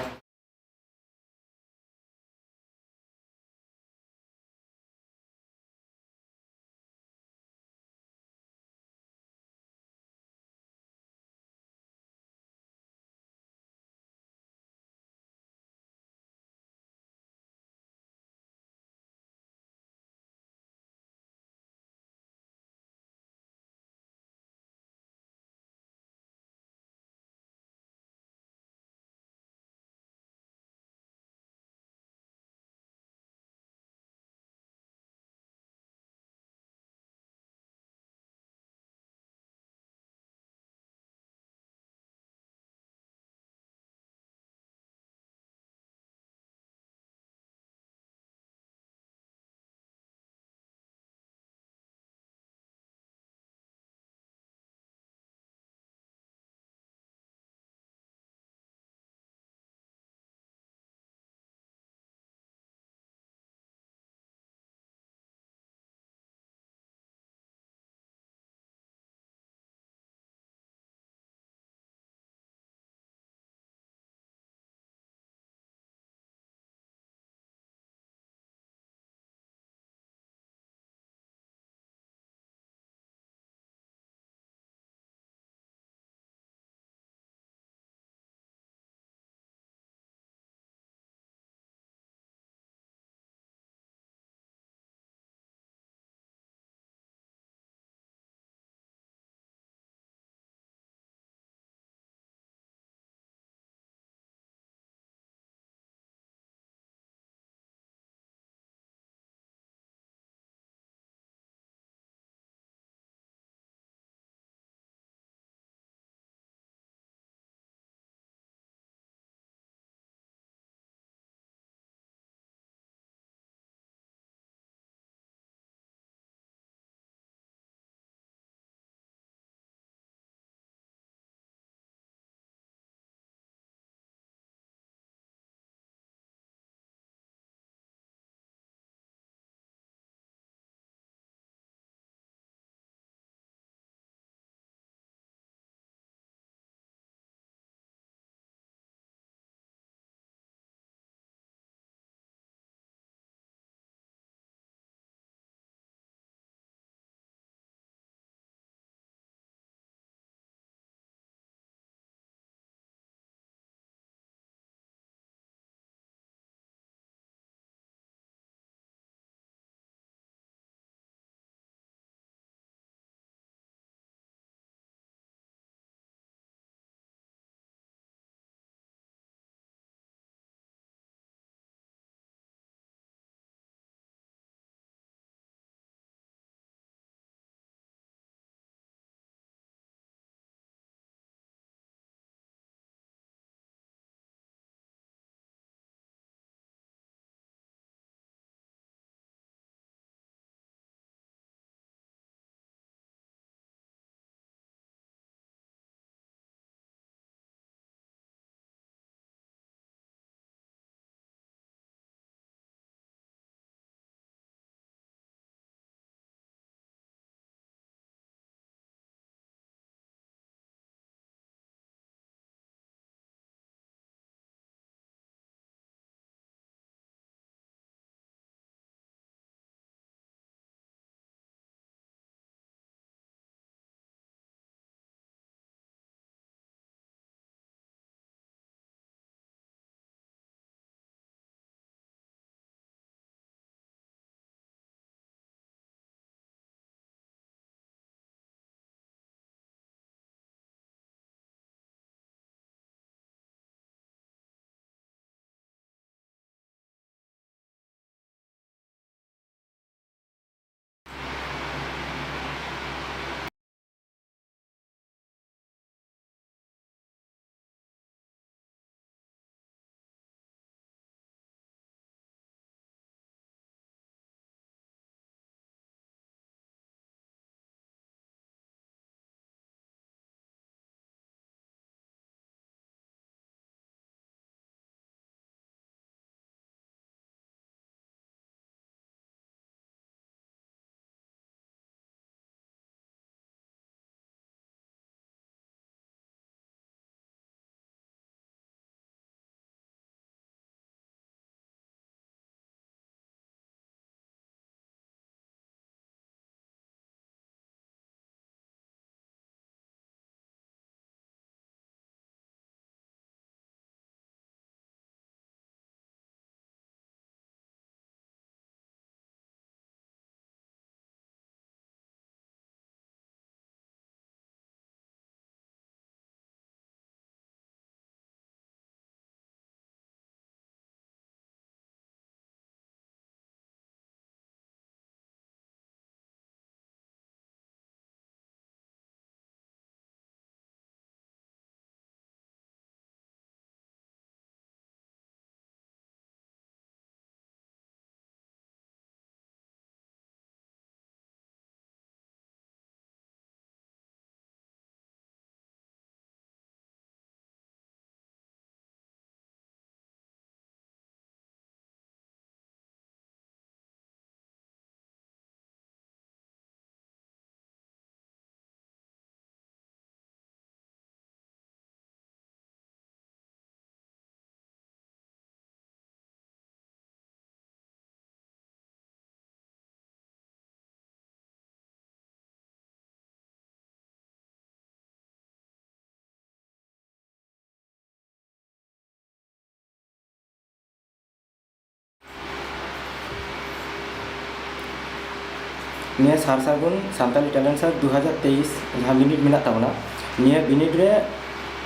ᱱᱤᱭᱟᱹ ᱥᱟᱨ ᱥᱟᱹᱜᱩᱱ ᱥᱟᱱᱛᱟᱞᱤ ᱴᱮᱞᱮᱱᱴ ᱥᱟᱨᱪ ᱫᱩ ᱦᱟᱡᱟᱨ ᱛᱮᱭᱤᱥ ᱡᱟᱦᱟᱸ ᱵᱤᱱᱤᱰ ᱢᱮᱱᱟᱜ ᱛᱟᱵᱚᱱᱟ, ᱱᱤᱭᱟᱹ ᱵᱤᱱᱤᱰ ᱨᱮ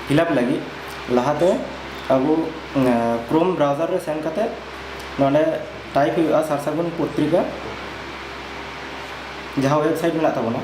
ᱯᱷᱤᱞᱟᱯ ᱞᱟᱹᱜᱤᱫ ᱞᱟᱦᱟᱛᱮ ᱟᱵᱚ ᱠᱨᱳᱢ ᱵᱨᱟᱣᱡᱟᱨ ᱨᱮ ᱥᱮᱱ ᱠᱟᱛᱮ ᱱᱚᱰᱮ ᱴᱟᱭᱤᱯ ᱦᱩᱭᱩᱜᱼᱟ ᱥᱟᱨ ᱥᱟᱹᱜᱩᱱ ᱯᱚᱛᱨᱤᱠᱟ, ᱡᱟᱦᱟᱸ ᱣᱮᱵᱥᱟᱭᱤᱴ ᱢᱮᱱᱟᱜ ᱛᱟᱵᱚᱱᱟ᱾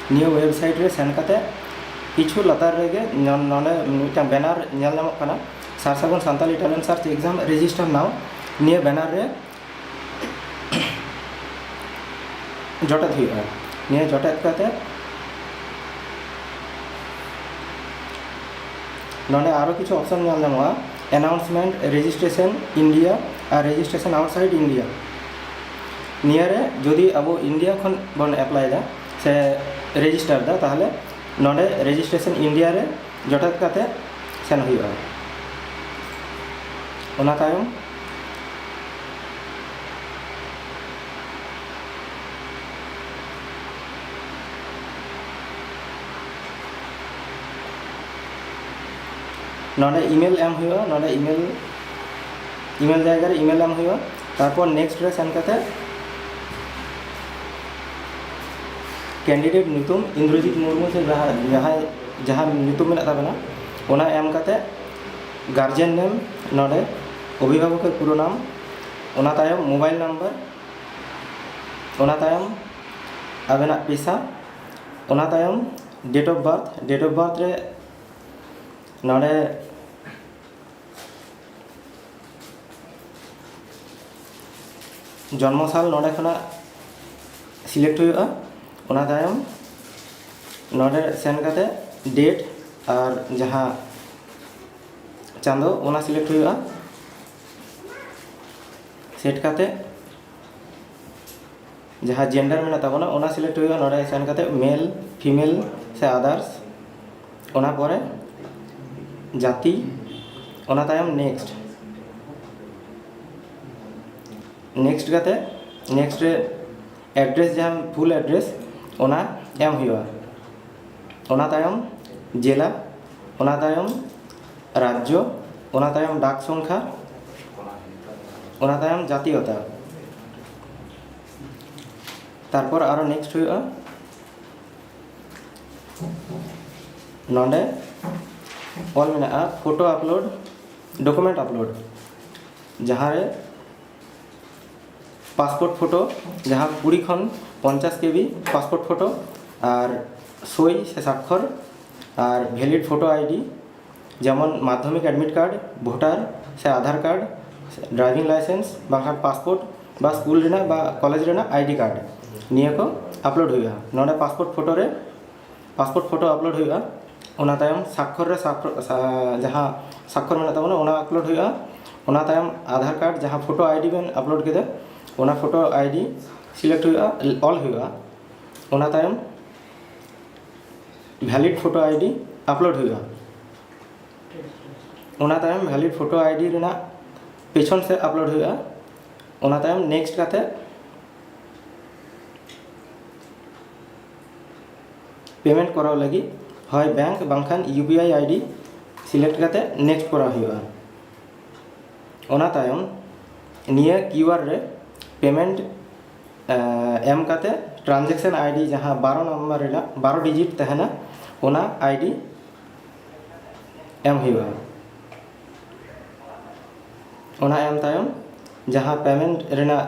ᱱᱤᱭᱟᱹ ᱣᱮᱵᱥᱟᱭᱤᱴ ᱨᱮ ᱥᱮᱱ ᱠᱟᱛᱮ ᱠᱤᱪᱷᱩ ᱞᱟᱛᱟᱨ ᱨᱮᱜᱮ ᱱᱚ-, ᱱᱚᱰᱮ ᱢᱤᱫᱴᱟᱝ ᱵᱮᱱᱟᱨ ᱧᱮᱞ ᱧᱟᱢᱚᱜ ᱠᱟᱱᱟ, ᱥᱟᱨ ᱥᱟᱹᱜᱩᱱ Santali talent search exam register ᱱᱟᱣ᱾ ᱱᱤᱭᱟᱹ ᱵᱮᱱᱟᱨ ᱨᱮ ᱡᱚᱴᱮᱫ ᱦᱩᱭᱩᱜᱼᱟ᱾ ᱱᱤᱭᱟᱹ ᱡᱚᱴᱮᱫ ᱠᱟᱛᱮ ᱱᱚᱰᱮ ᱟᱨᱚ ᱠᱤᱪᱷᱩ ᱚᱯᱥᱚᱱ ᱧᱮᱞ ᱧᱟᱢᱚᱜᱼᱟ, ᱮᱱᱟᱣᱩᱱᱥᱢᱮᱱᱴ, ᱨᱮᱡᱤᱥᱴᱨᱮᱥᱚᱱ ᱤᱱᱰᱤᱭᱟ ᱟᱨ ᱨᱮᱡᱤᱥᱴᱨᱮᱥᱚᱱ ᱟᱣᱩᱴᱥᱟᱭᱤᱰ ᱤᱱᱰᱤᱭᱟ᱾ ᱱᱤᱭᱟᱹ ᱨᱮ ᱡᱩᱫᱤ ᱟᱵᱚ ᱤᱱᱰᱤᱭᱟ ᱠᱷᱚᱱ ᱵᱚᱱ ᱮᱯᱞᱟᱭ ᱮᱫᱟ ᱥᱮ ᱨᱮᱡᱤᱥᱴᱟᱨ ᱮᱫᱟ, ᱛᱟᱦᱚᱞᱮ ᱱᱚᱰᱮ ᱨᱮᱡᱤᱥᱴᱨᱮᱥᱚᱱ ᱤᱱᱰᱤᱭᱟ ᱨᱮ ᱡᱚᱴᱮᱫ ᱠᱟᱛᱮ ᱥᱮᱱ ᱦᱩᱭᱩᱜᱼᱟ᱾ ᱚᱱᱟ ᱛᱟᱭᱚᱢ ᱱᱚᱰᱮ ᱤᱢᱮᱞ ᱮᱢ ᱦᱩᱭᱩᱜᱼᱟ, ᱱᱚᱰᱮ ᱤᱢᱮᱞ, ᱤᱢᱮᱞ ᱡᱟᱭᱜᱟ ᱨᱮ ᱤᱢᱮᱞ ᱮᱢ ᱦᱩᱭᱩᱜᱼᱟ᱾ ᱛᱟᱨᱯᱚᱨ ᱱᱮᱠᱥᱴ ᱨᱮ ᱥᱮᱱ ᱠᱟᱛᱮ ᱠᱮᱱᱰᱤᱰᱮᱴ ᱧᱩᱛᱩᱢ ᱤᱱᱫᱨᱚᱡᱤᱛ ᱢᱩᱨᱢᱩ ᱥᱮ ᱡᱟᱦᱟᱸ, ᱡᱟᱦᱟᱸᱭ, ᱡᱟᱦᱟᱸ ᱧᱩᱛᱩᱢ ᱢᱮᱱᱟᱜ ᱛᱟᱵᱮᱱᱟ, ᱚᱱᱟ ᱮᱢ ᱠᱟᱛᱮ ᱜᱟᱨᱡᱮᱱ ᱱᱮᱢ, ᱱᱚᱰᱮ ᱚᱵᱷᱤᱵᱷᱟᱵᱚᱠᱮᱨ ᱯᱩᱨᱳ ᱱᱟᱢ, ᱚᱱᱟ ᱛᱟᱭᱚᱢ ᱢᱳᱵᱟᱭᱤᱞ ᱱᱟᱢᱵᱟᱨ, ᱚᱱᱟ ᱛᱟᱭᱚᱢ ᱟᱵᱮᱱᱟᱜ ᱯᱮᱥᱟ, ᱚᱱᱟ ᱛᱟᱭᱚᱢ date of birth, date of birth ᱨᱮ ᱱᱚᱰᱮ ᱡᱚᱱᱢᱚ ᱥᱟᱞ ᱱᱚᱰᱮ ᱠᱷᱚᱱᱟᱜ ᱥᱤᱞᱮᱠᱴ ᱦᱩᱭᱩᱜᱼᱟ᱾ ᱚᱱᱟ ᱛᱟᱭᱚᱢ ᱱᱚᱰᱮ ᱥᱮᱱ ᱠᱟᱛᱮ ᱰᱮᱴ ᱟᱨ ᱡᱟᱦᱟᱸ ᱪᱟᱸᱫᱚ, ᱚᱱᱟ ᱥᱤᱞᱮᱠᱴ ᱦᱩᱭᱩᱜᱼᱟ᱾ ᱥᱮᱴ ᱠᱟᱛᱮ ᱡᱟᱦᱟᱸ ᱡᱮᱱᱰᱟᱨ ᱢᱮᱱᱟᱜ ᱛᱟᱵᱚᱱᱟ, ᱚᱱᱟ ᱥᱤᱞᱮᱠᱴ ᱦᱩᱭᱩᱜᱼᱟ᱾ ᱱᱚᱰᱮ ᱥᱮᱱ ᱠᱟᱛᱮ ᱢᱮᱞ, ᱯᱷᱤᱢᱮᱞ ᱥᱮ ᱟᱫᱟᱨᱥ, ᱚᱱᱟ ᱯᱚᱨᱮ ᱡᱟᱹᱛᱤ, ᱚᱱᱟ ᱛᱟᱭᱚᱢ ᱱᱮᱠᱥᱴ᱾ ᱱᱮᱠᱥᱴ ᱠᱟᱛᱮ, ᱱᱮᱠᱥᱴ ᱨᱮ ᱮᱰᱨᱮᱥ, ᱡᱟᱦᱟᱸ ᱯᱷᱩᱞ ᱮᱰᱨᱮᱥ, ᱚᱱᱟ ᱮᱢ ᱦᱩᱭᱩᱜᱼᱟ᱾ ᱚᱱᱟ ᱛᱟᱭᱚᱢ ᱡᱮᱞᱟ, ᱚᱱᱟ ᱛᱟᱭᱚᱢ ᱨᱟᱡᱽᱡᱚ, ᱚᱱᱟ ᱛᱟᱭᱚᱢ ᱰᱟᱠ ᱥᱚᱝᱠᱷᱟ, ᱚᱱᱟ ᱛᱟᱭᱚᱢ ᱡᱟᱛᱤᱭᱚᱛᱟ᱾ ᱛᱟᱨᱯᱚᱨ ᱟᱨᱚ ᱱᱮᱠᱥᱴ ᱦᱩᱭᱩᱜᱼᱟ, ᱱᱚᱰᱮ ᱚᱞ ᱢᱮᱱᱟᱜᱼᱟ ᱯᱷᱳᱴᱳ ᱟᱯᱞᱳᱰ, ᱰᱚᱠᱩᱢᱮᱱᱴ ᱟᱯᱞᱳᱰ, ᱡᱟᱦᱟᱸ ᱨᱮ ᱯᱟᱥᱯᱳᱨᱴ ᱯᱷᱳᱴᱳ, ᱡᱟᱦᱟᱸ ᱠᱩᱲᱤ ᱠᱷᱚᱱ ᱯᱚᱧᱪᱟᱥ ᱠᱮᱵᱤ ᱯᱟᱥᱯᱳᱨᱴ ᱯᱷᱳᱴᱳ, ᱟᱨ ᱥᱳᱭ ᱥᱮ ᱥᱟᱠᱠᱷᱚᱨ, ᱟᱨ ᱵᱷᱮᱞᱤᱰ ᱯᱷᱳᱴᱳ ᱟᱭᱰᱤ, ᱡᱮᱢᱚᱱ ᱢᱟᱫᱽᱫᱷᱚᱢᱤᱠ ᱮᱰᱢᱤᱴ ᱠᱟᱨᱰ, ᱵᱷᱳᱴᱟᱨ ᱥᱮ ᱟᱫᱷᱟᱨ ᱠᱟᱨᱰ, ᱰᱨᱟᱭᱵᱷᱤᱝ ᱞᱟᱭᱥᱮᱱᱥ, ᱵᱟᱝᱠᱷᱟᱱ ᱯᱟᱥᱯᱳᱨᱴ ᱵᱟ ᱥᱠᱩᱞ ᱨᱮᱱᱟᱜ ᱵᱟ ᱠᱚᱞᱮᱡᱽ ᱨᱮᱱᱟᱜ ᱟᱭᱰᱤ ᱠᱟᱨᱰ, ᱱᱤᱭᱟᱹ ᱠᱚ ᱟᱯᱞᱳᱰ ᱦᱩᱭᱩᱜᱼᱟ᱾ ᱱᱚᱰᱮ ᱯᱟᱥᱯᱳᱨᱴ ᱯᱷᱳᱴᱳ ᱨᱮ, ᱯᱟᱥᱯᱳᱨᱴ ᱯᱷᱳᱴᱳ ᱟᱯᱞᱳᱰ ᱦᱩᱭᱩᱜᱼᱟ᱾ ᱚᱱᱟ ᱛᱟᱭᱚᱢ ᱥᱟᱠᱠᱷᱚᱨ ᱨᱮ ᱥᱟᱠᱠᱷᱚᱨ, ᱥᱟ-, ᱡᱟᱦᱟᱸ ᱥᱟᱠᱠᱷᱚᱨ ᱢᱮᱱᱟᱜ ᱛᱟᱵᱚᱱᱟ, ᱚᱱᱟ ᱟᱯᱞᱳᱰ ᱦᱩᱭᱩᱜᱼᱟ᱾ ᱚᱱᱟ ᱛᱟᱭᱚᱢ ᱟᱫᱷᱟᱨ ᱠᱟᱨᱰ, ᱡᱟᱦᱟᱸ ᱯᱷᱳᱴᱳ ᱟᱭᱰᱤ ᱵᱮᱱ ᱟᱯᱞᱳᱰ ᱠᱮᱫᱟ, ᱚᱱᱟ ᱯᱷᱳᱴᱳ ᱟᱭᱰᱤ ᱥᱤᱞᱮᱠᱴ ᱦᱩᱭᱩᱜᱼᱟ, ᱚᱞ ᱦᱩᱭᱩᱜᱼᱟ᱾ ᱚᱱᱟ ᱛᱟᱭᱚᱢ ᱵᱷᱮᱞᱤᱰ ᱯᱷᱳᱴᱳ ᱟᱭᱰᱤ ᱟᱯᱞᱳᱰ ᱦᱩᱭᱩᱜᱼᱟ᱾ ᱚᱱᱟ ᱛᱟᱭᱚᱢ ᱵᱷᱮᱞᱤᱰ ᱯᱷᱳᱴᱳ ᱟᱭᱰᱤ ᱨᱮᱱᱟᱜ ᱯᱮᱪᱷᱚᱱ ᱥᱮᱫ ᱟᱯᱞᱳᱰ ᱦᱩᱭᱩᱜᱼᱟ᱾ ᱚᱱᱟ ᱛᱟᱭᱚᱢ ᱱᱮᱠᱥᱴ ᱠᱟᱛᱮ ᱯᱮᱢᱮᱱᱴ ᱠᱚᱨᱟᱣ ᱞᱟᱹᱜᱤᱫ ᱦᱚᱭ ᱵᱮᱝᱠ ᱵᱟᱝᱠᱷᱟᱱ U P I ID select ᱠᱟᱛᱮ ᱱᱮᱠᱥᱴ ᱠᱚᱨᱟᱣ ᱦᱩᱭᱩᱜᱼᱟ᱾ ᱚᱱᱟ ᱛᱟᱭᱚᱢ ᱱᱤᱭᱟᱹ ᱠᱤᱭᱩ ᱟᱨ ᱨᱮ ᱯᱮᱢᱮᱱᱴ ᱮᱢ ᱠᱟᱛᱮ ᱴᱨᱟᱱᱡᱮᱠᱥᱚᱱ ᱟᱭᱰᱤ, ᱡᱟᱦᱟᱸ ᱵᱟᱨᱚ ᱱᱟᱢᱵᱟᱨ ᱨᱮᱱᱟᱜ ᱵᱟᱨᱚ ᱰᱤᱡᱤᱴ ᱛᱟᱦᱮᱱᱟ, ᱚᱱᱟ ᱟᱭᱰᱤ ᱮᱢ ᱦᱩᱭᱩᱜᱼᱟ᱾ ᱚᱱᱟ ᱮᱢ ᱛᱟᱭᱚᱢ ᱡᱟᱦᱟᱸ ᱯᱮᱢᱮᱱᱴ ᱨᱮᱱᱟᱜ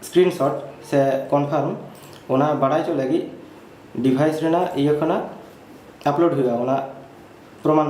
ᱥᱠᱨᱤᱱᱥᱚᱴ ᱥᱮ ᱠᱚᱱᱯᱷᱟᱨᱢ, ᱚᱱᱟ ᱵᱟᱲᱟᱭ ᱦᱚᱪᱚ ᱞᱟᱹᱜᱤᱫ ᱰᱤᱵᱷᱟᱭᱤᱥ ᱨᱮᱱᱟᱜ ᱤᱭᱟᱹ ᱠᱷᱚᱱᱟᱜ ᱟᱯᱞᱳᱰ ᱦᱩᱭᱩᱜᱼᱟ ᱚᱱᱟ ᱯᱨᱚᱢᱟᱱ᱾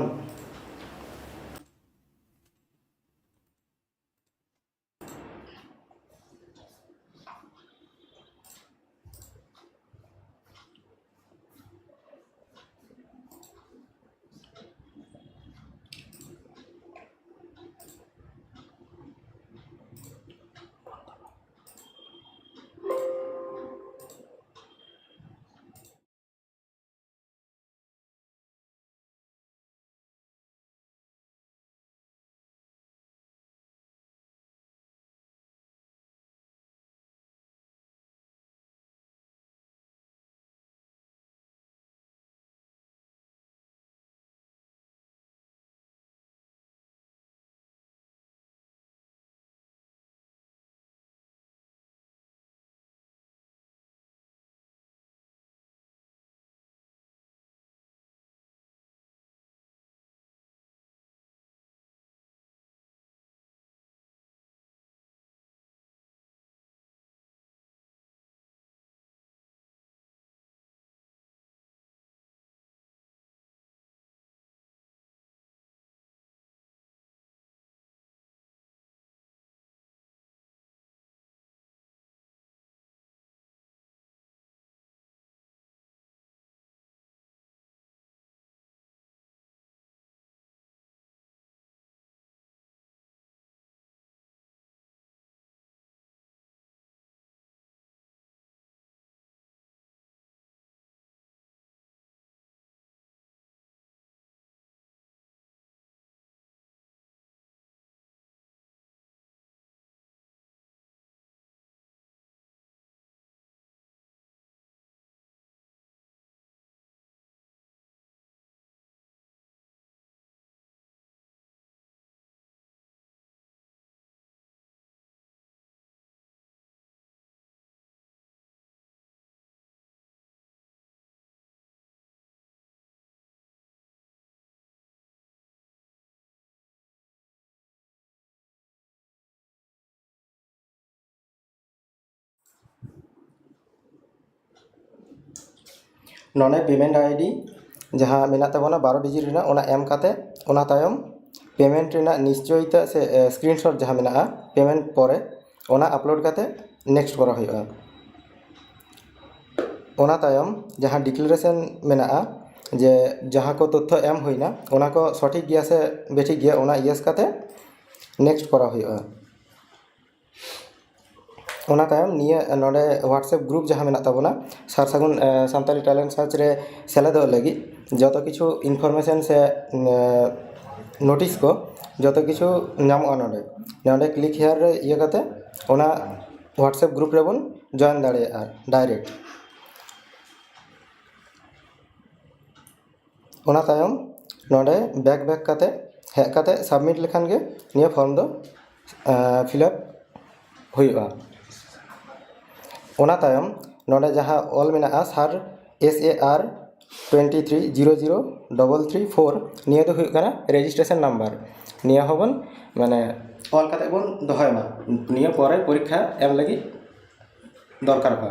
ᱱᱚᱰᱮ ᱯᱮᱢᱮᱱᱴ ᱟᱭᱰᱤ ᱡᱟᱦᱟᱸ ᱢᱮᱱᱟᱜ ᱛᱟᱵᱚᱱᱟ ᱵᱟᱨᱚ ᱰᱤᱡᱤᱴ ᱨᱮᱱᱟᱜ, ᱚᱱᱟ ᱮᱢ ᱠᱟᱛᱮ, ᱚᱱᱟ ᱛᱟᱭᱚᱢ ᱯᱮᱢᱮᱱᱴ ᱨᱮᱱᱟᱜ ᱱᱤᱥᱪᱚᱭᱤᱛᱟ ᱥᱮ ᱥᱠᱨᱤᱱᱥᱚᱴ ᱡᱟᱦᱟᱸ ᱢᱮᱱᱟᱜᱼᱟ ᱯᱮᱢᱮᱱᱴ ᱯᱚᱨᱮ, ᱚᱱᱟ ᱟᱯᱞᱳᱰ ᱠᱟᱛᱮ ᱱᱮᱠᱥᱴ ᱠᱚᱨᱟᱣ ᱦᱩᱭᱩᱜᱼᱟ᱾ ᱚᱱᱟ ᱛᱟᱭᱚᱢ ᱡᱟᱦᱟᱸ ᱰᱤᱠᱞᱟᱨᱮᱥᱚᱱ ᱢᱮᱱᱟᱜᱼᱟ, ᱡᱮ ᱡᱟᱦᱟᱸ ᱠᱚ ᱛᱚᱛᱛᱷᱚ ᱮᱢ ᱦᱩᱭᱱᱟ, ᱚᱱᱟ ᱠᱚ ᱥᱚᱴᱷᱤᱠ ᱜᱮᱭᱟ ᱥᱮ ᱵᱮᱴᱷᱤᱠ ᱜᱮᱭᱟ, ᱚᱱᱟ ᱤᱭᱮᱥ ᱠᱟᱛᱮ ᱱᱮᱠᱥᱴ ᱠᱚᱨᱟᱣ ᱦᱩᱭᱩᱜᱼᱟ᱾ ᱚᱱᱟ ᱛᱟᱭᱚᱢ ᱱᱤᱭᱟᱹ ᱱᱚᱰᱮ WhatsApp ᱜᱨᱩᱯ ᱡᱟᱦᱟᱸ ᱢᱮᱱᱟᱜ ᱛᱟᱵᱚᱱᱟ, ᱥᱟᱨ ᱥᱟᱹᱜᱩᱱ, ᱮ, ᱥᱟᱱᱛᱟᱲᱤ ᱴᱮᱞᱮᱱᱴ ᱥᱟᱨᱪ ᱨᱮ ᱥᱮᱞᱮᱫᱚᱜ ᱞᱟᱹᱜᱤᱫ ᱡᱚᱛᱚ ᱠᱤᱪᱷᱩ ᱤᱱᱯᱷᱚᱨᱢᱮᱥᱚᱱ ᱥᱮ, ᱮ, ᱱᱳᱴᱤᱥ ᱠᱚ ᱡᱚᱛᱚ ᱠᱤᱪᱷᱩ ᱧᱟᱢᱚᱜᱼᱟ ᱱᱚᱰᱮ᱾ ᱱᱚᱰᱮ ᱠᱞᱤᱠ ᱦᱮᱭᱟᱨ ᱨᱮ ᱤᱭᱟᱹ ᱠᱟᱛᱮ ᱚᱱᱟ WhatsApp ᱜᱨᱩᱯ ᱨᱮᱵᱚᱱ ᱡᱚᱭᱮᱱ ᱫᱟᱲᱮᱭᱟᱜᱼᱟ ᱰᱟᱭᱨᱮᱠᱴ᱾ ᱚᱱᱟ ᱛᱟᱭᱚᱢ ᱱᱚᱰᱮ ᱵᱮᱠ ᱵᱮᱠ ᱠᱟᱛᱮ ᱦᱮᱡ ᱠᱟᱛᱮ ᱥᱟᱵᱢᱤᱴ ᱞᱮᱠᱷᱟᱱ ᱜᱮ ᱱᱤᱭᱟᱹ ᱯᱷᱚᱨᱢ ᱫᱚ ᱯᱷᱤᱞᱟᱯ ᱦᱩᱭᱩᱜᱼᱟ᱾ ᱚᱱᱟ ᱛᱟᱭᱚᱢ ᱱᱚᱰᱮ ᱡᱟᱦᱟᱸ ᱚᱞ ᱢᱮᱱᱟᱜᱼᱟ, ᱥᱟᱨ, S A R twenty three zero zero double three four, ᱱᱤᱭᱟᱹ ᱫᱚ ᱦᱩᱭᱩᱜ ᱠᱟᱱᱟ ᱨᱮᱡᱤᱥᱴᱨᱮᱥᱚᱱ ᱱᱟᱢᱵᱟᱨ᱾ ᱱᱤᱭᱟᱹ ᱦᱚᱸᱵᱚᱱ, ᱢᱟᱱᱮ, ᱚᱞ ᱠᱟᱛᱮ ᱵᱚᱱ ᱫᱚᱦᱚᱭ ᱢᱟ, ᱱᱤᱭᱟᱹ ᱯᱚᱨᱮ ᱯᱚᱨᱤᱠᱠᱷᱟ ᱮᱢ ᱞᱟᱹᱜᱤᱫ ᱫᱚᱨᱠᱟᱨᱚᱜᱼᱟ᱾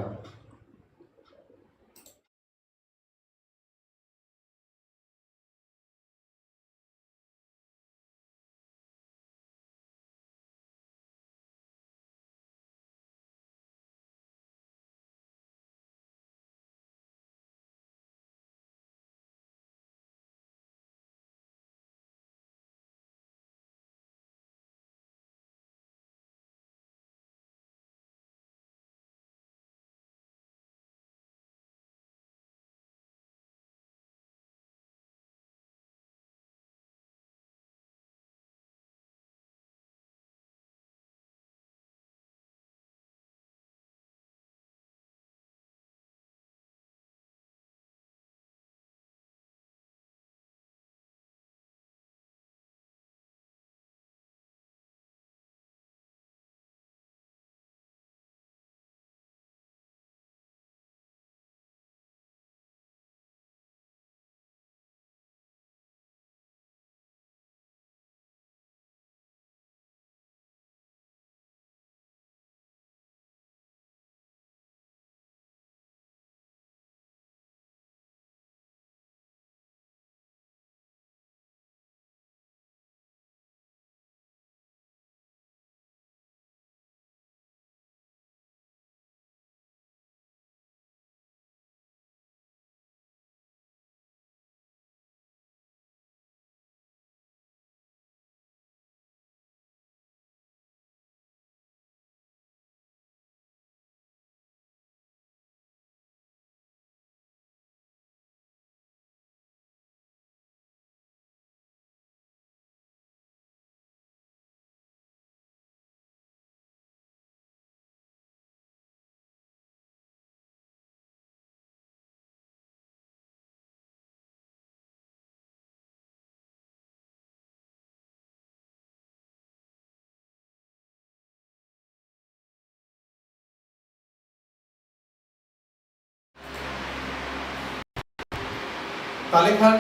ᱛᱟᱦᱞᱮ ᱠᱷᱟᱱ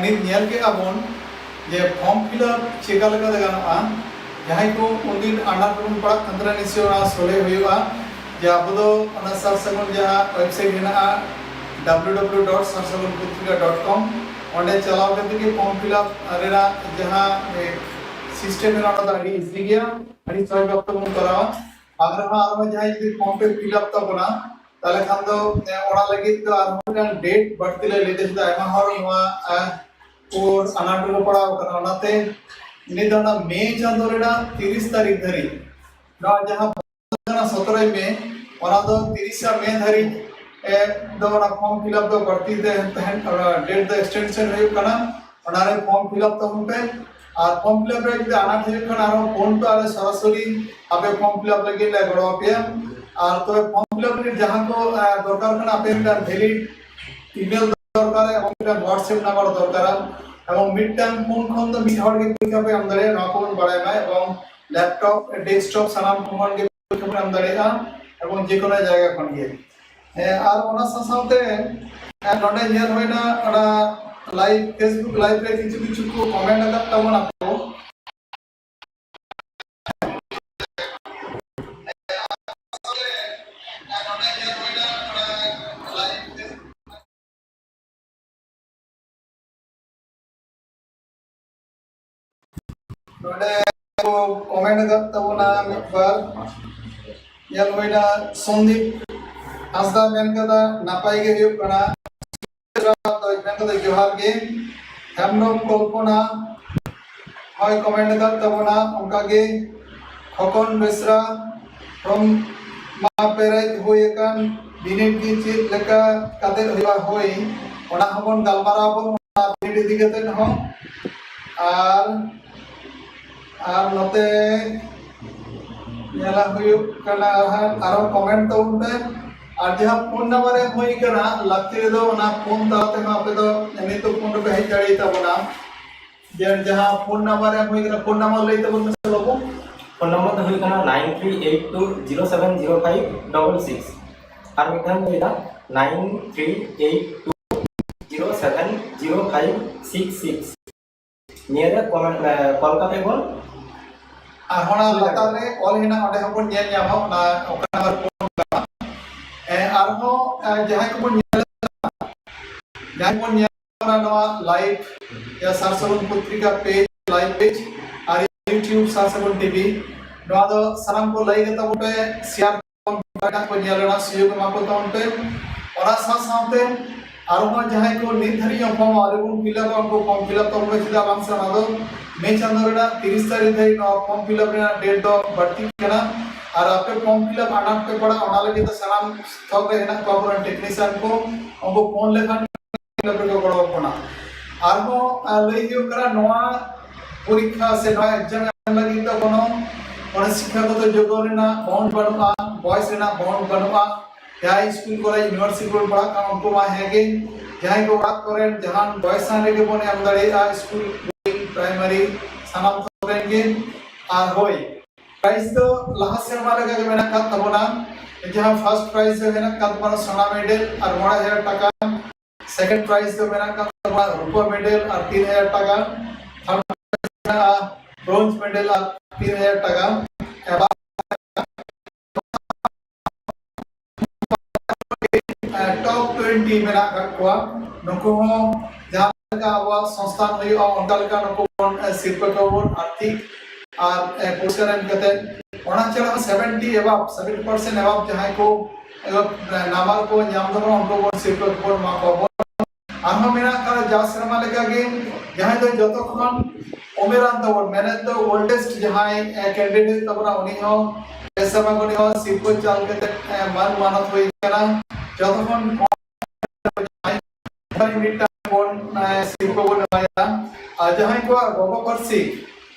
ᱱᱤᱛ ᱧᱮᱞ ᱠᱮᱫᱟ ᱵᱚᱱ ᱡᱮ ᱯᱷᱚᱨᱢ ᱯᱷᱤᱞᱟᱯ ᱪᱮᱠᱟ ᱞᱮᱠᱟᱛᱮ ᱜᱟᱱᱚᱜᱼᱟ᱾ ᱡᱟᱦᱟᱸᱭ ᱠᱚ ᱩᱱᱫᱤᱱ ᱟᱱᱟᱴ ᱨᱮᱵᱚᱱ ᱯᱟᱲᱟᱜ ᱠᱟᱱ ᱛᱟᱦᱮᱱᱟ, ᱱᱤᱥᱪᱚᱭ ᱚᱱᱟ ᱥᱚᱞᱦᱮ ᱦᱩᱭᱩᱜᱼᱟ᱾ ᱡᱮ ᱟᱵᱚ ᱫᱚ ᱚᱱᱟ ᱥᱟᱨ ᱥᱟᱹᱜᱩᱱ ᱡᱟᱦᱟᱸ ᱣᱮᱵᱥᱟᱭᱤᱴ ᱦᱮᱱᱟᱜᱼᱟ, ᱰᱟᱵᱞᱤᱭᱩ ᱰᱟᱵᱞᱤᱭᱩ ᱰᱟᱵᱞᱤᱭᱩ ᱰᱚᱴ ᱥᱟᱨ ᱥᱟᱹᱜᱩᱱ ᱯᱚᱛᱨᱤᱠᱟ ᱰᱚᱴ ᱠᱚᱢ, ᱚᱸᱰᱮ ᱪᱟᱞᱟᱣ ᱠᱟᱛᱮ ᱜᱮ ᱯᱷᱚᱨᱢ ᱯᱷᱤᱞᱟᱯ ᱨᱮᱱᱟᱜ ᱡᱟᱦᱟᱸ ᱥᱤᱥᱴᱮᱢ ᱦᱮᱱᱟᱜᱼᱟ, ᱚᱱᱟ ᱫᱚ ᱟᱹᱰᱤ ᱤᱡᱤ ᱜᱮᱭᱟ, ᱟᱹᱰᱤ ᱥᱚᱦᱚᱡ ᱵᱷᱟᱵ ᱛᱮᱵᱚᱱ ᱠᱚᱨᱟᱣᱟ᱾ ᱟᱨᱦᱚᱸ ᱟᱨᱦᱚᱸ ᱡᱟᱦᱟᱸᱭ ᱡᱩᱫᱤ ᱯᱷᱚᱨᱢ ᱯᱮ ᱯᱷᱤᱞᱟᱯ ᱛᱟᱵᱚᱱᱟ, ᱛᱟᱦᱞᱮ ᱠᱷᱟᱱ ᱫᱚ ᱚᱱᱟ ᱞᱟᱹᱜᱤᱫ ᱫᱚ ᱟᱨᱦᱚᱸ ᱢᱤᱫᱴᱟᱝ ᱰᱮᱴ ᱵᱟᱹᱲᱛᱤ ᱞᱮ ᱞᱟᱹᱭ ᱫᱟ, ᱪᱮᱫᱟᱜ ᱟᱭᱢᱟ ᱦᱚᱲ ᱱᱚᱣᱟ ᱠᱚ ᱟᱱᱟᱴ ᱨᱮᱠᱚ ᱯᱟᱲᱟᱣ ᱠᱟᱱᱟ᱾ ᱚᱱᱟᱛᱮ ᱱᱤᱛ ᱫᱚ ᱚᱱᱟ ᱢᱮ ᱪᱟᱸᱫᱳ ᱨᱮᱱᱟᱜ ᱛᱤᱨᱤᱥ ᱛᱟᱹᱨᱤᱠᱷ ᱫᱷᱟᱹᱨᱤᱡ, ᱱᱚᱣᱟ ᱡᱟᱦᱟᱸ ᱠᱟᱱᱟ ᱥᱚᱛᱨᱚᱭ ᱢᱮ, ᱚᱱᱟ ᱫᱚ ᱛᱤᱨᱤᱥᱟ ᱢᱮ ᱫᱷᱟᱹᱨᱤᱡ ᱫᱚ ᱚᱱᱟ ᱯᱷᱚᱨᱢ ᱯᱷᱤᱞᱟᱯ ᱫᱚ ᱵᱟᱹᱲᱛᱤ ᱛᱟᱦᱮᱱ, ᱰᱮᱴ ᱫᱚ ᱮᱠᱥᱴᱮᱱᱥᱚᱱ ᱦᱩᱭᱩᱜ ᱠᱟᱱᱟ᱾ ᱚᱱᱟᱨᱮ ᱯᱷᱚᱨᱢ ᱯᱷᱤᱞᱟᱯ ᱛᱟᱵᱚᱱ ᱯᱮ᱾ ᱟᱨ ᱯᱷᱚᱨᱢ ᱯᱷᱤᱞᱟᱯ ᱨᱮ ᱡᱩᱫᱤ ᱟᱱᱟᱴ ᱦᱩᱭᱩᱜ ᱠᱷᱟᱱ, ᱟᱨᱦᱚᱸ ᱯᱷᱳᱱ ᱯᱮ, ᱟᱞᱮ ᱥᱚᱨᱟᱥᱚᱨᱤ ᱟᱯᱮ ᱯᱷᱚᱨᱢ ᱯᱷᱤᱞᱟᱯ ᱞᱟᱹᱜᱤᱫ ᱞᱮ ᱜᱚᱲᱚ ᱟᱯᱮᱭᱟ᱾ ᱟᱨ ᱛᱚᱵᱮ ᱯᱷᱚᱨᱢ ᱯᱷᱤᱞᱟᱯ ᱞᱟᱹᱜᱤᱫ ᱡᱟᱦᱟᱸ ᱠᱚ ᱫᱚᱨᱠᱟᱨ ᱠᱟᱱᱟ, ᱟᱯᱮ ᱢᱤᱫᱴᱟᱝ ᱵᱷᱮᱞᱤᱰ ᱤᱢᱮᱞ ᱫᱚᱨᱠᱟᱨ ᱮᱵᱚᱝ ᱢᱤᱫᱴᱟᱝ WhatsApp ᱱᱟᱢᱵᱟᱨ ᱫᱚᱨᱠᱟᱨᱟ᱾ ᱮᱵᱚᱝ ᱢᱤᱫᱴᱟᱝ ᱯᱷᱳᱱ ᱠᱷᱚᱱ ᱫᱚ ᱢᱤᱫ ᱦᱚᱲ ᱜᱮ ᱯᱚᱨᱤᱠᱠᱷᱟ ᱯᱮ ᱮᱢ ᱫᱟᱲᱮᱭᱟᱜᱼᱟ, ᱱᱚᱣᱟ ᱠᱚᱵᱚᱱ ᱵᱟᱲᱟᱭ ᱢᱟ᱾ ᱮᱵᱚᱝ ᱞᱮᱯᱴᱚᱯ, ᱰᱮᱥᱠᱴᱚᱯ ᱥᱟᱱᱟᱢ ᱠᱷᱚᱱ ᱜᱮ ᱯᱚᱨᱤᱠᱠᱷᱟ ᱵᱚᱱ ᱮᱢ ᱫᱟᱲᱮᱭᱟᱜᱼᱟ ᱮᱵᱚᱝ ᱡᱮ ᱠᱳᱱᱳ ᱡᱟᱭᱜᱟ ᱠᱷᱚᱱ ᱜᱮ᱾ ᱟᱨ ᱚᱱᱟ ᱥᱟᱶ ᱥᱟᱶᱛᱮ ᱱᱚᱰᱮ ᱧᱮᱞ ᱦᱩᱭᱱᱟ, ᱚᱱᱟ ᱞᱟᱭᱤᱵᱷ, ᱯᱷᱮᱥᱵᱩᱠ ᱞᱟᱭᱤᱵᱷ ᱨᱮ ᱠᱤᱪᱷᱩ ᱠᱤᱪᱷᱩ ᱠᱚ ᱠᱚᱢᱮᱱᱴ ᱟᱠᱟᱫ ᱛᱟᱵᱚᱱᱟ ᱠᱚ᱾ ᱱᱚᱰᱮ ᱠᱚ ᱠᱚᱢᱮᱱᱴ ᱟᱠᱟᱫ ᱛᱟᱵᱚᱱᱟ ᱢᱤᱫ ᱵᱟᱨ᱾ ᱧᱮᱞ ᱦᱩᱭᱱᱟ, ᱥᱚᱱᱫᱤᱯ ᱦᱟᱸᱥᱫᱟ ᱢᱮᱱ ᱠᱟᱫᱟ, ᱱᱟᱯᱟᱭ ᱜᱮ ᱦᱩᱭᱩᱜ ᱠᱟᱱᱟ᱾ ᱢᱮᱱ ᱠᱟᱫᱟ, ᱡᱚᱦᱟᱨ ᱜᱮ᱾ ᱦᱮᱢᱵᱨᱚᱢ ᱠᱚᱞᱯᱚᱱᱟ ᱦᱚᱸᱭ ᱠᱚᱢᱮᱱᱴ ᱟᱠᱟᱫ ᱛᱟᱵᱚᱱᱟ, ᱚᱱᱠᱟ ᱜᱮ ᱠᱷᱚᱠᱚᱱ ᱵᱮᱥᱨᱟ ᱯᱷᱨᱚᱢ ᱢᱟ ᱯᱮᱨᱮᱡ ᱦᱩᱭ ᱟᱠᱟᱱ ᱵᱤᱱᱤᱰ ᱜᱮ ᱪᱮᱫ ᱞᱮᱠᱟ ᱠᱟᱛᱮ ᱦᱩᱭᱩᱜᱼᱟ? ᱦᱳᱭ, ᱚᱱᱟ ᱦᱚᱸᱵᱚᱱ ᱜᱟᱞᱢᱟᱨᱟᱣ ᱵᱚᱱ ᱚᱱᱟ ᱵᱤᱱᱤᱰ ᱤᱫᱤ ᱠᱟᱛᱮ ᱦᱚᱸ᱾ ᱟᱨ ᱟᱨ ᱱᱚᱛᱮ ᱧᱮᱞᱟ ᱦᱩᱭᱩᱜ ᱠᱟᱱᱟ, ᱟᱨᱦᱚᱸ ᱠᱚᱢᱮᱱᱴ ᱛᱟᱵᱚᱱ ᱯᱮ᱾ ᱟᱨ ᱡᱟᱦᱟᱸ ᱯᱷᱳᱱ ᱱᱟᱢᱵᱟᱨ ᱮᱢ ᱦᱩᱭ ᱠᱟᱱᱟ, ᱞᱟᱹᱠᱛᱤ ᱨᱮᱫᱚ ᱚᱱᱟ ᱯᱷᱳᱱ ᱛᱟᱞᱟ ᱛᱮᱦᱚᱸ ᱟᱯᱮ ᱫᱚ ᱱᱤᱛᱚᱜ ᱯᱷᱳᱱ ᱨᱮᱯᱮ ᱦᱮᱡ ᱫᱟᱲᱮᱭᱟᱛᱟ ᱵᱚᱱᱟ᱾ ᱡᱮ ᱡᱟᱦᱟᱸ ᱯᱷᱳᱱ ᱱᱟᱢᱵᱟᱨ ᱮᱢ ᱦᱩᱭ ᱠᱟᱱᱟ, ᱯᱷᱳᱱ ᱱᱟᱢᱵᱟᱨ ᱞᱟᱹᱭ ᱛᱟᱵᱚᱱ ᱢᱮᱥᱮ ᱵᱟᱹᱵᱩ᱾ ᱯᱷᱳᱱ ᱱᱟᱢᱵᱟᱨ ᱫᱚ ᱦᱩᱭᱩᱜ ᱠᱟᱱᱟ nine three eight two zero seven zero five double six᱾ ᱟᱨ ᱢᱤᱫ ᱫᱷᱟᱣ ᱞᱟᱹᱭᱫᱟ, nine three eight two zero seven six six, ᱱᱤᱭᱟᱹ ᱨᱮ ᱠᱚᱞ ᱠᱟᱛᱮ ᱵᱚᱱ ᱟᱨᱦᱚᱸ ᱚᱱᱟ ᱞᱟᱛᱟᱨ ᱨᱮ ᱚᱞ ᱦᱮᱱᱟᱜ, ᱚᱸᱰᱮ ᱦᱚᱸᱵᱚᱱ ᱧᱮᱞ ᱧᱟᱢᱟ ᱚᱱᱟ ᱚᱠᱟ ᱱᱟᱢᱵᱟᱨ ᱯᱷᱳᱱ ᱠᱟᱱᱟ᱾ ᱮ, ᱟᱨᱦᱚᱸ, ᱮ, ᱡᱟᱦᱟᱸᱭ ᱠᱚᱵᱚᱱ ᱧᱮᱞ ᱡᱟᱦᱟᱸᱭ ᱵᱚᱱ ᱧᱮᱞ ᱠᱟᱱᱟ ᱱᱚᱣᱟ ᱞᱟᱭᱤᱵᱷ ᱭᱟ ᱥᱟᱨ ᱥᱟᱹᱜᱩᱱ ᱯᱚᱛᱨᱤᱠᱟ ᱯᱮᱡᱽ, ᱞᱟᱭᱤᱵᱷ ᱯᱮᱡᱽ ᱟᱨ YouTube ᱥᱟᱨ ᱥᱟᱹᱜᱩᱱ ᱴᱤᱵᱷᱤ, ᱱᱚᱣᱟ ᱫᱚ ᱥᱟᱱᱟᱢ ᱠᱚ ᱞᱟᱹᱭ ᱠᱟᱛᱟ ᱵᱚᱱ ᱯᱮ, ᱥᱮᱭᱟᱨ ᱠᱚ ᱧᱮᱞ ᱨᱮᱱᱟᱜ ᱥᱩᱡᱳᱜᱽ ᱮᱢᱟ ᱠᱚ ᱛᱟᱵᱚᱱ ᱯᱮ᱾ ᱚᱱᱟ ᱥᱟᱶ ᱥᱟᱶᱛᱮ ᱟᱨᱦᱚᱸ ᱡᱟᱦᱟᱸᱭ ᱠᱚ ᱱᱤᱛ ᱫᱷᱟᱹᱨᱤᱡ ᱦᱚᱸ ᱯᱷᱚᱨᱢ ᱟᱹᱣᱨᱤ ᱵᱚᱱ ᱯᱷᱤᱞᱟᱯᱟ, ᱩᱱᱠᱩ ᱯᱷᱚᱨᱢ ᱯᱷᱤᱞᱟᱯ ᱛᱟᱵᱚᱱ ᱯᱮ᱾ ᱪᱮᱫᱟᱜ ᱵᱟᱝ ᱥᱮ ᱚᱱᱟ ᱫᱚ ᱢᱮ ᱪᱟᱸᱫᱳ ᱨᱮᱱᱟᱜ ᱛᱤᱨᱤᱥ ᱛᱟᱹᱨᱤᱠᱷ ᱫᱷᱟᱹᱨᱤᱡ ᱱᱚᱣᱟ ᱯᱷᱚᱨᱢ ᱯᱷᱤᱞᱟᱯ ᱨᱮᱱᱟᱜ ᱰᱮᱴ ᱫᱚ ᱵᱟᱹᱲᱛᱤᱜ ᱠᱟᱱᱟ᱾ ᱟᱨ ᱟᱯᱮ ᱯᱷᱚᱨᱢ ᱯᱷᱤᱞᱟᱯ ᱟᱱᱟᱴ ᱯᱮ ᱯᱟᱲᱟᱜ, ᱚᱱᱟ ᱞᱟᱹᱜᱤᱫ ᱛᱮ ᱥᱟᱱᱟᱢ ᱛᱷᱚᱠ ᱨᱮ ᱦᱮᱱᱟᱜ ᱠᱚᱣᱟ ᱟᱵᱚᱨᱮᱱ ᱴᱮᱠᱱᱤᱥᱤᱭᱟᱱ ᱠᱚ, ᱩᱱᱠᱩ ᱯᱷᱳᱱ ᱞᱮᱠᱷᱟᱱ ᱯᱷᱤᱞᱟᱯ ᱨᱮᱠᱚ ᱜᱚᱲᱚ ᱟᱵᱚᱱᱟ᱾ ᱟᱨᱦᱚᱸ, ᱟᱨ ᱞᱟᱹᱭ ᱦᱩᱭᱩᱜ ᱠᱟᱱᱟ, ᱱᱚᱣᱟ ᱯᱚᱨᱤᱠᱠᱷᱟ ᱥᱮ ᱱᱚᱣᱟ ᱮᱠᱡᱟᱢ ᱮᱢ ᱞᱟᱹᱜᱤᱫ ᱫᱚ ᱠᱳᱱᱳ, ᱠᱳᱱᱳ ᱥᱤᱠᱠᱷᱟᱜᱚᱛ ᱡᱳᱜᱽᱜᱚ ᱨᱮᱱᱟᱜ ᱵᱟᱣᱩᱱᱰ ᱵᱟᱹᱱᱩᱜᱼᱟ, ᱵᱚᱭᱮᱥ ᱨᱮᱱᱟᱜ ᱵᱟᱣᱩᱱᱰ ᱵᱟᱹᱱᱩᱜᱼᱟ᱾ ᱡᱟᱦᱟᱸᱭ ᱥᱠᱩᱞ ᱠᱚᱨᱮ, ᱤᱭᱩᱱᱤᱵᱷᱟᱨᱥᱤᱴᱤ ᱠᱚᱨᱮ ᱯᱟᱲᱦᱟᱜ ᱠᱟᱱᱟ, ᱩᱱᱠᱩ ᱢᱟ ᱦᱮᱸᱜᱮ, ᱡᱟᱦᱟᱸᱭ ᱠᱚ ᱚᱲᱟᱜ ᱠᱚᱨᱮ ᱡᱟᱦᱟᱱ ᱵᱚᱭᱮᱥ ᱟᱱ ᱨᱮᱜᱮ ᱵᱚᱱ ᱮᱢ ᱫᱟᱲᱮᱭᱟᱜᱼᱟ, ᱥᱠᱩᱞ, ᱯᱨᱟᱭᱢᱟᱨᱤ, ᱥᱟᱱᱟᱢ ᱛᱷᱚᱠ ᱨᱮᱱ ᱜᱮ᱾ ᱟᱨ ᱦᱳᱭ, ᱯᱨᱟᱭᱤᱡᱽ ᱫᱚ ᱞᱟᱦᱟ ᱥᱮᱨᱢᱟ ᱞᱮᱠᱟ ᱜᱮ ᱢᱮᱱᱟᱜ ᱟᱠᱟᱫ ᱛᱟᱵᱚᱱᱟ᱾ ᱡᱟᱦᱟᱸ ᱯᱷᱟᱨᱥᱴ ᱯᱨᱟᱭᱤᱡᱽ ᱫᱚ ᱢᱮᱱᱟᱜ ᱟᱠᱟᱫ ᱛᱟᱵᱚᱱᱟ ᱥᱳᱱᱟ ᱢᱮᱰᱮᱞ ᱟᱨ ᱢᱚᱬᱮ ᱦᱟᱡᱟᱨ ᱴᱟᱠᱟ, ᱥᱮᱠᱮᱱᱰ ᱯᱨᱟᱭᱤᱡᱽ ᱫᱚ ᱢᱮᱱᱟᱜ ᱟᱠᱟᱫ ᱛᱟᱵᱚᱱᱟ ᱨᱩᱯᱟᱹ ᱢᱮᱰᱮᱞ ᱟᱨ ᱛᱤᱱ ᱦᱟᱡᱟᱨ ᱴᱟᱠᱟ, ᱛᱷᱟᱨᱰ ᱯᱨᱟᱭᱤᱡᱽ ᱢᱮᱱᱟᱜᱼᱟ ᱵᱨᱳᱱᱡᱽ ᱢᱮᱰᱮᱞ ᱟᱨ ᱛᱤᱱ ᱦᱟᱡᱟᱨ ᱴᱟᱠᱟ᱾ ᱮᱵᱟᱨ ᱴᱚᱯ ᱴᱩᱭᱮᱱᱴᱤ ᱢᱮᱱᱟᱜ ᱟᱠᱟᱫ ᱠᱚᱣᱟ᱾ ᱱᱩᱠᱩ ᱦᱚᱸ ᱡᱟᱦᱟᱸ ᱞᱮᱠᱟ ᱟᱵᱚᱣᱟᱜ ᱥᱚᱝᱥᱛᱷᱟᱱ ᱦᱩᱭᱩᱜᱼᱟ, ᱚᱱᱠᱟ ᱞᱮᱠᱟ ᱱᱩᱠᱩ ᱵᱚᱱ, ᱮ, ᱥᱤᱨᱯᱟᱹ ᱠᱚᱵᱚᱱ ᱟᱨᱛᱷᱤᱠ ᱟᱨ, ᱮ, ᱯᱩᱨᱚᱥᱠᱟᱨ ᱮᱢ ᱠᱟᱛᱮ, ᱚᱱᱟ ᱪᱷᱟᱲᱟ ᱦᱚᱸ ᱥᱮᱵᱷᱮᱱᱴᱤ ᱮᱵᱟᱵᱷ, ᱥᱮᱵᱷᱮᱱᱴᱤ ᱯᱟᱨᱥᱮᱱᱴ ᱮᱵᱟᱵᱷ ᱡᱟᱦᱟᱸᱭ ᱠᱚ, ᱮ, ᱱᱟᱢᱵᱟᱨ ᱠᱚ ᱧᱟᱢ ᱛᱟᱵᱚᱱᱟ, ᱩᱱᱠᱩ ᱵᱚᱱ ᱥᱤᱨᱯᱟᱹ ᱠᱚᱵᱚᱱ ᱮᱢᱟ ᱠᱚᱣᱟ ᱵᱚᱱ᱾ ᱟᱨᱦᱚᱸ ᱢᱮᱱᱟᱜ ᱟᱠᱟᱫᱟ ᱡᱟᱣ ᱥᱮᱨᱢᱟ ᱞᱮᱠᱟᱜᱮ, ᱡᱟᱦᱟᱸᱭ ᱫᱚ ᱡᱚᱛᱚ ᱠᱷᱚᱱ ᱩᱢᱮᱨᱟᱱ ᱛᱟᱵᱚᱱ, ᱢᱮᱱᱮᱫ ᱫᱚ ᱳᱞᱰᱮᱥᱴ ᱡᱟᱦᱟᱸᱭ, ᱮ, ᱠᱮᱱᱰᱤᱰᱮᱴ ᱛᱟᱵᱚᱱᱟ, ᱩᱱᱤ ᱦᱚᱸ ᱯᱮ ᱥᱮᱨᱢᱟ ᱠᱷᱚᱱ ᱦᱚᱸ ᱥᱤᱨᱯᱟᱹ ᱪᱟᱞ ᱠᱟᱛᱮ, ᱮ, ᱢᱟᱹᱱ ᱢᱟᱱᱚᱛ ᱦᱩᱭ ᱠᱟᱱᱟ᱾ ᱡᱚᱛᱚ ᱠᱷᱚᱱ ᱠᱚᱢ ᱢᱤᱫᱴᱟᱝ ᱵᱚᱱ, ᱮ, ᱥᱤᱨᱯᱟᱹ ᱵᱚᱱ ᱮᱢᱟᱭᱟ᱾ ᱟᱨ ᱡᱟᱦᱟᱸᱭ ᱠᱚᱣᱟᱜ ᱜᱚᱜᱚ ᱯᱟᱹᱨᱥᱤ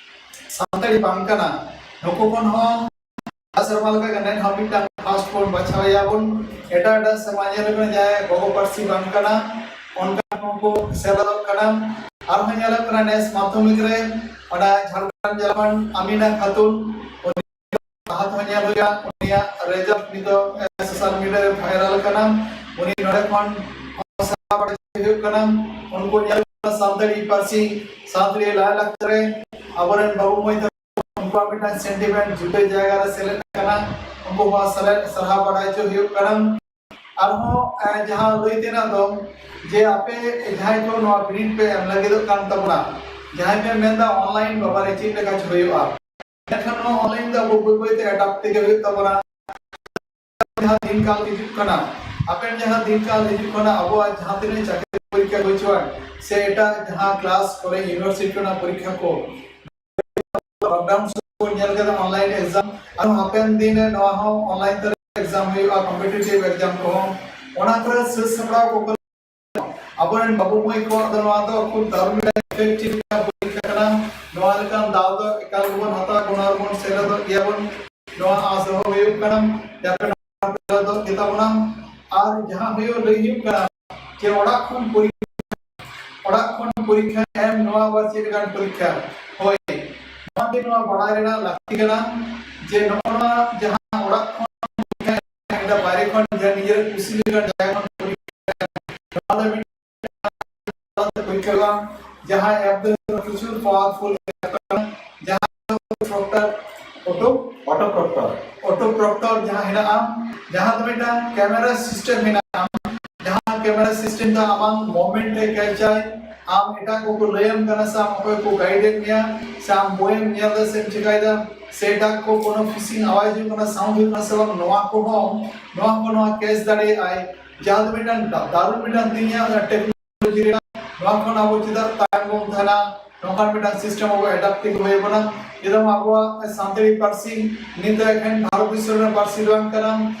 ᱥᱟᱱᱛᱟᱲᱤ ᱵᱟᱝ ᱠᱟᱱᱟ, ᱱᱩᱠᱩ ᱠᱷᱚᱱ ᱦᱚᱸ ᱡᱟᱣ ᱥᱮᱨᱢᱟ ᱞᱮᱠᱟ ᱜᱮ ᱱᱮᱥ ᱦᱚᱸ ᱢᱤᱫᱴᱟᱝ ᱯᱷᱟᱨᱥᱴ ᱵᱚᱱ ᱵᱟᱪᱷᱟᱣ ᱮᱭᱟ ᱵᱚᱱ᱾ ᱮᱴᱟᱜ ᱮᱴᱟᱜ ᱥᱮᱨᱢᱟ ᱧᱮᱞ ᱟᱠᱟᱱᱟ ᱡᱟᱦᱟᱸᱭ ᱜᱚᱜᱚ ᱯᱟᱹᱨᱥᱤ ᱵᱟᱝ ᱠᱟᱱᱟ, ᱚᱱᱠᱟᱱ ᱠᱚᱦᱚᱸ ᱠᱚ ᱥᱮᱞᱮᱫᱚᱜ ᱠᱟᱱᱟ᱾ ᱟᱨᱦᱚᱸ ᱧᱮᱞᱚᱜ ᱠᱟᱱᱟ ᱱᱮᱥ ᱢᱟᱫᱽᱫᱷᱚᱢᱤᱠ ᱨᱮ ᱚᱱᱟ ᱡᱷᱟᱲᱜᱨᱟᱢ ᱡᱮᱞᱟ ᱠᱷᱚᱱ ᱟᱢᱤᱱᱟ ᱠᱷᱟᱛᱩᱱ, ᱩᱱᱤ ᱞᱟᱦᱟ ᱛᱮᱦᱚᱸ ᱧᱮᱞ ᱦᱩᱭᱟ, ᱩᱱᱤᱭᱟᱜ ᱨᱮᱡᱟᱞᱴ ᱱᱤᱛᱚᱜ, ᱮ, ᱥᱳᱥᱟᱞ ᱢᱤᱰᱤᱭᱟ ᱨᱮ ᱵᱷᱟᱭᱨᱟᱞ ᱠᱟᱱᱟ᱾ ᱩᱱᱤ ᱱᱚᱰᱮ ᱠᱷᱚᱱ ᱦᱚᱸ ᱥᱟᱯᱲᱟᱣ ᱵᱟᱲᱟ ᱦᱩᱭᱩᱜ ᱠᱟᱱᱟ᱾ ᱩᱱᱠᱩ ᱧᱮᱞ ᱥᱟᱱᱛᱟᱲᱤ ᱯᱟᱹᱨᱥᱤ, ᱥᱟᱱᱛᱟᱲᱤ ᱞᱟᱭᱼᱞᱟᱠᱪᱟᱨ ᱨᱮ ᱟᱵᱚᱨᱮᱱ ᱵᱟᱹᱵᱩ ᱢᱟᱹᱭ ᱛᱟᱠᱚ ᱩᱱᱠᱩᱣᱟᱜ ᱢᱤᱫᱴᱟᱝ ᱥᱮᱱᱴᱤᱢᱮᱱᱴ ᱡᱩᱫᱟᱹ ᱡᱟᱭᱜᱟ ᱨᱮ ᱥᱮᱞᱮᱫ ᱟᱠᱟᱱᱟ᱾ ᱩᱱᱠᱩ ᱦᱚᱸ ᱥᱟᱞᱟᱜ ᱥᱟᱨᱦᱟᱣ ᱵᱟᱲᱟᱭ ᱦᱚᱪᱚ ᱦᱩᱭᱩᱜ ᱠᱟᱱᱟ᱾ ᱟᱨᱦᱚᱸ ᱡᱟᱦᱟᱸ ᱞᱟᱹᱭ ᱛᱮᱱᱟᱜ ᱫᱚ, ᱡᱮ ᱟᱯᱮ ᱡᱟᱦᱟᱸᱭ ᱠᱚ ᱱᱚᱣᱟ ᱵᱤᱱᱤᱰ ᱯᱮ ᱮᱢ ᱞᱟᱹᱜᱤᱫᱚᱜ ᱠᱟᱱ ᱛᱟᱵᱚᱱᱟ, ᱡᱟᱦᱟᱸᱭ ᱯᱮ ᱢᱮᱱᱫᱟ ᱚᱱᱞᱟᱭᱤᱱ ᱵᱟᱵᱟᱨᱮ ᱪᱮᱫ ᱞᱮᱠᱟ ᱪᱚ ᱦᱩᱭᱩᱜᱼᱟ, ᱢᱮᱱᱠᱷᱟᱱ ᱱᱚᱣᱟ ᱚᱱᱞᱟᱭᱤᱱ ᱫᱚ ᱟᱵᱚ ᱵᱟᱹᱭ ᱵᱟᱹᱭᱛᱮ ᱮᱰᱟᱯᱴ ᱛᱮᱜᱮ ᱦᱩᱭᱩᱜ ᱛᱟᱵᱚᱱᱟ᱾ ᱡᱟᱦᱟᱸ ᱫᱤᱱ ᱠᱟᱞ ᱦᱤᱡᱩᱜ ᱠᱟᱱᱟ, ᱦᱟᱯᱮᱱ ᱡᱟᱦᱟᱸ ᱫᱤᱱ ᱠᱟᱞ ᱦᱤᱡᱩᱜ ᱠᱟᱱᱟ, ᱟᱵᱚᱣᱟᱜ ᱡᱟᱦᱟᱸ ᱛᱤᱱᱟᱹᱜ ᱪᱟᱹᱠᱨᱤ ᱯᱚᱨᱤᱠᱠᱷᱟ ᱦᱩᱭ ᱦᱚᱪᱚᱣᱟᱱ ᱥᱮ ᱮᱴᱟᱜ ᱡᱟᱦᱟᱸ ᱠᱞᱟᱥ ᱠᱚᱨᱮ ᱤᱭᱩᱱᱤᱵᱷᱟᱨᱥᱤᱴᱤ ᱨᱮᱱᱟᱜ ᱯᱚᱨᱤᱠᱠᱷᱟ ᱠᱚ, ᱞᱚᱠᱰᱟᱣᱩᱱ ᱥᱚᱢᱚᱭ ᱧᱮᱞ ᱠᱮᱫᱟ ᱚᱱᱞᱟᱭᱤᱱ ᱮᱠᱡᱟᱢ, ᱟᱨ ᱦᱟᱯᱮᱱ ᱫᱤᱱ ᱨᱮ ᱱᱚᱣᱟ ᱦᱚᱸ ᱚᱱᱞᱟᱭᱤᱱ ᱛᱮ ᱮᱠᱡᱟᱢ ᱦᱩᱭᱩᱜᱼᱟ, ᱠᱚᱢᱯᱤᱴᱤᱴᱤᱵᱷ ᱮᱠᱡᱟᱢ ᱠᱚᱦᱚᱸ᱾ ᱚᱱᱟ ᱠᱚᱨᱮ ᱥᱟᱹᱛ ᱥᱟᱯᱲᱟᱣ ᱠᱚ ᱟᱵᱚᱨᱮᱱ ᱵᱟᱹᱵᱩ ᱢᱟᱹᱭ ᱠᱚᱣᱟᱜ ᱫᱚ ᱱᱚᱣᱟ ᱫᱚ ᱠᱷᱩᱵ ᱫᱟᱨᱩᱱ ᱢᱤᱫᱴᱟᱝ ᱤᱯᱷᱮᱠᱴᱤᱵᱷ ᱯᱚᱨᱤᱠᱠᱷᱟ ᱠᱟᱱᱟ᱾ ᱱᱚᱣᱟ ᱞᱮᱠᱟᱱ ᱫᱟᱣ ᱫᱚ ᱮᱠᱟᱞ ᱜᱮᱵᱚᱱ ᱦᱟᱛᱟᱣᱟ, ᱱᱚᱣᱟ ᱨᱮᱵᱚᱱ ᱥᱮᱞᱮᱫᱚᱜ ᱜᱮᱭᱟᱵᱚᱱ, ᱱᱚᱣᱟ ᱟᱥ ᱫᱚᱦᱚ ᱦᱩᱭᱩᱜ ᱠᱟᱱᱟ᱾ ᱡᱟᱛᱮ ᱱᱚᱣᱟ ᱥᱮᱞᱮᱫᱚᱜ ᱜᱮᱛᱟ ᱵᱚᱱᱟ᱾ ᱟᱨ ᱡᱟᱦᱟᱸ ᱦᱩᱭᱩᱜ ᱞᱟᱹᱭ ᱦᱩᱭᱩᱜ ᱠᱟᱱᱟ ᱡᱮ ᱚᱲᱟᱜ ᱠᱷᱚᱱ ᱯᱚᱨᱤᱠᱠᱷᱟ, ᱚᱲᱟᱜ ᱠᱷᱚᱱ ᱯᱚᱨᱤᱠᱠᱷᱟ ᱮᱢ, ᱱᱚᱣᱟ ᱟᱵᱟᱨ ᱪᱮᱫ ᱞᱮᱠᱟᱱ ᱯᱚᱨᱤᱠᱠᱷᱟ? ᱦᱳᱭ, ᱱᱚᱣᱟ ᱜᱮ ᱱᱚᱣᱟ ᱵᱟᱲᱟᱭ ᱨᱮᱱᱟᱜ ᱞᱟᱹᱠᱛᱤ ᱠᱟᱱᱟ ᱡᱮ ᱱᱚᱜᱼᱚ ᱱᱚᱣᱟ ᱡᱟᱦᱟᱸ ᱚᱲᱟᱜ ᱠᱷᱚᱱ ᱯᱚᱨᱤᱠᱠᱷᱟ ᱮᱢ, ᱵᱟᱭᱨᱮ ᱠᱷᱚᱱ ᱡᱟᱦᱟᱸ ᱱᱤᱡᱮᱨᱟᱜ ᱠᱩᱥᱤ ᱞᱮᱠᱟᱱ ᱡᱟᱭᱜᱟ ᱠᱷᱚᱱ ᱯᱚᱨᱤᱠᱠᱷᱟ ᱮᱢ, ᱱᱚᱣᱟ ᱫᱚ ᱢᱤᱫᱴᱟᱝ ᱯᱚᱨᱤᱠᱠᱷᱟ ᱠᱟᱱᱟ, ᱡᱟᱦᱟᱸ ᱮᱯ ᱫᱚ ᱯᱨᱚᱪᱩᱨ ᱯᱟᱣᱟᱨᱯᱷᱩᱞ ᱮᱯ ᱠᱟᱱᱟ, ᱡᱟᱦᱟᱸ ᱫᱚ Procter auto, auto Procter, auto Procter ᱡᱟᱦᱟᱸ ᱦᱮᱱᱟᱜᱼᱟ, ᱡᱟᱦᱟᱸ ᱫᱚ ᱢᱤᱫᱴᱟᱝ ᱠᱮᱢᱮᱨᱟ ᱥᱤᱥᱴᱮᱢ ᱦᱮᱱᱟᱜᱼᱟ, ᱡᱟᱦᱟᱸ ᱠᱮᱢᱮᱨᱟ ᱥᱤᱥᱴᱮᱢ ᱫᱚ ᱟᱢᱟᱝ ᱢᱩᱵᱷᱢᱮᱱᱴ ᱮ ᱠᱮᱪᱟᱭ, ᱟᱢ ᱮᱴᱟᱜ ᱠᱚᱠᱚ ᱞᱟᱹᱭᱟᱢ ᱠᱟᱱᱟ ᱥᱮ ᱟᱢ ᱚᱠᱚᱭ ᱠᱚ ᱜᱟᱭᱤᱰ ᱮᱫ ᱢᱮᱭᱟ, ᱥᱮ ᱟᱢ ᱵᱳᱭᱮᱢ ᱧᱮᱞ ᱮᱫᱟ ᱥᱮᱢ ᱪᱤᱠᱟᱭᱮᱫᱟ, ᱥᱮ ᱮᱴᱟᱜ ᱠᱚ ᱠᱳᱱᱳ ᱯᱷᱤᱥᱤᱝ ᱟᱣᱟᱡ ᱦᱩᱭᱩᱜ ᱠᱟᱱᱟ, ᱥᱟᱣᱩᱱᱰ ᱦᱩᱭᱩᱜ ᱠᱟᱱᱟ ᱥᱮ ᱵᱟᱝ, ᱱᱚᱣᱟ ᱠᱚᱦᱚᱸ, ᱱᱚᱣᱟ ᱠᱚ ᱱᱚᱣᱟ ᱠᱮᱪ ᱫᱟᱲᱮᱭᱟᱜᱼᱟᱭ, ᱡᱟᱦᱟᱸ ᱫᱚ ᱢᱤᱫᱴᱟᱝ ᱫᱟ-, ᱫᱟᱨᱩᱱ ᱢᱤᱫᱴᱟᱝ ᱛᱮᱦᱮᱧᱟᱜ ᱴᱮᱠᱱᱳᱞᱚᱡᱤ ᱨᱮᱱᱟᱜ, ᱱᱚᱣᱟ ᱠᱷᱚᱱ ᱟᱵᱚ ᱪᱮᱫᱟᱜ ᱛᱟᱭᱚᱢ ᱵᱚᱱ ᱛᱟᱦᱮᱱᱟ? ᱱᱚᱝᱠᱟᱱ ᱢᱤᱫᱴᱟᱝ ᱥᱤᱥᱴᱮᱢ ᱟᱵᱚ ᱮᱰᱟᱯᱴ ᱛᱮᱜᱮ ᱦᱩᱭ ᱟᱵᱚᱱᱟ᱾ ᱡᱮᱨᱚᱠᱚᱢ ᱟᱵᱚᱣᱟᱜ ᱥᱟᱱᱛᱟᱲᱤ ᱯᱟᱹᱨᱥᱤ ᱱᱤᱛ ᱫᱚ ᱮᱠᱷᱮᱱ ᱵᱷᱟᱨᱚᱛ ᱫᱤᱥᱚᱢ ᱨᱮᱱᱟᱜ ᱯᱟᱹᱨᱥᱤ ᱫᱚ ᱵᱟᱝ ᱠᱟᱱᱟ,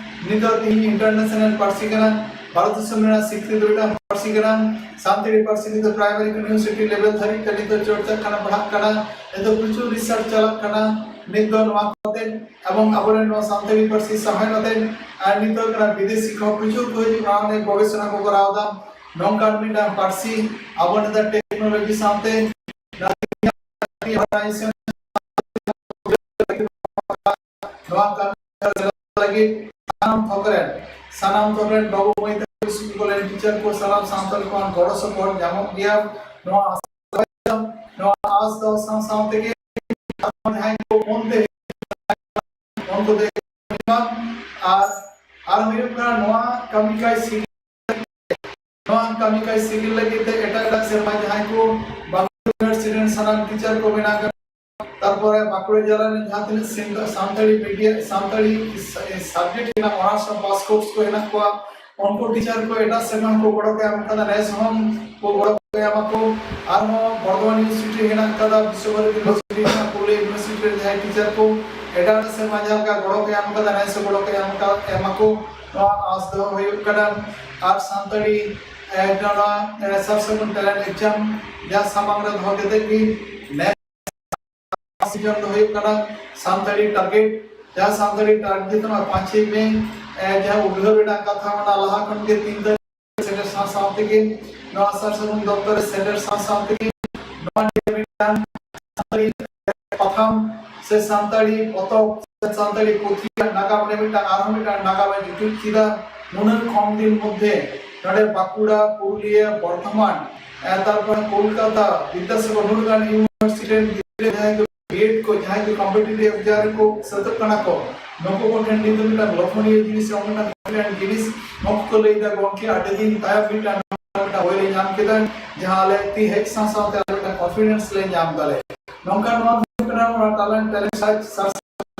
ᱱᱤᱛ ᱫᱚ ᱛᱮᱦᱮᱧ ᱤᱱᱴᱟᱨᱱᱮᱥᱱᱟᱞ ᱯᱟᱹᱨᱥᱤ ᱠᱟᱱᱟ, ᱵᱷᱟᱨᱚᱛ ᱫᱤᱥᱚᱢ ᱨᱮᱱᱟᱜ ᱥᱤᱠᱨᱤᱛᱤ ᱢᱤᱫᱴᱟᱝ ᱯᱟᱹᱨᱥᱤ ᱠᱟᱱᱟ᱾ ᱥᱟᱱᱛᱟᱲᱤ ᱯᱟᱹᱨᱥᱤ ᱱᱤᱛ ᱫᱚ ᱯᱨᱟᱭᱢᱟᱨᱤ ᱠᱷᱚᱱ ᱤᱭᱩᱱᱤᱵᱷᱟᱨᱥᱤᱴᱤ ᱞᱮᱵᱮᱞ ᱫᱷᱟᱹᱨᱤᱡ ᱛᱮ ᱱᱤᱛ ᱫᱚ ᱪᱚᱨᱪᱟᱜ ᱠᱟᱱᱟ, ᱯᱟᱲᱦᱟᱜ ᱠᱟᱱᱟ, ᱱᱤᱛ ᱫᱚ ᱯᱨᱚᱪᱩᱨ ᱨᱤᱥᱟᱨᱪ ᱪᱟᱞᱟᱜ ᱠᱟᱱᱟ᱾ ᱱᱤᱛ ᱫᱚ ᱱᱚᱣᱟ ᱠᱟᱛᱮ ᱮᱵᱚᱝ ᱟᱵᱚᱨᱮᱱ ᱱᱚᱣᱟ ᱥᱟᱱᱛᱟᱲᱤ ᱯᱟᱹᱨᱥᱤ ᱥᱟᱶᱦᱮᱫ ᱟᱛᱮ ᱟᱨ ᱱᱤᱛ ᱫᱚ ᱠᱟᱱᱟ ᱵᱤᱫᱮᱥᱤ ᱠᱚ ᱯᱨᱚᱪᱩᱨ ᱠᱚ ᱦᱤᱡᱩᱜ ᱠᱟᱱᱟ, ᱚᱸᱰᱮ ᱜᱚᱵᱮᱥᱚᱱᱟ ᱠᱚ ᱠᱚᱨᱟᱣ ᱮᱫᱟ᱾ ᱱᱚᱝᱠᱟᱱ ᱢᱤᱫᱴᱟᱝ ᱯᱟᱹᱨᱥᱤ ᱟᱵᱚ ᱱᱮᱛᱟᱨ ᱴᱮᱠᱱᱳᱞᱚᱡᱤ ᱥᱟᱶᱛᱮ ᱱᱚᱣᱟ ᱠᱟᱹᱢᱤ ᱞᱟᱹᱜᱤᱫ ᱥᱟᱱᱟᱢ ᱛᱷᱚᱠ ᱨᱮᱱ, ᱥᱟᱱᱟᱢ ᱛᱷᱚᱠ ᱨᱮᱱ ᱵᱟᱹᱵᱩ ᱢᱟᱹᱭ ᱛᱟᱠᱚ, ᱥᱠᱩᱞ ᱠᱚᱞᱮᱡᱽ ᱴᱤᱪᱟᱨ ᱠᱚ ᱥᱟᱞᱟᱜ ᱥᱟᱱᱛᱟᱲ ᱠᱚᱣᱟᱜ ᱜᱚᱲᱚ ᱥᱚᱯᱚᱦᱚᱫ ᱧᱟᱢᱚᱜ ᱜᱮᱭᱟ᱾ ᱱᱚᱣᱟ ᱟᱥ, ᱱᱚᱣᱟ ᱟᱥ ᱫᱚᱦᱚ ᱥᱟᱶ ᱥᱟᱶ ᱛᱮᱜᱮ ᱡᱟᱦᱟᱸᱭ ᱠᱚ ᱢᱚᱱ ᱛᱮ, ᱢᱚᱱ ᱠᱚ ᱫᱮ ᱟᱨ, ᱟᱨ ᱦᱩᱭᱩᱜ ᱠᱟᱱᱟ ᱱᱚᱣᱟ ᱠᱟᱹᱢᱤ ᱠᱟᱡᱽ ᱥᱤᱜᱤᱞ, ᱱᱚᱣᱟ ᱠᱟᱹᱢᱤ ᱠᱟᱡᱽ ᱥᱤᱜᱤᱞ ᱞᱟᱹᱜᱤᱫ ᱛᱮ ᱮᱴᱟᱜ ᱮᱴᱟᱜ ᱥᱮᱨᱢᱟ ᱡᱟᱦᱟᱸᱭ ᱠᱚ ᱵᱟᱸᱠᱩᱲᱟ ᱤᱭᱩᱱᱤᱵᱷᱟᱨᱥᱤᱴᱤ ᱨᱮᱱ ᱥᱟᱱᱟᱢ ᱴᱤᱪᱟᱨ ᱠᱚ ᱢᱮᱱᱟᱜ ᱠᱟᱜ, ᱛᱟᱨᱯᱚᱨᱮ ᱵᱟᱸᱠᱩᱲᱟ ᱡᱮᱞᱟ ᱨᱮᱱ ᱡᱟᱦᱟᱸ ᱛᱤᱱᱟᱹᱜ ᱥᱟᱱᱛᱟᱲᱤ ᱢᱤᱰᱤᱭᱟ, ᱥᱟᱱᱛᱟᱲᱤ ᱥᱟᱵᱡᱮᱠᱴ ᱨᱮᱱᱟᱜ ᱚᱱᱟᱨᱥ ᱟᱨ ᱯᱟᱥ ᱠᱳᱨᱥ ᱠᱚ ᱦᱮᱱᱟᱜ ᱠᱚᱣᱟ, ᱩᱱᱠᱩ ᱴᱤᱪᱟᱨ ᱠᱚ ᱮᱴᱟᱜ ᱥᱮᱨᱢᱟ ᱦᱚᱸᱠᱚ ᱜᱚᱲᱚ ᱠᱚ ᱮᱢ ᱠᱟᱫᱟ, ᱱᱮᱥ ᱦᱚᱸ ᱠᱚ ᱜᱚᱲᱚ ᱠᱚ ᱮᱢᱟ ᱠᱚ᱾ ᱟᱨᱦᱚᱸ ᱵᱚᱨᱫᱷᱚᱢᱟᱱ ᱤᱭᱩᱱᱤᱵᱷᱟᱨᱥᱤᱴᱤ ᱦᱮᱱᱟᱜ ᱠᱟᱫᱟ, ᱵᱤᱥᱥᱚᱵᱷᱟᱨᱚᱛᱤ ᱤᱭᱩᱱᱤᱵᱷᱟᱨᱥᱤᱴᱤ ᱦᱮᱱᱟᱜ, ᱯᱩᱨᱩᱞᱤᱭᱟᱹ ᱤᱭᱩᱱᱤᱵᱷᱟᱨᱥᱤᱴᱤ ᱨᱮ ᱡᱟᱦᱟᱸᱭ ᱴᱤᱪᱟᱨ ᱠᱚ ᱮᱴᱟᱜ ᱥᱮᱨᱢᱟ ᱡᱟᱦᱟᱸ ᱞᱮᱠᱟ ᱜᱚᱲᱚ ᱠᱚ ᱮᱢ ᱠᱟᱫᱟ, ᱱᱮᱥ ᱦᱚᱸ ᱜᱚᱲᱚ ᱠᱚ ᱮᱢ ᱠᱟᱫᱟ, ᱮᱢᱟ ᱠᱚ, ᱱᱚᱣᱟ ᱟᱸᱥ ᱫᱚᱦᱚ ᱦᱩᱭᱩᱜ ᱠᱟᱱᱟ᱾ ᱟᱨ ᱥᱟᱱᱛᱟᱲᱤ, ᱮ, ᱱᱚᱣᱟ, ᱮ, ᱥᱟᱨ ᱥᱟᱹᱜᱩᱱ ᱴᱮᱞᱮᱱᱴ ᱮᱠᱡᱟᱢ ᱡᱟᱦᱟᱸ ᱥᱟᱢᱟᱝ ᱨᱮ ᱫᱚᱦᱚ ᱠᱟᱛᱮ ᱜᱮ ᱱᱮᱥ ᱥᱤᱡᱚᱱ ᱫᱚ ᱦᱩᱭᱩᱜ ᱠᱟᱱᱟ ᱥᱟᱱᱛᱟᱲᱤ ᱴᱟᱨᱜᱮᱴ᱾ ᱡᱟᱦᱟᱸ ᱥᱟᱱᱛᱟᱲᱤ ᱴᱟᱨᱜᱮᱴ ᱫᱚ ᱱᱚᱣᱟ ᱯᱟᱸᱪᱮᱭ ᱢᱮ, ᱮ, ᱡᱟᱦᱟᱸ ᱩᱰᱷᱟᱹᱣ ᱨᱮᱱᱟᱜ ᱠᱟᱛᱷᱟ, ᱚᱱᱟ ᱞᱟᱦᱟ ᱠᱷᱚᱱ ᱜᱮ ᱛᱤᱱ ᱛᱟᱹᱨᱤᱠᱷ ᱥᱮᱴᱮᱨ ᱥᱟᱶ ᱥᱟᱶ ᱛᱮᱜᱮ ᱱᱚᱣᱟ ᱥᱟᱨ ᱥᱟᱹᱜᱩᱱ ᱫᱚᱯᱛᱚᱨ ᱨᱮ ᱥᱮᱴᱮᱨ ᱥᱟᱶ ᱥᱟᱶ ᱛᱮᱜᱮ ᱱᱚᱣᱟ ᱱᱤᱭᱮ ᱢᱤᱫᱴᱟᱝ ᱥᱟᱱᱛᱟᱲᱤ ᱯᱟᱛᱷᱟᱢ ᱥᱮ ᱥᱟᱱᱛᱟᱲᱤ ᱯᱚᱛᱚᱵ ᱥᱮ ᱥᱟᱱᱛᱟᱲᱤ ᱯᱩᱛᱷᱤ ᱨᱮᱭᱟᱜ ᱱᱟᱜᱟᱢ ᱨᱮ ᱢᱤᱫᱴᱟᱝ, ᱟᱨᱦᱚᱸ ᱢᱤᱫᱴᱟᱝ ᱱᱟᱜᱟᱢ ᱮ ᱡᱩᱴᱩᱡ ᱠᱮᱫᱟ᱾ ᱱᱩᱱᱟᱹᱜ ᱠᱚᱢ ᱫᱤᱱ ᱢᱚᱫᱽᱫᱷᱮ ᱱᱚᱰᱮ ᱵᱟᱸᱠᱩᱲᱟ, ᱯᱩᱨᱩᱞᱤᱭᱟᱹ, ᱵᱚᱨᱫᱷᱚᱢᱟᱱ, ᱮ, ᱛᱟᱨᱯᱚᱨᱮ ᱠᱳᱞᱠᱟᱛᱟ, ᱵᱤᱫᱽᱫᱟᱥᱟᱜᱚᱨ, ᱱᱩᱱᱟᱹᱜ ᱜᱟᱱ ᱤᱭᱩᱱᱤᱵᱷᱟᱨᱥᱤᱴᱤ ᱨᱮᱱ ᱜᱤᱫᱽᱨᱟᱹ ᱡᱟᱦᱟᱸᱭ ᱠᱚ ᱵᱤᱭᱮᱰ ᱠᱚ, ᱡᱟᱦᱟᱸᱭ ᱠᱚ ᱠᱚᱢᱯᱤᱴᱤᱴᱤᱵᱷ ᱮᱠᱡᱟᱢ ᱨᱮᱠᱚ ᱥᱟᱹᱛᱚᱜ ᱠᱟᱱᱟ ᱠᱚ, ᱱᱩᱠᱩ ᱠᱚ ᱴᱷᱮᱱ ᱱᱤᱛ ᱫᱚ ᱢᱤᱫᱴᱟᱝ ᱞᱚᱠᱷᱚᱱᱤᱭᱟᱹ ᱡᱤᱱᱤᱥ, ᱮᱢᱚᱱ ᱢᱤᱫᱴᱟᱝ ᱡᱤᱱᱤᱥ, ᱱᱩᱠᱩ ᱠᱚ ᱞᱟᱹᱭ ᱮᱫᱟ, "ᱜᱚᱢᱠᱮ, ᱟᱹᱰᱤ ᱫᱤᱱ ᱛᱟᱭᱚᱢ ᱢᱤᱫᱴᱟᱝ, ᱢᱤᱫᱴᱟᱝ ᱵᱳᱭ ᱞᱮ ᱧᱟᱢ ᱠᱮᱫᱟ, ᱡᱟᱦᱟᱸ ᱟᱞᱮ ᱛᱤ ᱦᱮᱡ ᱥᱟᱶ ᱥᱟᱶᱛᱮ ᱟᱞᱮ ᱢᱤᱫᱴᱟᱝ ᱠᱚᱱᱯᱷᱤᱰᱮᱱᱥ ᱞᱮ ᱧᱟᱢ ᱫᱟᱞᱮ᱾" ᱱᱚᱝᱠᱟ ᱱᱚᱣᱟ ᱦᱩᱭᱩᱜ ᱠᱟᱱᱟ ᱚᱱᱟ talent, talent search,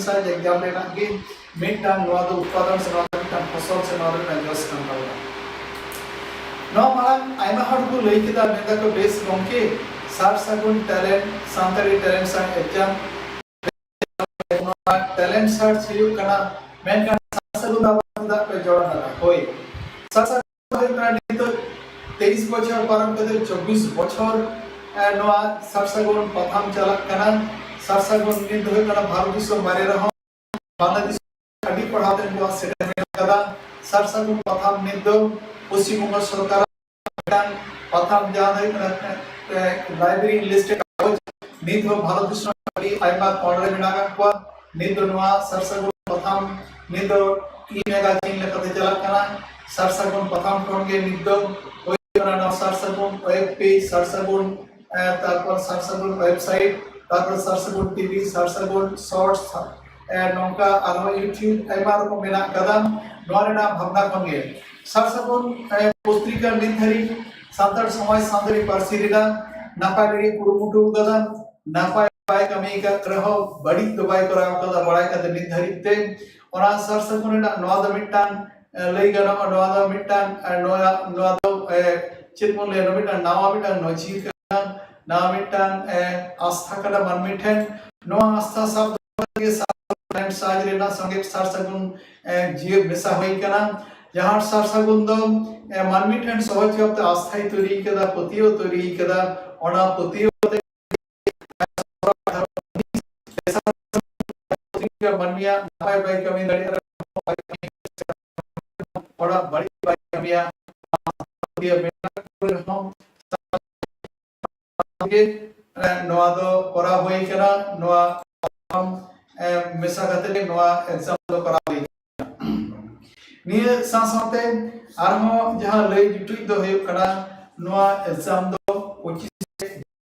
search exam ᱨᱮᱱᱟᱜ ᱜᱮ ᱢᱤᱫᱴᱟᱝ, ᱱᱚᱣᱟ ᱫᱚ ᱩᱛᱯᱟᱫᱚᱱ ᱥᱮ ᱱᱚᱣᱟ ᱫᱚ ᱢᱤᱫᱴᱟᱝ ᱯᱷᱚᱥᱚᱞ ᱥᱮ ᱱᱚᱣᱟ ᱫᱚ ᱢᱤᱫᱴᱟᱝ ᱡᱚᱥ ᱠᱟᱱ ᱛᱟᱵᱚᱱᱟ᱾ ᱱᱚᱣᱟ ᱢᱟᱲᱟᱝ ᱟᱭᱢᱟ ᱦᱚᱲ ᱠᱚ ᱞᱟᱹᱭ ᱠᱮᱫᱟ, ᱢᱮᱱ ᱫᱟᱠᱚ, "ᱵᱮᱥ ᱜᱚᱢᱠᱮ, ᱥᱟᱨ ᱥᱟᱹᱜᱩᱱ talent, Santali talent search exam, ᱱᱚᱣᱟ ᱴᱮᱞᱮᱱᱴ ᱥᱟᱨᱪ ᱦᱩᱭᱩᱜ ᱠᱟᱱᱟ, ᱢᱮᱱᱠᱷᱟᱱ ᱥᱟᱨ ᱥᱟᱹᱜᱩᱱ ᱫᱚ ᱟᱵᱚ ᱪᱮᱫᱟᱜ ᱯᱮ ᱡᱚᱲ ᱠᱟᱫᱟ?" ᱦᱳᱭ, ᱥᱟᱨ ᱥᱟᱹᱜᱩᱱ ᱫᱚ ᱦᱩᱭᱩᱜ ᱠᱟᱱᱟ ᱱᱤᱛᱚᱜ ᱛᱮᱭᱤᱥ ᱵᱚᱪᱷᱚᱨ ᱯᱟᱨᱚᱢ ᱠᱟᱛᱮ ᱪᱚᱵᱵᱤᱥ ᱵᱚᱪᱷᱚᱨ, ᱮ, ᱱᱚᱣᱟ ᱥᱟᱨ ᱥᱟᱹᱜᱩᱱ ᱯᱟᱛᱷᱟᱢ ᱪᱟᱞᱟᱜ ᱠᱟᱱᱟ᱾ ᱥᱟᱨ ᱥᱟᱹᱜᱩᱱ ᱱᱤᱛ ᱫᱚ ᱦᱩᱭᱩᱜ ᱠᱟᱱᱟ ᱵᱷᱟᱨᱚᱛ ᱫᱤᱥᱚᱢ ᱵᱟᱭᱨᱮ ᱨᱮᱦᱚᱸ, ᱵᱟᱝᱞᱟᱫᱮᱥ ᱟᱹᱰᱤ ᱯᱟᱲᱦᱟᱣ ᱛᱮ ᱱᱚᱣᱟ ᱥᱮᱴᱮᱨ ᱢᱮᱱᱟᱜ ᱠᱟᱫᱟ᱾ ᱥᱟᱨ ᱥᱟᱹᱜᱩᱱ ᱯᱟᱛᱷᱟᱢ ᱱᱤᱛ ᱫᱚ ᱯᱚᱥᱪᱤᱢ ᱵᱚᱝᱜᱚ ᱥᱚᱨᱠᱟᱨᱟᱜ ᱢᱤᱫᱴᱟᱝ ᱯᱟᱛᱷᱟᱢ, ᱡᱟᱦᱟᱸ ᱫᱚ ᱦᱩᱭᱩᱜ ᱠᱟᱱᱟ, ᱮ, ᱞᱟᱭᱵᱨᱮᱨᱤ ᱞᱤᱥᱴ ᱨᱮ ᱠᱟᱜᱚᱡᱽ, ᱱᱤᱛ ᱦᱚᱸ ᱵᱷᱟᱨᱚᱛ ᱫᱤᱥᱚᱢ ᱟᱹᱰᱤ ᱟᱭᱢᱟ ᱠᱚᱬ ᱨᱮ ᱢᱮᱱᱟᱜ ᱟᱠᱟᱫ ᱠᱚᱣᱟ᱾ ᱱᱤᱛ ᱫᱚ ᱱᱚᱣᱟ ᱥᱟᱨ ᱥᱟᱹᱜᱩᱱ ᱯᱟᱛᱷᱟᱢ ᱱᱤᱛ ᱫᱚ ᱤ ᱢᱮᱜᱟᱡᱤᱱ ᱞᱮᱠᱟᱛᱮ ᱪᱟᱞᱟᱜ ᱠᱟᱱᱟ᱾ ᱥᱟᱨ ᱥᱟᱹᱜᱩᱱ ᱯᱟᱛᱷᱟᱢ ᱠᱷᱚᱱ ᱜᱮ ᱱᱤᱛ ᱫᱚ ᱦᱩᱭ ᱠᱟᱱᱟ ᱱᱚᱣᱟ ᱥᱟᱨ ᱥᱟᱹᱜᱩᱱ ᱣᱮᱵ ᱯᱮᱡᱽ, ᱥᱟᱨ ᱥᱟᱹᱜᱩᱱ, ᱮ, ᱛᱟᱨᱯᱚᱨ ᱥᱟᱨ ᱥᱟᱹᱜᱩᱱ ᱣᱮᱵᱥᱟᱭᱤᱴ, ᱛᱟᱨᱯᱚᱨ ᱥᱟᱨ ᱥᱟᱹᱜᱩᱱ ᱴᱤᱵᱷᱤ, ᱥᱟᱨ ᱥᱟᱹᱜᱩᱱ ᱥᱚᱨᱴᱥ, ᱮ, ᱱᱚᱝᱠᱟ ᱟᱨᱦᱚᱸ YouTube ᱟᱭᱢᱟ ᱨᱚᱠᱚᱢ ᱢᱮᱱᱟᱜ ᱠᱟᱫᱟ᱾ ᱱᱚᱣᱟ ᱨᱮᱱᱟᱜ ᱵᱷᱟᱵᱽᱱᱟ ᱠᱷᱚᱱ ᱜᱮ ᱥᱟᱨ ᱥᱟᱹᱜᱩᱱ, ᱮ, ᱯᱚᱛᱨᱤᱠᱟ ᱱᱤᱛ ᱫᱷᱟᱹᱨᱤᱡ ᱥᱟᱱᱛᱟᱲ ᱥᱚᱢᱟᱡᱽ ᱥᱟᱱᱛᱟᱲᱤ ᱯᱟᱹᱨᱥᱤ ᱨᱮᱱᱟᱜ ᱱᱟᱯᱟᱭ ᱞᱟᱹᱜᱤᱫ ᱠᱩᱨᱩᱢᱩᱴᱩ ᱠᱟᱫᱟ, ᱱᱟᱯᱟᱭ ᱵᱟᱭ ᱠᱟᱹᱢᱤ ᱟᱠᱟᱫ ᱨᱮᱦᱚᱸ ᱵᱟᱹᱲᱤᱡ ᱫᱚ ᱵᱟᱭ ᱠᱚᱨᱟᱣ ᱠᱟᱫᱟ ᱵᱟᱲᱟᱭ ᱠᱟᱛᱮ ᱱᱤᱛ ᱫᱷᱟᱹᱨᱤᱡ ᱛᱮ᱾ ᱚᱱᱟ ᱥᱟᱨ ᱥᱟᱹᱜᱩᱱ ᱨᱮᱱᱟᱜ ᱱᱚᱣᱟ ᱫᱚ ᱢᱤᱫᱴᱟᱝ, ᱮ, ᱞᱟᱹᱭ ᱜᱟᱱᱚᱜᱼᱟ, ᱱᱚᱣᱟ ᱫᱚ ᱢᱤᱫᱴᱟᱝ, ᱮ, ᱱᱚᱣᱟ, ᱱᱚᱣᱟ ᱫᱚ, ᱮ, ᱪᱮᱫ ᱵᱚᱱ ᱞᱟᱹᱭᱟ, ᱱᱚᱣᱟ ᱢᱤᱫᱴᱟᱝ ᱱᱟᱣᱟ ᱢᱤᱫᱴᱟᱝ ᱱᱚᱡᱤᱨ ᱠᱟᱱᱟ, ᱱᱟᱣᱟ ᱢᱤᱫᱴᱟᱝ, ᱮ, ᱟᱥᱛᱷᱟ ᱠᱟᱱᱟ ᱢᱟᱹᱱᱢᱤ ᱴᱷᱮᱱ᱾ ᱱᱚᱣᱟ ᱟᱥᱛᱷᱟ ᱥᱟᱵ ᱫᱚᱦᱚ ᱞᱟᱹᱜᱤᱫ ᱥᱟᱨ ᱥᱟᱹᱜᱩᱱ ᱨᱮᱱᱟᱜ ᱥᱚᱸᱜᱮ ᱥᱟᱨ ᱥᱟᱹᱜᱩᱱ, ᱮ, ᱡᱤᱭᱟᱹᱲ ᱢᱮᱥᱟ ᱦᱩᱭ ᱠᱟᱱᱟ᱾ ᱡᱟᱦᱟᱸ ᱥᱟᱨ ᱥᱟᱹᱜᱩᱱ ᱫᱚ, ᱮ, ᱢᱟᱹᱱᱢᱤ ᱴᱷᱮᱱ ᱥᱚᱦᱚᱡ ᱵᱷᱟᱵᱛᱮ ᱟᱥᱛᱷᱟᱭ ᱛᱩᱨᱤ ᱠᱟᱫᱟ, ᱯᱟᱹᱛᱭᱟᱹᱣ ᱛᱩᱨᱤ ᱠᱟᱫᱟ, ᱚᱱᱟ ᱯᱟᱹᱛᱭᱟᱹᱣ ᱛᱮ ᱢᱟᱹᱱᱢᱤᱭᱟᱜ ᱱᱟᱯᱟᱭ ᱵᱟᱭ ᱠᱟᱹᱢᱤ ᱫᱟᱲᱮᱭᱟᱜ ᱨᱮᱦᱚᱸ, ᱦᱚᱲᱟᱜ ᱵᱟᱹᱲᱤᱡ ᱵᱟᱭ ᱠᱟᱹᱢᱤᱭᱟ, ᱢᱮᱱᱟᱜ ᱨᱮᱦᱚᱸ ᱜᱮ, ᱮ, ᱱᱚᱣᱟ ᱫᱚ ᱠᱚᱨᱟᱣ ᱦᱩᱭ ᱠᱟᱱᱟ᱾ ᱱᱚᱣᱟ, ᱮ, ᱢᱮᱥᱟ ᱠᱟᱛᱮ ᱜᱮ ᱱᱚᱣᱟ ᱮᱠᱡᱟᱢ ᱫᱚ ᱠᱚᱨᱟᱣ ᱦᱩᱭ ᱠᱟᱱᱟ᱾ ᱱᱤᱭᱟᱹ ᱥᱟᱶ ᱥᱟᱶᱛᱮ ᱟᱨᱦᱚᱸ ᱡᱟᱦᱟᱸ ᱞᱟᱹᱭ ᱡᱩᱴᱩᱡ ᱫᱚ ᱦᱩᱭᱩᱜ ᱠᱟᱱᱟ, ᱱᱚᱣᱟ ᱮᱠᱡᱟᱢ ᱫᱚ ᱯᱚᱸᱪᱤᱥ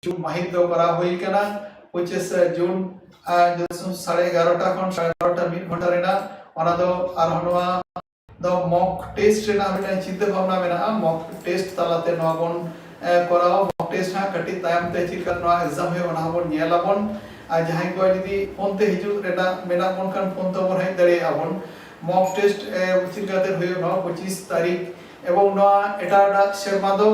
ᱡᱩᱱ ᱢᱟᱹᱦᱤᱛ ᱫᱚ ᱠᱚᱨᱟᱣ ᱦᱩᱭ ᱠᱟᱱᱟ᱾ ᱯᱚᱸᱪᱤᱥ ᱡᱩᱱ, ᱟᱨ, ᱥᱟᱲᱮ ᱮᱜᱟᱨᱚᱴᱟ ᱠᱷᱚᱱ ᱥᱟᱲᱮ ᱵᱟᱨᱚᱴᱟ, ᱢᱤᱫ ᱜᱷᱚᱱᱴᱟ ᱨᱮᱱᱟᱜ᱾ ᱚᱱᱟ ᱫᱚ ᱟᱨᱦᱚᱸ ᱱᱚᱣᱟ ᱫᱚ ᱢᱚᱠ ᱴᱮᱥᱴ ᱨᱮᱱᱟᱜ ᱢᱤᱫᱴᱟᱝ ᱪᱤᱱᱛᱟᱹ ᱵᱷᱟᱵᱽᱱᱟ ᱢᱮᱱᱟᱜᱼᱟ᱾ ᱢᱚᱠ ᱴᱮᱥᱴ ᱛᱟᱞᱟᱛᱮ ᱱᱚᱣᱟ ᱵᱚᱱ, ᱮ, ᱠᱚᱨᱟᱣᱟ᱾ ᱢᱚᱠ ᱴᱮᱥᱴ ᱦᱟᱸᱜ ᱠᱟᱹᱴᱤᱡ ᱛᱟᱭᱚᱢ ᱛᱮ ᱪᱮᱫ ᱞᱮᱠᱟ ᱱᱚᱣᱟ ᱮᱠᱡᱟᱢ ᱦᱩᱭᱩᱜᱼᱟ, ᱚᱱᱟ ᱦᱚᱸᱵᱚᱱ ᱧᱮᱞ ᱟᱵᱚᱱ᱾ ᱟᱨ ᱡᱟᱦᱟᱸᱭ ᱠᱚ ᱡᱩᱫᱤ ᱯᱷᱳᱱ ᱛᱮ ᱦᱤᱡᱩᱜ ᱨᱮᱱᱟᱜ ᱢᱮᱱᱟᱜ ᱵᱚᱱ ᱠᱷᱟᱱ, ᱯᱷᱳᱱ ᱛᱮᱵᱚᱱ ᱦᱮᱡ ᱫᱟᱲᱮᱭᱟᱜᱼᱟ ᱵᱚᱱ᱾ ᱢᱚᱠ ᱴᱮᱥᱴ, ᱮ, ᱪᱮᱫ ᱞᱮᱠᱟᱛᱮ ᱦᱩᱭᱩᱜᱼᱟ, ᱱᱚᱣᱟ ᱯᱚᱸᱪᱤᱥ ᱛᱟᱹᱨᱤᱠᱷ, ᱮᱵᱚᱝ ᱱᱚᱣᱟ ᱮᱴᱟᱜ ᱮᱴᱟᱜ ᱥᱮᱨᱢᱟ ᱫᱚ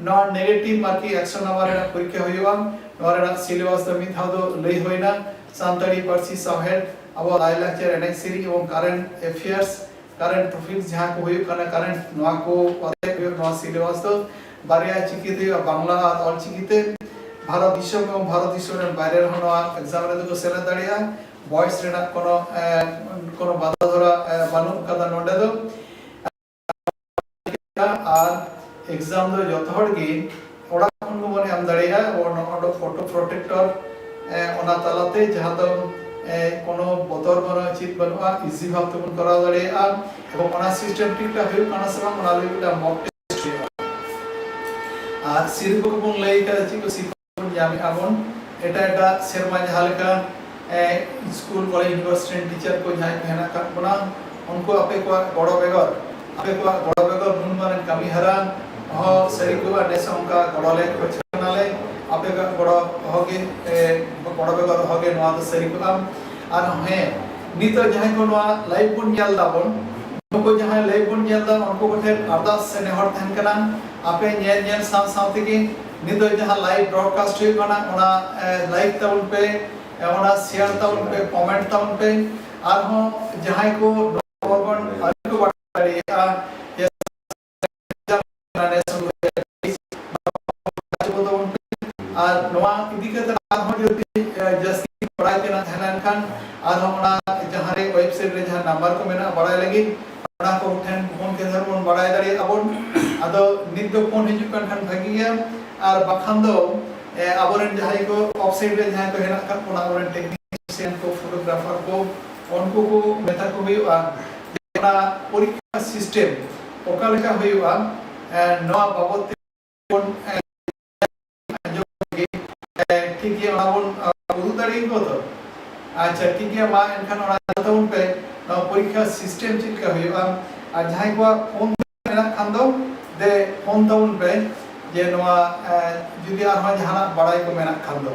ᱱᱚᱣᱟ ᱱᱮᱜᱮᱴᱤᱵᱷ ᱢᱟᱨᱠᱤᱝ ᱮᱠᱥᱚ ᱱᱟᱢᱵᱟᱨ ᱨᱮᱱᱟᱜ ᱯᱚᱨᱤᱠᱠᱷᱟ ᱦᱩᱭᱩᱜᱼᱟ᱾ ᱱᱚᱣᱟ ᱨᱮᱱᱟᱜ ᱥᱤᱞᱮᱵᱟᱥ ᱫᱚ ᱢᱤᱫ ᱫᱷᱟᱣ ᱫᱚ ᱞᱟᱹᱭ ᱦᱩᱭᱱᱟ, ᱥᱟᱱᱛᱟᱲᱤ ᱯᱟᱹᱨᱥᱤ, ᱥᱟᱶᱦᱮᱫ, ᱟᱵᱚ ᱞᱟᱭᱼᱞᱟᱠᱪᱟᱨ, ᱮᱱᱮᱡ ᱥᱮᱨᱮᱧ ᱮᱵᱚᱝ ᱠᱟᱨᱮᱱᱴ ᱮᱯᱷᱮᱭᱟᱨᱥ, ᱠᱟᱨᱮᱱᱴ ᱴᱚᱯᱤᱠᱥ ᱡᱟᱦᱟᱸ ᱠᱚ ᱦᱩᱭᱩᱜ ᱠᱟᱱᱟ ᱠᱟᱨᱮᱱᱴ, ᱱᱚᱣᱟ ᱠᱚ ᱟᱛᱮ ᱦᱩᱭᱩᱜ ᱱᱚᱣᱟ ᱥᱤᱞᱮᱵᱟᱥ ᱫᱚ ᱵᱟᱨᱭᱟ ᱪᱤᱠᱤ ᱛᱮ ᱦᱩᱭᱩᱜᱼᱟ, ᱵᱟᱝᱞᱟ ᱟᱨ ᱚᱞ ᱪᱤᱠᱤ ᱛᱮ᱾ ᱵᱷᱟᱨᱚᱛ ᱫᱤᱥᱚᱢ ᱮᱵᱚᱝ ᱵᱷᱟᱨᱚᱛ ᱫᱤᱥᱚᱢ ᱨᱮᱱ ᱵᱟᱭᱨᱮ ᱨᱮᱦᱚᱸ ᱱᱚᱣᱟ ᱮᱠᱡᱟᱢ ᱨᱮᱫᱚ ᱠᱚ ᱥᱮᱞᱮᱫ ᱫᱟᱲᱮᱭᱟᱜᱼᱟ᱾ ᱵᱚᱭᱮᱥ ᱨᱮᱱᱟᱜ ᱠᱳᱱᱳ, ᱮ, ᱠᱳᱱᱳ ᱵᱟᱫᱷᱟ ᱫᱷᱚᱨᱟ, ᱮ, ᱵᱟᱹᱱᱩᱜ ᱠᱟᱫᱟ ᱱᱚᱰᱮ ᱫᱚ᱾ ᱟᱨ ᱮᱠᱡᱟᱢ ᱫᱚ ᱡᱚᱛᱚ ᱦᱚᱲ ᱜᱮ ᱚᱲᱟᱜ ᱠᱷᱚᱱ ᱜᱮᱵᱚᱱ ᱮᱢ ᱫᱟᱲᱮᱭᱟᱜᱼᱟ᱾ ᱚᱱᱟ ᱫᱚ ᱯᱷᱳᱴᱳ ᱯᱨᱚᱴᱮᱠᱴᱚᱨ, ᱮ, ᱚᱱᱟ ᱛᱟᱞᱟᱛᱮ, ᱡᱟᱦᱟᱸ ᱫᱚ ᱮ, ᱠᱳᱱᱳ ᱵᱚᱛᱚᱨ ᱵᱟᱹᱱᱩᱜᱼᱟ, ᱪᱮᱫ ᱵᱟᱹᱱᱩᱜᱼᱟ, ᱤᱡᱤ ᱵᱷᱟᱵ ᱛᱮᱵᱚᱱ ᱠᱚᱨᱟᱣ ᱫᱟᱲᱮᱭᱟᱜᱼᱟ᱾ ᱮᱵᱚᱝ ᱚᱱᱟ ᱥᱤᱥᱴᱮᱢ ᱴᱷᱤᱠ ᱴᱷᱟᱠ ᱦᱩᱭᱩᱜ ᱠᱟᱱᱟ ᱥᱮ ᱵᱟᱝ, ᱚᱱᱟ ᱞᱟᱹᱜᱤᱫ ᱢᱤᱫᱴᱟᱝ ᱢᱚᱠ ᱴᱮᱥᱴ ᱦᱩᱭᱩᱜᱼᱟ᱾ ᱟᱨ ᱥᱤᱨᱯᱟᱹ ᱠᱚᱵᱚᱱ ᱞᱟᱹᱭ ᱠᱟᱫᱟ, ᱪᱮᱫ ᱠᱚ ᱥᱤᱨᱯᱟᱹ ᱵᱚᱱ ᱧᱟᱢᱮᱫᱼᱟ ᱵᱚᱱ᱾ ᱮᱴᱟᱜ ᱮᱴᱟᱜ ᱥᱮᱨᱢᱟ ᱡᱟᱦᱟᱸ ᱞᱮᱠᱟ, ᱮ, ᱥᱠᱩᱞ, ᱠᱚᱞᱮᱡᱽ, ᱤᱭᱩᱱᱤᱵᱷᱟᱨᱥᱤᱴᱤ ᱨᱮᱱ ᱴᱤᱪᱟᱨ ᱠᱚ ᱡᱟᱦᱟᱸᱭ ᱠᱚ ᱦᱮᱱᱟᱜ ᱟᱠᱟᱫ ᱵᱚᱱᱟ, ᱩᱱᱠᱩ ᱟᱯᱮ ᱠᱚᱣᱟᱜ ᱜᱚᱲᱚ ᱵᱮᱜᱚᱨ, ᱟᱯᱮ ᱠᱚᱣᱟᱜ ᱜᱚᱲᱚ ᱵᱮᱜᱚᱨ ᱱᱩᱱ ᱢᱟᱨᱟᱝ ᱠᱟᱹᱢᱤ ᱦᱚᱨᱟ ᱦᱚᱸ ᱥᱟᱹᱨᱤ ᱠᱚᱜᱼᱟ᱾ ᱱᱮᱥ ᱦᱚᱸ ᱚᱱᱠᱟ ᱜᱚᱲᱚ ᱞᱮ ᱠᱷᱚᱡᱽ ᱠᱟᱱᱟᱞᱮ᱾ ᱟᱯᱮ ᱠᱚᱣᱟᱜ ᱜᱚᱲᱚ ᱦᱚᱸ ᱜᱮ, ᱮ, ᱜᱚᱲᱚ ᱵᱮᱜᱚᱨ ᱦᱚᱸ ᱜᱮ ᱱᱚᱣᱟ ᱫᱚ ᱥᱟᱹᱨᱤ ᱠᱚᱜᱼᱟ᱾ ᱟᱨ ᱦᱮᱸ, ᱱᱤᱛᱚᱜ ᱡᱟᱦᱟᱸᱭ ᱠᱚ ᱱᱚᱣᱟ ᱞᱟᱭᱤᱵᱷ ᱵᱚᱱ ᱧᱮᱞ ᱫᱟᱵᱚᱱ, ᱱᱩᱠᱩ ᱡᱟᱦᱟᱸᱭ ᱞᱟᱭᱤᱵᱷ ᱵᱚᱱ ᱧᱮᱞ ᱫᱟ, ᱩᱱᱠᱩ ᱠᱚᱴᱷᱮᱱ ᱟᱨᱫᱟᱥ ᱥᱮ ᱱᱮᱦᱚᱨ ᱛᱟᱦᱮᱱ ᱠᱟᱱᱟ, ᱟᱯᱮ ᱧᱮᱞ ᱧᱮᱞ ᱥᱟᱶ ᱥᱟᱶ ᱛᱮᱜᱮ ᱱᱤᱛᱚᱜ ᱡᱟᱦᱟᱸ ᱞᱟᱭᱤᱵᱷ ᱵᱨᱚᱰᱠᱟᱥᱴ ᱦᱩᱭᱩᱜ ᱠᱟᱱᱟ, ᱚᱱᱟ, ᱮ, ᱞᱟᱭᱤᱠ ᱛᱟᱵᱚᱱ ᱯᱮ, ᱮ, ᱚᱱᱟ ᱥᱮᱭᱟᱨ ᱛᱟᱵᱚᱱ ᱯᱮ, ᱠᱚᱢᱮᱱᱴ ᱛᱟᱵᱚᱱ ᱯᱮ᱾ ᱟᱨᱦᱚᱸ ᱡᱟᱦᱟᱸᱭ ᱠᱚ ᱱᱚᱣᱟ ᱵᱚᱱ ᱟᱹᱰᱤ ᱠᱚ ᱵᱟᱲᱟᱭ ᱫᱟᱲᱮᱭᱟᱜᱼᱟ, ᱡᱮ ᱟᱨ ᱱᱚᱣᱟ ᱤᱫᱤ ᱠᱟᱛᱮ ᱟᱨᱦᱚᱸ ᱡᱩᱫᱤ, ᱮ, ᱡᱟᱹᱥᱛᱤ ᱵᱟᱲᱟᱭ ᱛᱮᱱᱟᱜ ᱛᱟᱦᱮᱸ ᱞᱮᱱᱠᱷᱟᱱ, ᱟᱨᱦᱚᱸ ᱚᱱᱟ ᱡᱟᱦᱟᱸ ᱨᱮ ᱣᱮᱵᱥᱟᱭᱤᱴ ᱨᱮ ᱡᱟᱦᱟᱸ ᱱᱟᱢᱵᱟᱨ ᱠᱚ ᱢᱮᱱᱟᱜᱼᱟ ᱵᱟᱲᱟᱭ ᱞᱟᱹᱜᱤᱫ, ᱚᱱᱟ ᱠᱚ ᱴᱷᱮᱱ ᱯᱷᱳᱱ ᱠᱟᱛᱮ ᱵᱚᱱ ᱵᱟᱲᱟᱭ ᱫᱟᱲᱮᱭᱟᱜᱼᱟ ᱵᱚᱱ᱾ ᱟᱫᱚ ᱱᱤᱛ ᱫᱚ ᱯᱷᱳᱱ ᱦᱤᱡᱩᱜ ᱠᱟᱱ ᱠᱷᱟᱱ ᱵᱷᱟᱹᱜᱤ ᱜᱮᱭᱟ, ᱟᱨ ᱵᱟᱠᱷᱟᱱ ᱫᱚ, ᱮ, ᱟᱵᱚᱨᱮᱱ ᱡᱟᱦᱟᱸᱭ ᱠᱚ ᱚᱯᱷᱥᱟᱭᱤᱰ ᱨᱮ ᱡᱟᱦᱟᱸᱭ ᱠᱚ ᱦᱮᱱᱟᱜ ᱟᱠᱟᱫ ᱵᱚᱱᱟ, ᱟᱵᱚᱨᱮᱱ ᱴᱮᱠᱱᱤᱥᱤᱭᱟᱱ ᱠᱚ, ᱯᱷᱳᱴᱳᱜᱨᱟᱯᱷᱟᱨ ᱠᱚ, ᱩᱱᱠᱩ ᱠᱚ ᱢᱮᱛᱟ ᱠᱚ ᱦᱩᱭᱩᱜᱼᱟ ᱡᱮ ᱚᱱᱟ ᱯᱚᱨᱤᱠᱠᱷᱟ ᱥᱤᱥᱴᱮᱢ ᱚᱠᱟ ᱞᱮᱠᱟ ᱦᱩᱭᱩᱜᱼᱟ, ᱮ, ᱱᱚᱣᱟ ᱵᱟᱵᱚᱫ ᱛᱮ ᱵᱚᱱ, ᱮ, ᱟᱸᱡᱚᱢ ᱞᱟᱹᱜᱤᱫ, ᱮ, ᱴᱷᱤᱠ ᱜᱮᱭᱟ, ᱚᱱᱟ ᱵᱚᱱ, ᱮ, ᱩᱫᱩᱜ ᱫᱟᱲᱮᱭᱟᱠᱚᱣᱟ ᱛᱚ? ᱟᱪᱪᱷᱟ, ᱴᱷᱤᱠ ᱜᱮᱭᱟ, ᱢᱟ ᱮᱱᱠᱷᱟᱱ ᱚᱱᱟ ᱧᱮᱞ ᱛᱟᱵᱚᱱ ᱯᱮ, ᱱᱚᱣᱟ ᱯᱚᱨᱤᱠᱠᱷᱟ ᱥᱤᱥᱴᱮᱢ ᱪᱮᱫ ᱞᱮᱠᱟ ᱦᱩᱭᱩᱜᱼᱟ᱾ ᱟᱨ ᱡᱟᱦᱟᱸᱭ ᱠᱚᱣᱟᱜ ᱯᱷᱳᱱ ᱢᱮᱱᱟᱜ ᱠᱷᱟᱱ ᱫᱚ, ᱫᱮ ᱯᱷᱳᱱ ᱛᱟᱵᱚᱱ ᱯᱮ, ᱡᱮ ᱱᱚᱣᱟ, ᱮ, ᱡᱩᱫᱤ ᱟᱨᱦᱚᱸ ᱡᱟᱦᱟᱱᱟᱜ ᱵᱟᱲᱟᱭ ᱠᱚ ᱢᱮᱱᱟᱜ ᱠᱷᱟᱱ ᱫᱚ᱾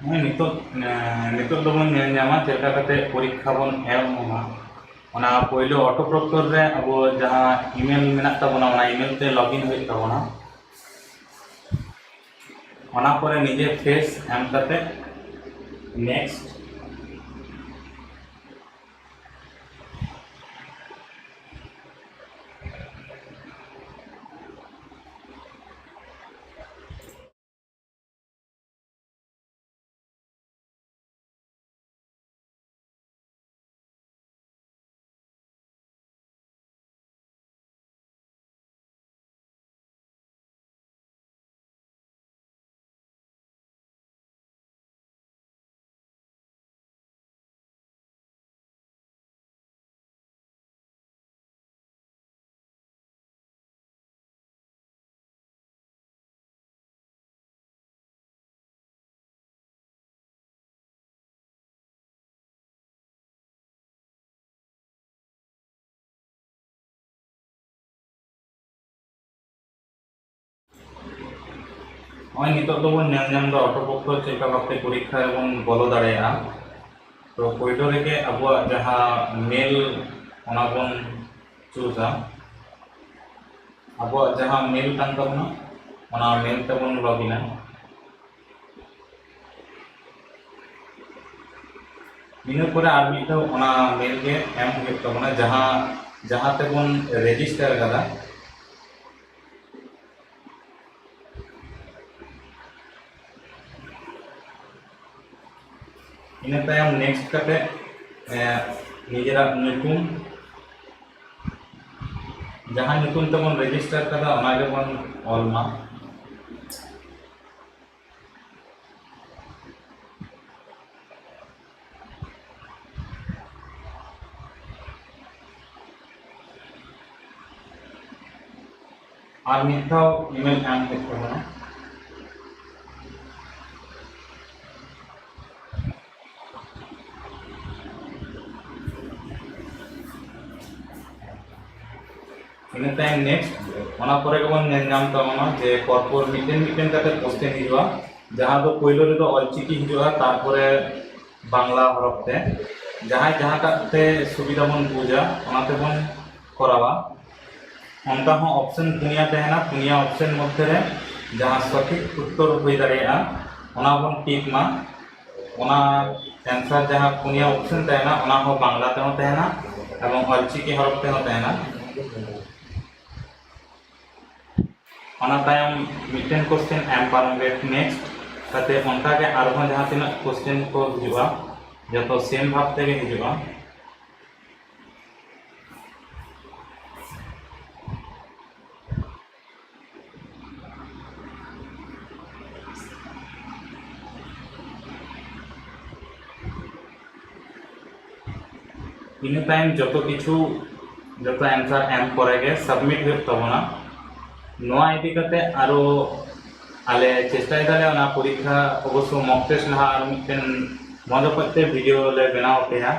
ᱱᱚᱜᱼᱚᱭ ᱱᱤᱛᱚᱜ, ᱮᱸ, ᱱᱤᱛᱚᱜ ᱫᱚᱵᱚᱱ ᱧᱮᱞ ᱧᱟᱢᱟ ᱪᱮᱫ ᱞᱮᱠᱟ ᱠᱟᱛᱮ ᱯᱚᱨᱤᱠᱠᱷᱟ ᱵᱚᱱ ᱮᱢ ᱚᱱᱟ᱾ ᱚᱱᱟ ᱯᱳᱭᱞᱳ ᱚᱴᱳ ᱯᱨᱚᱠᱴᱚᱨ ᱨᱮ ᱟᱵᱚ ᱡᱟᱦᱟᱸ ᱤᱢᱮᱞ ᱢᱮᱱᱟᱜ ᱛᱟᱵᱚᱱᱟ, ᱚᱱᱟ ᱤᱢᱮᱞ ᱛᱮ ᱞᱚᱜᱤᱱ ᱦᱩᱭᱩᱜ ᱛᱟᱵᱚᱱᱟ᱾ ᱚᱱᱟ ᱯᱚᱨᱮ ᱱᱤᱡᱮ ᱯᱷᱮᱥ ᱮᱢ ᱠᱟᱛᱮ ᱱᱮᱠᱥᱴ᱾ ᱱᱚᱜᱼᱚᱭ ᱱᱤᱛᱚᱜ ᱫᱚᱵᱚᱱ ᱧᱮᱞ ᱧᱟᱢ ᱮᱫᱟ ᱚᱴᱳ ᱯᱨᱚᱠᱴᱚᱨ ᱪᱮᱫ ᱞᱮᱠᱟ ᱵᱷᱟᱵᱛᱮ ᱯᱚᱨᱤᱠᱠᱷᱟ ᱨᱮᱵᱚᱱ ᱵᱚᱞᱚ ᱫᱟᱲᱮᱭᱟᱜᱼᱟ᱾ ᱛᱚ ᱯᱳᱭᱞᱳ ᱨᱮᱜᱮ ᱟᱵᱚᱣᱟᱜ ᱡᱟᱦᱟᱸ ᱢᱮᱞ, ᱚᱱᱟ ᱵᱚᱱ ᱪᱩᱡᱟ᱾ ᱟᱵᱚᱣᱟᱜ ᱡᱟᱦᱟᱸ ᱢᱮᱞ ᱠᱟᱱ ᱛᱟᱵᱚᱱᱟ, ᱚᱱᱟ ᱢᱮᱞ ᱛᱮᱵᱚᱱ ᱞᱚᱜᱤᱱᱟ᱾ ᱤᱱᱟᱹ ᱯᱚᱨᱮ ᱟᱨ ᱢᱤᱫ ᱫᱷᱟᱣ ᱚᱱᱟ ᱢᱮᱞ ᱜᱮ ᱮᱢ ᱦᱩᱭᱩᱜ ᱛᱟᱵᱚᱱᱟ, ᱡᱟᱦᱟᱸ, ᱡᱟᱦᱟᱸ ᱛᱮᱵᱚᱱ ᱨᱮᱡᱤᱥᱴᱟᱨ ᱠᱟᱫᱟ᱾ ᱤᱱᱟᱹ ᱛᱟᱭᱚᱢ ᱱᱮᱠᱥᱴ ᱠᱟᱛᱮ, ᱮ, ᱱᱤᱡᱮᱨᱟᱜ ᱧᱩᱛᱩᱢ, ᱡᱟᱦᱟᱸ ᱧᱩᱛᱩᱢ ᱛᱮᱵᱚᱱ ᱨᱮᱡᱤᱥᱴᱟᱨ ᱠᱟᱫᱟ, ᱚᱱᱟ ᱜᱮᱵᱚᱱ ᱚᱞ ᱢᱟ᱾ ᱟᱨ ᱢᱤᱫ ᱫᱷᱟᱣ ᱤᱢᱮᱞ ᱮᱢ ᱦᱩᱭᱩᱜ ᱛᱟᱵᱚᱱᱟ᱾ ᱤᱱᱟᱹ ᱛᱟᱭᱚᱢ next, ᱚᱱᱟ ᱯᱚᱨᱮ ᱜᱮᱵᱚᱱ ᱧᱮᱞ ᱧᱟᱢ ᱛᱟᱵᱚᱱᱟ ᱡᱮ ᱯᱚᱨᱯᱚᱨ ᱢᱤᱫᱴᱮᱱ ᱢᱤᱫᱴᱮᱱ ᱠᱟᱛᱮ question ᱦᱤᱡᱩᱜᱼᱟ, ᱡᱟᱦᱟᱸ ᱫᱚ ᱯᱳᱭᱞᱳ ᱨᱮᱫᱚ ᱚᱞᱪᱤᱠᱤ ᱦᱤᱡᱩᱜᱼᱟ, ᱛᱟᱨᱯᱚᱨᱮ ᱵᱟᱝᱞᱟ ᱦᱚᱨᱚᱯ ᱛᱮ᱾ ᱡᱟᱦᱟᱸᱭ ᱡᱟᱦᱟᱸᱴᱟᱜ ᱛᱮ ᱥᱩᱵᱤᱫᱷᱟ ᱵᱚᱱ ᱵᱩᱡᱟ, ᱚᱱᱟ ᱛᱮᱵᱚᱱ ᱠᱚᱨᱟᱣᱟ᱾ ᱚᱱᱠᱟ ᱦᱚᱸ option ᱯᱩᱱᱭᱟ ᱛᱟᱦᱮᱱᱟ, ᱯᱩᱱᱭᱟ option ᱢᱚᱫᱽᱫᱷᱮ ᱨᱮ ᱡᱟᱦᱟᱸ ᱥᱚᱴᱷᱤᱠ ᱩᱛᱛᱚᱨ ᱦᱩᱭ ᱫᱟᱲᱮᱭᱟᱜᱼᱟ, ᱚᱱᱟ ᱵᱚᱱ ᱴᱤᱠ ᱢᱟ᱾ ᱚᱱᱟ answer ᱡᱟᱦᱟᱸ ᱯᱩᱱᱭᱟ option ᱛᱟᱦᱮᱱᱟ, ᱚᱱᱟ ᱦᱚᱸ ᱵᱟᱝᱞᱟ ᱛᱮᱦᱚᱸ ᱛᱟᱦᱮᱱᱟ ᱮᱵᱚᱝ ᱚᱞᱪᱤᱠᱤ ᱦᱚᱨᱚᱯ ᱛᱮᱦᱚᱸ ᱛᱟᱦᱮᱱᱟ᱾ ᱚᱱᱟ ᱛᱟᱭᱚᱢ ᱢᱤᱫᱴᱮᱱ question ᱮᱢ ᱯᱟᱨᱚᱢ ᱜᱮ next ᱠᱟᱛᱮ, ᱚᱱᱠᱟ ᱜᱮ ᱟᱨᱦᱚᱸ ᱡᱟᱦᱟᱸ ᱛᱤᱱᱟᱹᱜ question ᱠᱚ ᱦᱤᱡᱩᱜᱼᱟ, ᱡᱚᱛᱚ same ᱵᱷᱟᱵ ᱛᱮᱜᱮ ᱦᱤᱡᱩᱜᱼᱟ᱾ ᱤᱱᱟᱹ ᱛᱟᱭᱚᱢ ᱡᱚᱛᱚ ᱠᱤᱪᱷᱩ, ᱡᱚᱛᱚ answer ᱮᱢ ᱯᱚᱨᱮ ᱜᱮ submit ᱦᱩᱭᱩᱜ ᱛᱟᱵᱚᱱᱟ᱾ ᱱᱚᱣᱟ ᱤᱫᱤ ᱠᱟᱛᱮ ᱟᱨᱚ ᱟᱞᱮ ᱪᱮᱥᱴᱟᱭ ᱫᱟᱞᱮ ᱚᱱᱟ ᱯᱚᱨᱤᱠᱠᱷᱟ ᱚᱵᱚᱥᱥᱚ mock test ᱞᱟᱦᱟ ᱟᱨ ᱢᱤᱫᱴᱮᱱ ᱢᱚᱡᱽ ᱚᱠᱚᱡ ᱛᱮ video ᱞᱮ ᱵᱮᱱᱟᱣ ᱟᱯᱮᱭᱟ᱾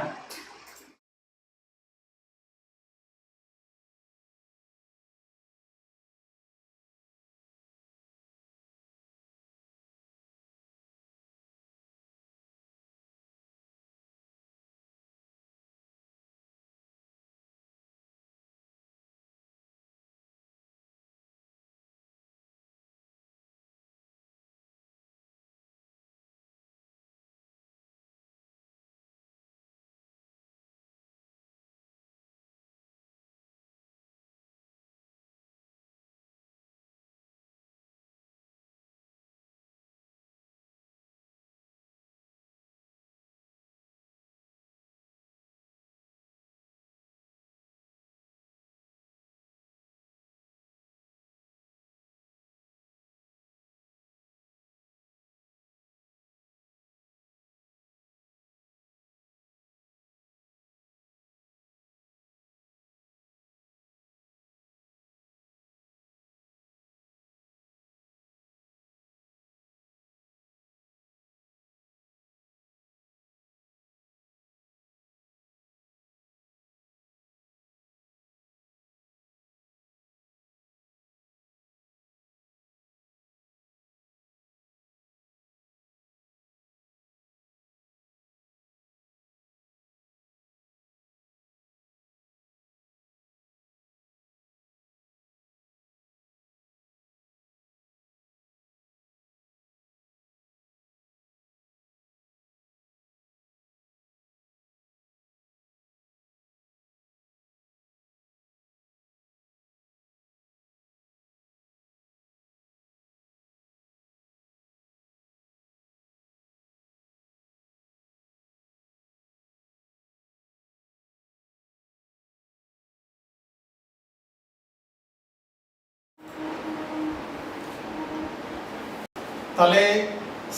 ᱛᱟᱦᱞᱮ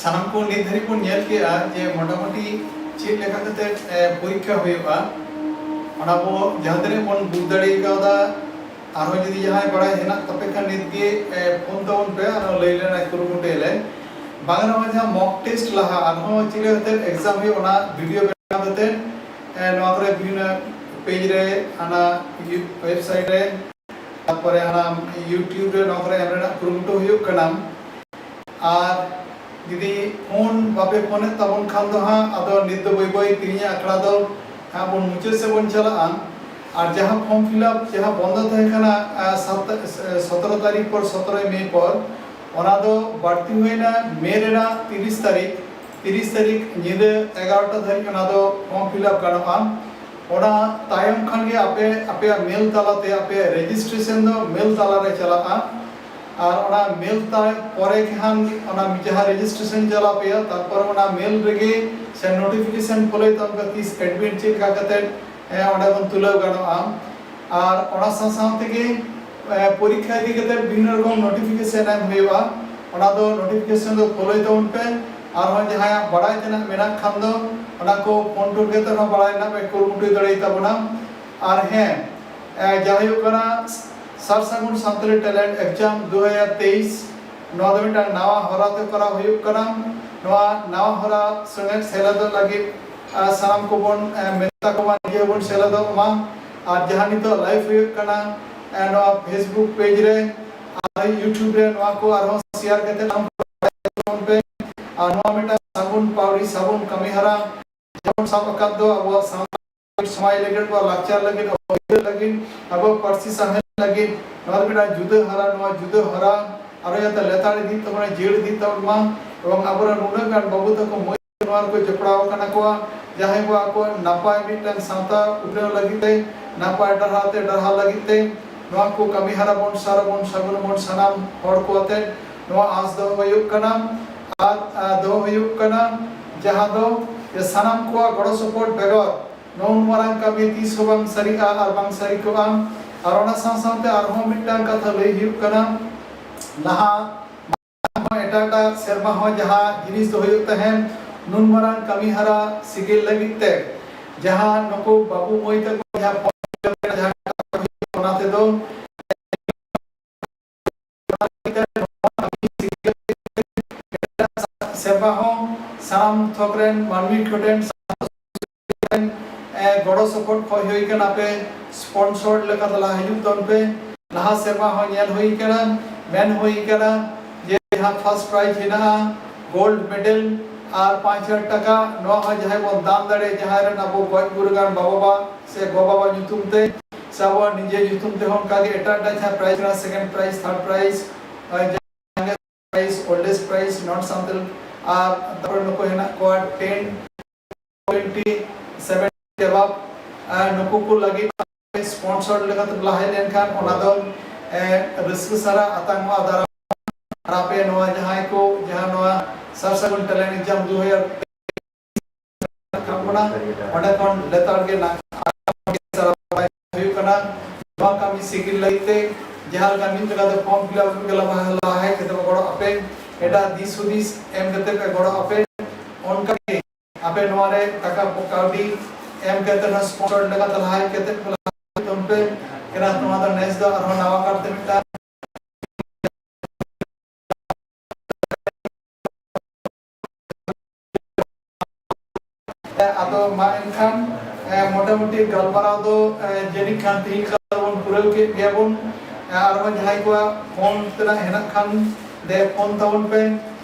ᱥᱟᱱᱟᱢ ᱠᱚ ᱱᱤᱛ ᱫᱷᱟᱹᱨᱤᱡ ᱵᱚᱱ ᱧᱮᱞ ᱠᱮᱜᱼᱟ ᱡᱮ ᱢᱚᱴᱟᱢᱩᱴᱤ ᱪᱮᱫ ᱞᱮᱠᱟ ᱠᱟᱛᱮ ᱯᱚᱨᱤᱠᱠᱷᱟ ᱦᱩᱭᱩᱜᱼᱟ, ᱚᱱᱟ ᱵᱚ ᱡᱟᱦᱟᱸ ᱛᱤᱱᱟᱹᱜ ᱵᱚᱱ ᱵᱩᱡᱽ ᱫᱟᱲᱮ ᱠᱟᱣᱫᱟ᱾ ᱟᱨᱦᱚᱸ ᱡᱩᱫᱤ ᱡᱟᱦᱟᱸᱭ ᱵᱟᱲᱟᱭ ᱦᱮᱱᱟᱜ ᱛᱟᱯᱮ ᱠᱷᱟᱱ ᱱᱤᱛ ᱜᱮ ᱯᱷᱳᱱ ᱛᱟᱵᱚᱱ ᱯᱮ, ᱟᱨᱦᱚᱸ ᱞᱟᱹᱭ ᱨᱮᱱᱟᱜ ᱠᱩᱨᱩᱢᱩᱴᱩᱭᱟᱞᱮ᱾ ᱵᱟᱝ ᱨᱮᱦᱚᱸ ᱡᱟᱦᱟᱸ ᱢᱚᱠ ᱴᱮᱥᱴ ᱞᱟᱦᱟ ᱟᱨᱦᱚᱸ ᱪᱮᱫ ᱞᱮᱠᱟ ᱠᱟᱛᱮ ᱮᱠᱡᱟᱢ ᱦᱩᱭᱩᱜᱼᱟ, ᱚᱱᱟ ᱵᱷᱤᱰᱤᱭᱳ ᱵᱮᱱᱟᱣ ᱠᱟᱛᱮ ᱱᱚᱣᱟ ᱠᱚᱨᱮ ᱵᱤᱵᱷᱤᱱᱱᱚ ᱯᱮᱡᱽ ᱨᱮ, ᱦᱟᱱᱟ ᱳᱭᱮᱵᱽᱥᱟᱭᱤᱴ ᱨᱮ, ᱛᱟᱨᱯᱚᱨᱮ ᱦᱟᱱᱟ ᱭᱩᱴᱤᱭᱩᱵᱽ ᱨᱮ ᱱᱚᱣᱟ ᱠᱚᱨᱮ ᱮᱢ ᱨᱮᱱᱟᱜ ᱠᱩᱨᱩᱢᱩᱴᱩ ᱦᱩᱭᱩᱜ ᱠᱟᱱᱟ᱾ ᱟᱨ ᱡᱩᱫᱤ ᱯᱷᱳᱱ ᱵᱟᱯᱮ ᱯᱷᱳᱱᱮᱫ ᱛᱟᱵᱚᱱ ᱠᱷᱟᱱ ᱫᱚ ᱦᱟᱸᱜ, ᱟᱫᱚ ᱱᱤᱛ ᱫᱚ ᱵᱟᱹᱭ ᱵᱟᱹᱭ ᱛᱮᱦᱮᱧᱟᱜ ᱟᱠᱷᱲᱟ ᱫᱚ ᱦᱟᱸᱜ ᱵᱚᱱ ᱢᱩᱪᱟᱹᱫ ᱥᱮᱫ ᱵᱚᱱ ᱪᱟᱞᱟᱜᱼᱟ᱾ ᱟᱨ ᱡᱟᱦᱟᱸ ᱯᱷᱚᱨᱢ ᱯᱷᱤᱞᱟᱯ ᱡᱟᱦᱟᱸ ᱵᱚᱱᱫᱚ ᱛᱟᱦᱮᱸ ᱠᱟᱱᱟ, ᱟᱨ, ᱥᱟᱛ-, ᱥᱚᱛᱨᱚ ᱛᱟᱹᱨᱤᱠᱷ ᱯᱚᱨ, ᱥᱚᱛᱨᱚᱭ ᱢᱮ ᱯᱚᱨ, ᱚᱱᱟ ᱫᱚ ᱵᱟᱹᱲᱛᱤ ᱦᱩᱭᱱᱟ ᱢᱮ ᱨᱮᱱᱟᱜ ᱛᱤᱨᱤᱥ ᱛᱟᱹᱨᱤᱠᱷ᱾ ᱛᱤᱨᱤᱥ ᱛᱟᱹᱨᱤᱠᱷ ᱧᱤᱫᱟᱹ ᱮᱜᱟᱨᱚᱴᱟ ᱫᱷᱟᱹᱨᱤᱡ ᱚᱱᱟ ᱫᱚ ᱯᱷᱚᱨᱢ ᱯᱷᱤᱞᱟᱯ ᱜᱟᱱᱚᱜᱼᱟ᱾ ᱚᱱᱟ ᱛᱟᱭᱚᱢ ᱠᱷᱟᱱ ᱜᱮ ᱟᱯᱮ, ᱟᱯᱮᱭᱟᱜ ᱢᱮᱞ ᱛᱟᱞᱟᱛᱮ, ᱟᱯᱮᱭᱟᱜ ᱨᱮᱡᱤᱥᱴᱨᱮᱥᱚᱱ ᱫᱚ ᱢᱮᱞ ᱛᱟᱞᱟᱨᱮ ᱪᱟᱞᱟᱜᱼᱟ᱾ ᱟᱨ ᱚᱱᱟ ᱢᱮᱞ ᱛᱟᱭ ᱯᱚᱨᱮ ᱠᱷᱟᱱ ᱚᱱᱟ ᱡᱟᱦᱟᱸ ᱨᱮᱡᱤᱥᱴᱨᱮᱥᱚᱱ ᱪᱟᱞᱟᱣ ᱯᱮᱭᱟ, ᱛᱟᱨᱯᱚᱨ ᱚᱱᱟ ᱢᱮᱞ ᱨᱮᱜᱮ ᱥᱮ ᱱᱳᱴᱤᱯᱷᱤᱠᱮᱥᱚᱱ ᱯᱷᱚᱞᱳᱭ ᱛᱟᱢ ᱯᱮ ᱛᱤᱥ ᱮᱰᱢᱤᱴ ᱪᱮᱫ ᱞᱮᱠᱟ ᱠᱟᱛᱮ, ᱮ, ᱚᱸᱰᱮ ᱵᱚᱱ ᱛᱩᱞᱟᱹᱣ ᱜᱟᱱᱚᱜᱼᱟ᱾ ᱟᱨ ᱚᱱᱟ ᱥᱟᱶ ᱥᱟᱶ ᱛᱮᱜᱮ, ᱮ, ᱯᱚᱨᱤᱠᱠᱷᱟ ᱤᱫᱤ ᱠᱟᱛᱮ ᱵᱤᱵᱷᱤᱱᱱᱚ ᱨᱚᱠᱚᱢ ᱱᱳᱴᱤᱯᱷᱤᱠᱮᱥᱚᱱ ᱮᱢ ᱦᱩᱭᱩᱜᱼᱟ᱾ ᱚᱱᱟ ᱫᱚ ᱱᱳᱴᱤᱯᱷᱤᱠᱮᱥᱚᱱ ᱫᱚ ᱯᱷᱚᱞᱳᱭ ᱛᱟᱵᱚᱱ ᱯᱮ᱾ ᱟᱨᱦᱚᱸ ᱡᱟᱦᱟᱸᱭᱟᱜ ᱵᱟᱲᱟᱭ ᱛᱮᱱᱟᱜ ᱢᱮᱱᱟᱜ ᱠᱷᱟᱱ ᱫᱚ ᱚᱱᱟ ᱠᱚ ᱯᱷᱳᱱ ᱴᱳᱞ ᱠᱟᱛᱮ ᱦᱚᱸ ᱵᱟᱲᱟᱭ ᱨᱮᱱᱟᱜ ᱯᱮ ᱠᱩᱨᱩᱢᱩᱴᱩ ᱫᱟᱲᱮᱭᱟᱛᱟᱵᱚᱱᱟ᱾ ᱟᱨ ᱦᱮᱸ, ᱮ, ᱡᱟᱦᱟᱸ ᱦᱩᱭᱩᱜ ᱠᱟᱱᱟ ᱥᱟᱨ ᱥᱟᱹᱜᱩᱱ ᱥᱟᱱᱛᱟᱲᱤ ᱴᱮᱞᱮᱱᱴ ᱮᱠᱡᱟᱢ ᱫᱩ ᱦᱟᱡᱟᱨ ᱛᱮᱭᱤᱥ, ᱱᱚᱣᱟ ᱫᱚ ᱢᱤᱫᱴᱟᱝ ᱱᱟᱣᱟ ᱦᱚᱨᱟ ᱛᱮ ᱠᱚᱨᱟᱣ ᱦᱩᱭᱩᱜ ᱠᱟᱱᱟ᱾ ᱱᱚᱣᱟ ᱱᱟᱣᱟ ᱦᱚᱨᱟ ᱥᱚᱸᱜᱮ ᱥᱮᱞᱮᱫᱚᱜ ᱞᱟᱹᱜᱤᱫ, ᱟ, ᱥᱟᱱᱟᱢ ᱠᱚᱵᱚᱱ, ᱮ, ᱢᱮᱛᱟ ᱠᱚᱢᱟ, ᱱᱤᱡᱮ ᱦᱚᱸᱵᱚᱱ ᱥᱮᱞᱮᱫᱚᱜ ᱢᱟ᱾ ᱟᱨ ᱡᱟᱦᱟᱸ ᱱᱤᱛᱚᱜ ᱞᱟᱭᱤᱵᱷ ᱦᱩᱭᱩᱜ ᱠᱟᱱᱟ, ᱮ, ᱱᱚᱣᱟ Facebook ᱯᱮᱡᱽ ᱨᱮ ᱟᱨ YouTube ᱨᱮ, ᱱᱚᱣᱟ ᱠᱚ ᱟᱨᱦᱚᱸ ᱥᱮᱭᱟᱨ ᱠᱟᱛᱮ ᱥᱟᱱᱟᱢ ᱠᱚ ᱵᱟᱲᱟᱭ ᱦᱚᱪᱚ ᱛᱟᱵᱚᱱ ᱯᱮ᱾ ᱟᱨ ᱱᱚᱣᱟ ᱢᱤᱫᱴᱟᱝ ᱥᱟᱹᱜᱩᱱ ᱯᱟᱹᱣᱲᱤ, ᱥᱟᱹᱜᱩᱱ ᱠᱟᱹᱢᱤ ᱦᱚᱨᱟ ᱡᱟᱦᱟᱸ ᱵᱚᱱ ᱥᱟᱵ ᱟᱠᱟᱫ ᱫᱚ ᱟᱵᱚᱣᱟᱜ ᱥᱟᱶᱛᱟ ᱥᱚᱢᱟᱡᱽ ᱞᱟᱹᱜᱤᱫ, ᱟᱵᱚᱣᱟᱜ ᱞᱟᱠᱪᱟᱨ ᱞᱟᱹᱜᱤᱫ, ᱟᱵᱚᱣᱟᱜ ᱟᱹᱭᱫᱟᱹᱨ ᱞᱟᱹᱜᱤᱫ, ᱟᱵᱚᱣᱟᱜ ᱯᱟᱹᱨᱥᱤ ᱥᱟᱶᱦᱮᱫ ᱞᱟᱹᱜᱤᱫ, ᱱᱚᱣᱟ ᱫᱚ ᱢᱤᱫᱴᱟᱝ ᱡᱩᱫᱟᱹ ᱦᱚᱨᱟ, ᱱᱚᱣᱟ ᱡᱩᱫᱟᱹ ᱦᱚᱨᱟ ᱟᱨᱚ ᱡᱟᱛᱮ ᱞᱮᱛᱟᱲ ᱤᱫᱤᱜ ᱛᱟᱵᱚᱱᱟ, ᱡᱤᱭᱟᱹᱲ ᱤᱫᱤᱜ ᱛᱟᱵᱚᱱ ᱢᱟ᱾ ᱮᱵᱚᱝ ᱟᱵᱚᱨᱮᱱ ᱩᱱᱟᱹᱜ ᱜᱟᱱ ᱵᱟᱹᱵᱩ ᱛᱟᱠᱚ, ᱢᱟᱹᱭ ᱱᱚᱣᱟ ᱨᱮᱠᱚ ᱡᱚᱯᱲᱟᱣ ᱟᱠᱟᱱᱟ ᱠᱚᱣᱟ, ᱡᱟᱦᱟᱸᱭ ᱠᱚ ᱟᱠᱚ ᱱᱟᱯᱟᱭ ᱢᱤᱫᱴᱟᱝ ᱥᱟᱶᱛᱟ ᱩᱛᱱᱟᱹᱣ ᱞᱟᱹᱜᱤᱫ ᱛᱮ, ᱱᱟᱯᱟᱭ ᱰᱟᱦᱟᱨ ᱛᱮ ᱰᱟᱦᱟᱨ ᱞᱟᱹᱜᱤᱫ ᱛᱮ ᱱᱚᱣᱟ ᱠᱚ ᱠᱟᱹᱢᱤ ᱦᱚᱨᱟ ᱵᱚᱱ ᱥᱟᱨ ᱵᱚᱱ ᱥᱟᱹᱜᱩᱱ ᱵᱚᱱ ᱥᱟᱱᱟᱢ ᱦᱚᱲ ᱠᱚ ᱟᱛᱮ ᱱᱚᱣᱟ ᱟᱸᱥ ᱫᱚᱦᱚ ᱦᱩᱭᱩᱜ ᱠᱟᱱᱟ᱾ ᱟᱨ, ᱟᱨ ᱫᱚᱦᱚ ᱦᱩᱭᱩᱜ ᱠᱟᱱᱟ ᱡᱟᱦᱟᱸ ᱫᱚ ᱡᱮ ᱥᱟᱱᱟᱢ ᱠᱚᱣᱟᱜ ᱜᱚᱲᱚ ᱥᱚᱯᱚᱦᱚᱫ ᱵᱮᱜᱚᱨ ᱱᱚᱜᱼᱚ ᱱᱚᱣᱟ ᱢᱟᱨᱟᱝ ᱠᱟᱹᱢᱤ ᱛᱤᱥ ᱦᱚᱸ ᱵᱟᱝ ᱥᱟᱹᱨᱤᱜᱼᱟ ᱟᱨ ᱵᱟᱝ ᱥᱟᱹᱨᱤ ᱠᱚᱜᱼᱟ᱾ ᱟᱨ ᱚᱱᱟ ᱥᱟᱶ ᱥᱟᱶᱛᱮ ᱟᱨᱦᱚᱸ ᱢᱤᱫᱴᱟᱝ ᱠᱟᱛᱷᱟ ᱞᱟᱹᱭ ᱦᱩᱭᱩᱜ ᱠᱟᱱᱟ, ᱞᱟᱦᱟ ᱮᱴᱟᱜ ᱮᱴᱟᱜ ᱥᱮᱨᱢᱟ ᱦᱚᱸ ᱡᱟᱦᱟᱸ ᱡᱤᱱᱤᱥ ᱫᱚ ᱦᱩᱭᱩᱜ ᱛᱟᱦᱮᱸᱱ, ᱱᱩᱱ ᱢᱟᱨᱟᱝ ᱠᱟᱹᱢᱤ ᱦᱚᱨᱟ ᱥᱤᱜᱤᱞ ᱞᱟᱹᱜᱤᱫ ᱛᱮ ᱡᱟᱦᱟᱸ ᱱᱩᱠᱩ ᱵᱟᱹᱵᱩ ᱢᱟᱹᱭ ᱛᱟᱠᱚ ᱡᱟᱦᱟᱸ ᱯᱷᱚᱨᱢ ᱯᱷᱤᱞᱟᱯ ᱨᱮ ᱡᱟᱦᱟᱸ ᱴᱟᱠᱟ ᱦᱩᱭᱩᱜ, ᱚᱱᱟ ᱛᱮᱫᱚ ᱥᱮᱨᱢᱟ ᱦᱚᱸ ᱥᱟᱱᱟᱢ ᱛᱷᱚᱠ ᱨᱮᱱ ᱢᱟᱹᱱᱢᱤ ᱠᱚᱴᱷᱮᱱ ᱮ, ᱜᱚᱲᱚ ᱥᱚᱯᱚᱦᱚᱫ ᱠᱷᱚᱡ ᱦᱩᱭ ᱠᱟᱱᱟ ᱯᱮ, ᱥᱯᱚᱱᱥᱚᱨ ᱞᱮᱠᱟᱛᱮ ᱞᱟᱦᱟ ᱦᱤᱡᱩᱜ ᱛᱟᱵᱚᱱ ᱯᱮ᱾ ᱞᱟᱦᱟ ᱥᱮᱨᱢᱟ ᱦᱚᱸ ᱧᱮᱞ ᱦᱩᱭ ᱠᱟᱱᱟ, ᱢᱮᱱ ᱦᱩᱭ ᱠᱟᱱᱟ ᱡᱮ ᱡᱟᱦᱟᱸ ᱯᱷᱟᱥᱴ ᱯᱨᱟᱭᱤᱡᱽ ᱦᱮᱱᱟᱜᱼᱟ, ᱜᱳᱞᱰ ᱢᱮᱰᱮᱞ ᱟᱨ ᱯᱟᱸᱪ ᱦᱟᱡᱟᱨ ᱴᱟᱠᱟ, ᱱᱚᱣᱟ ᱦᱚᱸ ᱡᱟᱦᱟᱸᱭ ᱵᱚᱱ ᱫᱟᱱ ᱫᱟᱲᱮᱭᱟᱜ, ᱡᱟᱦᱟᱸᱭ ᱨᱮᱱ ᱟᱵᱚ ᱜᱚᱡ ᱜᱩᱨ ᱟᱠᱟᱱ ᱵᱟᱵᱟ ᱵᱟ ᱥᱮ ᱜᱚ ᱵᱟᱵᱟ ᱧᱩᱛᱩᱢ ᱛᱮ ᱥᱮ ᱟᱵᱚᱣᱟᱜ ᱱᱤᱡᱮ ᱧᱩᱛᱩᱢ ᱛᱮᱦᱚᱸ ᱚᱱᱠᱟᱜᱮ ᱮᱴᱟᱜ ᱮᱴᱟᱜ ᱡᱟᱦᱟᱸ ᱯᱨᱟᱭᱤᱡᱽ ᱠᱟᱱᱟ, second prize, third prize, prize, oldest prize, non Santal, ᱟᱨ ᱛᱟᱨᱯᱚᱨᱮ ᱱᱩᱠᱩ ᱦᱮᱱᱟᱜ ᱠᱚᱣᱟ ᱴᱮᱱ, ᱴᱩᱭᱮᱱᱴᱤ, ᱥᱮᱵᱷᱮᱱ ᱠᱮᱵᱟᱵ, ᱟᱨ ᱱᱩᱠᱩ ᱠᱚ ᱞᱟᱹᱜᱤᱫ ᱥᱯᱚᱱᱥᱚᱨ ᱞᱮᱠᱟᱛᱮ ᱞᱟᱦᱟ ᱦᱮᱡ ᱞᱮᱱᱠᱷᱟᱱ ᱚᱱᱟ ᱫᱚ, ᱮ, ᱨᱟᱹᱥᱠᱟᱹ ᱥᱟᱞᱟᱜ ᱟᱛᱟᱝᱚᱜᱼᱟ ᱫᱟᱨᱟᱢ᱾ ᱟᱨ ᱟᱯᱮ ᱱᱚᱣᱟ ᱡᱟᱦᱟᱸᱭ ᱠᱚ, ᱡᱟᱦᱟᱸ ᱱᱚᱣᱟ ᱥᱟᱨ ᱥᱟᱹᱜᱩᱱ ᱴᱮᱞᱮᱱᱴ ᱮᱠᱡᱟᱢ ᱫᱩ ᱦᱟᱡᱟᱨ ᱨᱟᱠᱟᱵ ᱠᱟᱱᱟ, ᱚᱸᱰᱮ ᱠᱷᱚᱱ ᱞᱮᱛᱟᱲ ᱜᱮ ᱱᱟᱜ ᱦᱩᱭᱩᱜ ᱠᱟᱱᱟ᱾ ᱱᱚᱣᱟ ᱠᱟᱹᱢᱤ ᱥᱤᱜᱤᱞ ᱞᱟᱹᱜᱤᱫ ᱛᱮ ᱡᱟᱦᱟᱸ ᱞᱮᱠᱟ ᱢᱤᱫ ᱞᱮᱠᱟ ᱛᱮ ᱯᱷᱚᱨᱢ ᱯᱷᱤᱞᱟᱯ ᱞᱟᱦᱟ ᱞᱟᱦᱟ ᱦᱮᱡ ᱠᱟᱛᱮ ᱠᱚ ᱜᱚᱲᱚ ᱟᱯᱮ, ᱮᱴᱟᱜ ᱫᱤᱥ ᱦᱩᱫᱤᱥ ᱮᱢ ᱠᱟᱛᱮ ᱯᱮ ᱜᱚᱲᱚ ᱟᱯᱮ, ᱚᱱᱠᱟ ᱜᱮ ᱟᱯᱮ ᱱᱚᱣᱟ ᱨᱮ ᱴᱟᱠᱟ ᱠᱟᱹᱣᱰᱤ ᱮᱢ ᱠᱟᱛᱮ ᱦᱚᱸ ᱥᱯᱚᱱᱥᱚᱨ ᱞᱮᱠᱟᱛᱮ ᱞᱟᱦᱟ ᱦᱮᱡ ᱠᱟᱛᱮ ᱯᱮ ᱞᱟᱦᱟ ᱛᱟᱵᱚᱱ ᱯᱮ᱾ ᱠᱟᱱᱟ ᱱᱚᱣᱟ ᱫᱚ ᱱᱮᱥ ᱫᱚ ᱟᱨᱦᱚᱸ ᱱᱟᱣᱟ ᱠᱟᱨᱛᱮ ᱢᱤᱫᱴᱟᱝ ᱟᱫᱚ ᱢᱟ ᱮᱱᱠᱷᱟᱱ, ᱮ, ᱢᱚᱴᱟᱢᱩᱴᱤ ᱜᱟᱞᱢᱟᱨᱟᱣ ᱫᱚ, ᱮ, ᱡᱟᱹᱱᱤᱡ ᱠᱷᱟᱱ ᱛᱮᱦᱮᱧ ᱞᱮᱠᱟ ᱵᱚᱱ ᱯᱩᱨᱟᱹᱣ ᱠᱮᱫ ᱜᱮᱭᱟ ᱵᱚᱱ᱾ ᱮ, ᱟᱨᱦᱚᱸ ᱡᱟᱦᱟᱸᱭ ᱠᱚᱣᱟᱜ ᱯᱷᱳᱱ ᱛᱮᱱᱟᱜ ᱦᱮᱱᱟᱜ ᱠᱷᱟᱱ ᱫᱮ ᱯᱷᱳᱱ ᱛᱟᱵᱚᱱ ᱯᱮ᱾